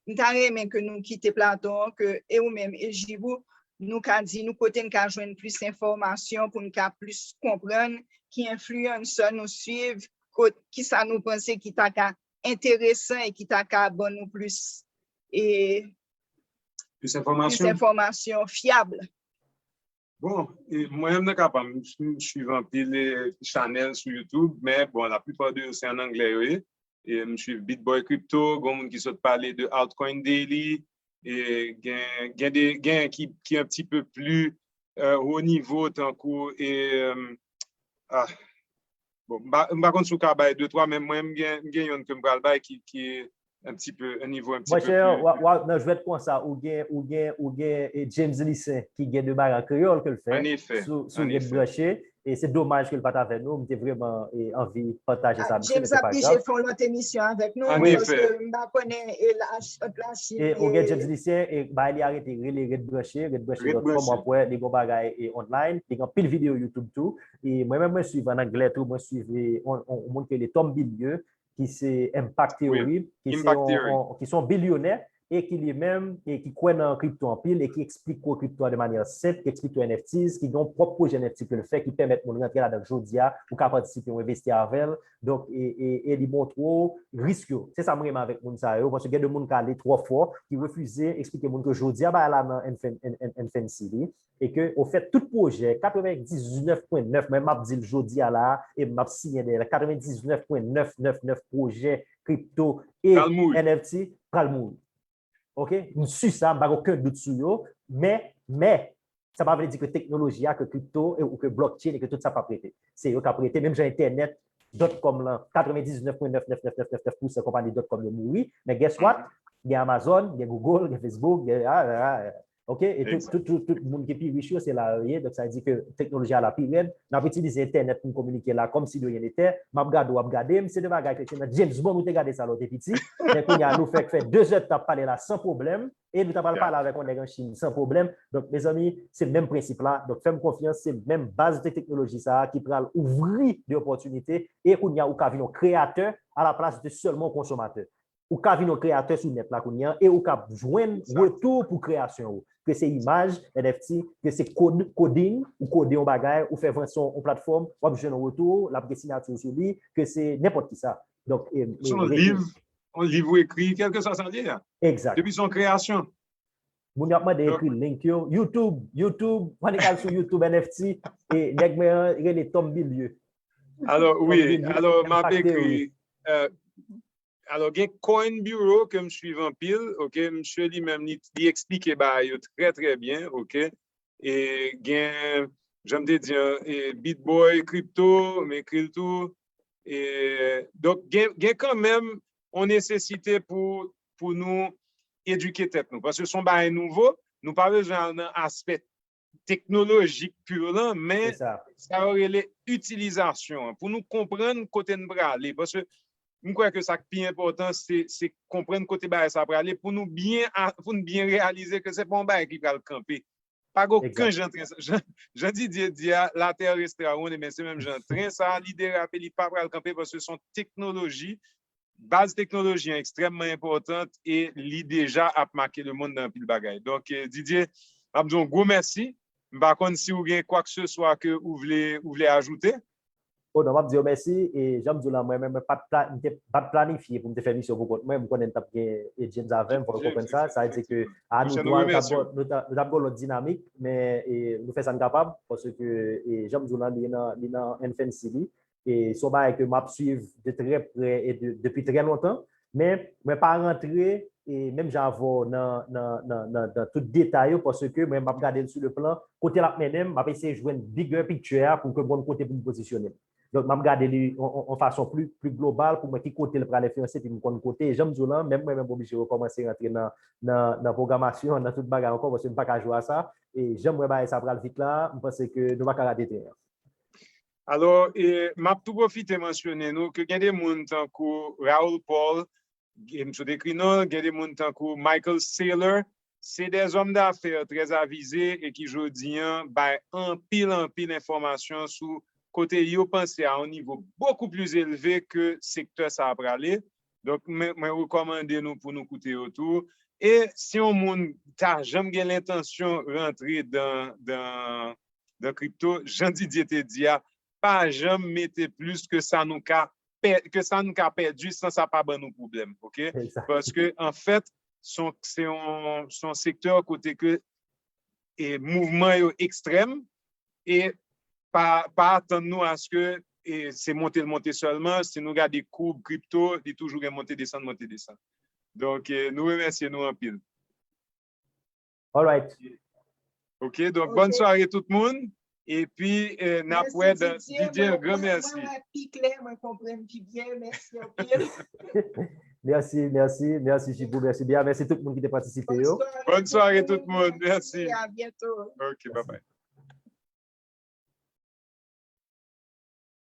m ta renmen ke nou kite plato an, ke e ou menm e Jirou, nou ka di nou kote n ka jwenn plis enfòmasyon pou n ka plis konprann ki enfliyansè nou swiv, kot, kisa nou panse ki ta ka enteresan e ki ta ka ban nou plis e plis enfòmasyon, plis enfòmasyon fyab. Bon, e mwen menm nan ka pa m, m swiv anpil e, chanèl sou YouTube, men bon, laplipa de yo se an anglè yo ye. E m swiv Bitboy Crypto, gen moun ki sot pale de Altcoin Daily, e gen, gen de, gen ki, ki un petit peu plus euh, haut niveau, tankou, e, euh, ah, bon, m pa, m pa konn si w ka bay de twa, men mwen, m gen, m gen youn ke m pral bay ki, ki un petit peu, un niveau un petit peu plus. Monchè, w ap, w ap nan jwèt konsa, ou gen, ou gen, ou gen e, James Lissaint ki gen de bagay an kreyòl ke l fè. An efè, sou, sou an efè. Red Branche. E se domaj ke l pa t avè nou. M te vrèman e, anvi pataje sa avèk li, men se pa grav. James ap blije fè yon lòt emisyon avèk nou, paske m pa konnen e Lachine. E ou gen James Lucien, e bay li arete rele Red Branche, red branche dot com, w ap wè li gon bagay e online, li gen anpil videyo YouTube tou. E mwen menm mwen swiv an anglè tou, mwen swiv e, on, on, on moun ki rele Tom Bilyeu, ki se Impact Theory, ki se yon, ki se yon bilyonè, e ki li menm, e ki kwè nan kripto anpil, e ki eksplike kripto a de manyè senp, ki eksplike N F Ts, ki gen yon pwòp pwojè N F T ke l fè, ki pèmèt moun rantre ladan jodi a, ou ka patisipe, ou envesti avè l. Donk, e, e, e li montre w risk yo. Se sa m renmen avèk moun sa yo, paske gen de moun k ale twò fò, ki refize eksplike moun ke jodi a bagay la nan N F N C li, e ke, ofèt, tout pwojè, katrevendiznèf pwen nèf, mwen m ap di l jodi a la, e m ap siyen dèyè l, katrevendiznèf pwen nèf nèf nèf pwojè kripto e N F T pral mouri. Ok? M si sa, m pa gen okenn dout sou yo, men, men, sa pa vle di ke teknoloji a, ke kripto, e, ou ke blockchain, e ke tout sa p ap rete. Se yo k ap rete, menm jan entènèt, dot com lan, katrevendiznèf pwen nèf nèf nèf nèf nèf pousan konpayi dot com yo mouri, men guess what? Gen Amazon, gen Google, gen Facebook, gen, ah, ah, ah, ok? E tout, tout, tout, tout moun ki pi rich yo, se la yo ye. Donk, sa vle di ke teknoloji a la pi rèd. N ap itilize entènèt pou n kominike la, kòmsi de rien n'était. M ap gade w, w ap gade m. Se de bagay ke se nan James Bond ou te gade sa lè w te piti. Men kounye a, nou fèk fè de zè tan ap pale la san pwoblèm. E nou ta pral pale avèk yon nèg an Chin san pwoblèm. Donk, mezanmi, se menm prensip la. Donk, fè m konfyans, se menm baz de teknoloji sa a ki pral ouvri de opòtinite. E kounye a, ou ka vin yon kreyatè alaplas de sèlman yon konsomatè. Ou ka vin yon kreyatè sou nèt la kounye a e ou ka jwenn retou pou kreyasyon ou. Ke se imaj, N F T, ke se kod, coding, ou kode yon bagay, ou fè vann sou yon platfòm, w ap jwenn yon retou, l ap gen siyati w sou li, ke se nenpòt ki sa. Donk, e, e, se yon liv, yon liv ou ekri, kèlkeswa sa l ye a. Egzak. Depi se yon kreyasyon. Moun yo ap mande ekri link yo. YouTube, YouTube, annik al sou YouTube N F T, e nèg mwen an rele Tom Bilyeu. Alò, wi, alò, m ap ekri. Alò, gen Coin Bureau ke m swiv anpil, ok, misye li menm, li, li eksplike bagay yo trè, trè byen, ok. E gen, jan m te di an, e Bitboy Crypto, m ekri l tou. E, donk, gen, gen kanmenm yon nesesite pou, pou nou edike tèt nou, paske se yon bagay nouvo, nou pa bezwen al nan aspè teknolojik pur lan, men sa yo rele itilizasyon an, pou nou konprann kote n prale. Paske m kwè ke sa k pi enpòtan, se, se konprann kote bagay sa prale, pou nou byen, pou n byen reyalize ke se pa yon bagay ki pral kanpe. Pa gen okenn jan tren sa, jan, jan Didier di a, la terre restera ronde, men se menm jan tren sa, li derape, li pa pral kanpe, paske se yon teknoloji baz teknoloji an ekstrèmman enpòtan e li deja ap make lemonn nan anpil bagay. Donk, Didier, m ap di w yon gwo mèsi. M pa konn si w gen kwakseswa ke ou vle, ou vle ajoute. O non, m ap di yo mèsi. E jan m di w la, mwen menm, mwen pa t planifye pou m te fè misyon pou kont mwen. M konnen m t ap gen James avè m, fò nou konprann sa. Sa vle di ke a nou twa, nou t ap gen yon lòt dinamik, men nou fè sa n kapab, paske jan m di w la, li nan, li nan N F N C li. E se yon bagay ke m ap swiv de trè prè e de, depi trè lontan. Men mwen pa rantre e menm jan avè w nan, nan, nan, nan, nan tout detay yo, paske mwen m ap gade l sou le plan kote l ap mennen m, m ap eseye jwenn bigger picture a pou ke m konn kote pou m pozisyone m. Donk, m ap gade li yon, yon, yon fason pli, pli global pou mwen ki kote l pral enfliyanse, epi m konn kote. E jan m di w la, menm mwen menm oblije rekòmanse rantre nan, nan, nan pwogramasyon, nan tout bagay ankò, paske m pa ka jwe a sa. E jan m wè bagay sa pral vit la, m panse ke nou pa ka rate tren an. Alò, e, m ap tou pwofite mansyone nou ke gen de moun tankou Raoul Paul, m sot ekri non l, gen de moun tankou Michael Saylor, se de zòm dafè trè avize e ki jodi an bay anpil, anpil enfòmasyon sou kote yo panse a yon nivo bokou pli elve ke sektè sa a prale. Donk, mwen, mwen rekòmande nou pou nou koute yo tou. E si yon moun ta janm gen lentansyon rantre dan, dan, dan kripto, jan Didier te di a, pa janm mete plis ke sa nou ka pè-, ke sa nou ka pèdi san sa pa ban nou pwoblèm, ok? Paske, anfèt, se yon, se yon, se yon sektè kote ke, e, mouvman yo ekstrèm e pa, pa atann nou aske, e, se monte l monte sèlman. Si nou gade koub kripto, li toujou gen monte desann, monte desann. Donk, e, nou remèsye nou anpil. Alright. Ok, donk, bòn sware tout moun. Epi, e, n ap wè Didier, gran mèsi. Mwen wè pi klè, mwen konprann pi byen. Mèsi anpil. Mèsi, mèsi, mèsi Jibou, mèsi Bea, mèsi tout moun ki te patisipe yo. Bòn sware tout moun, mèsi. A byento. Ok, bye bye.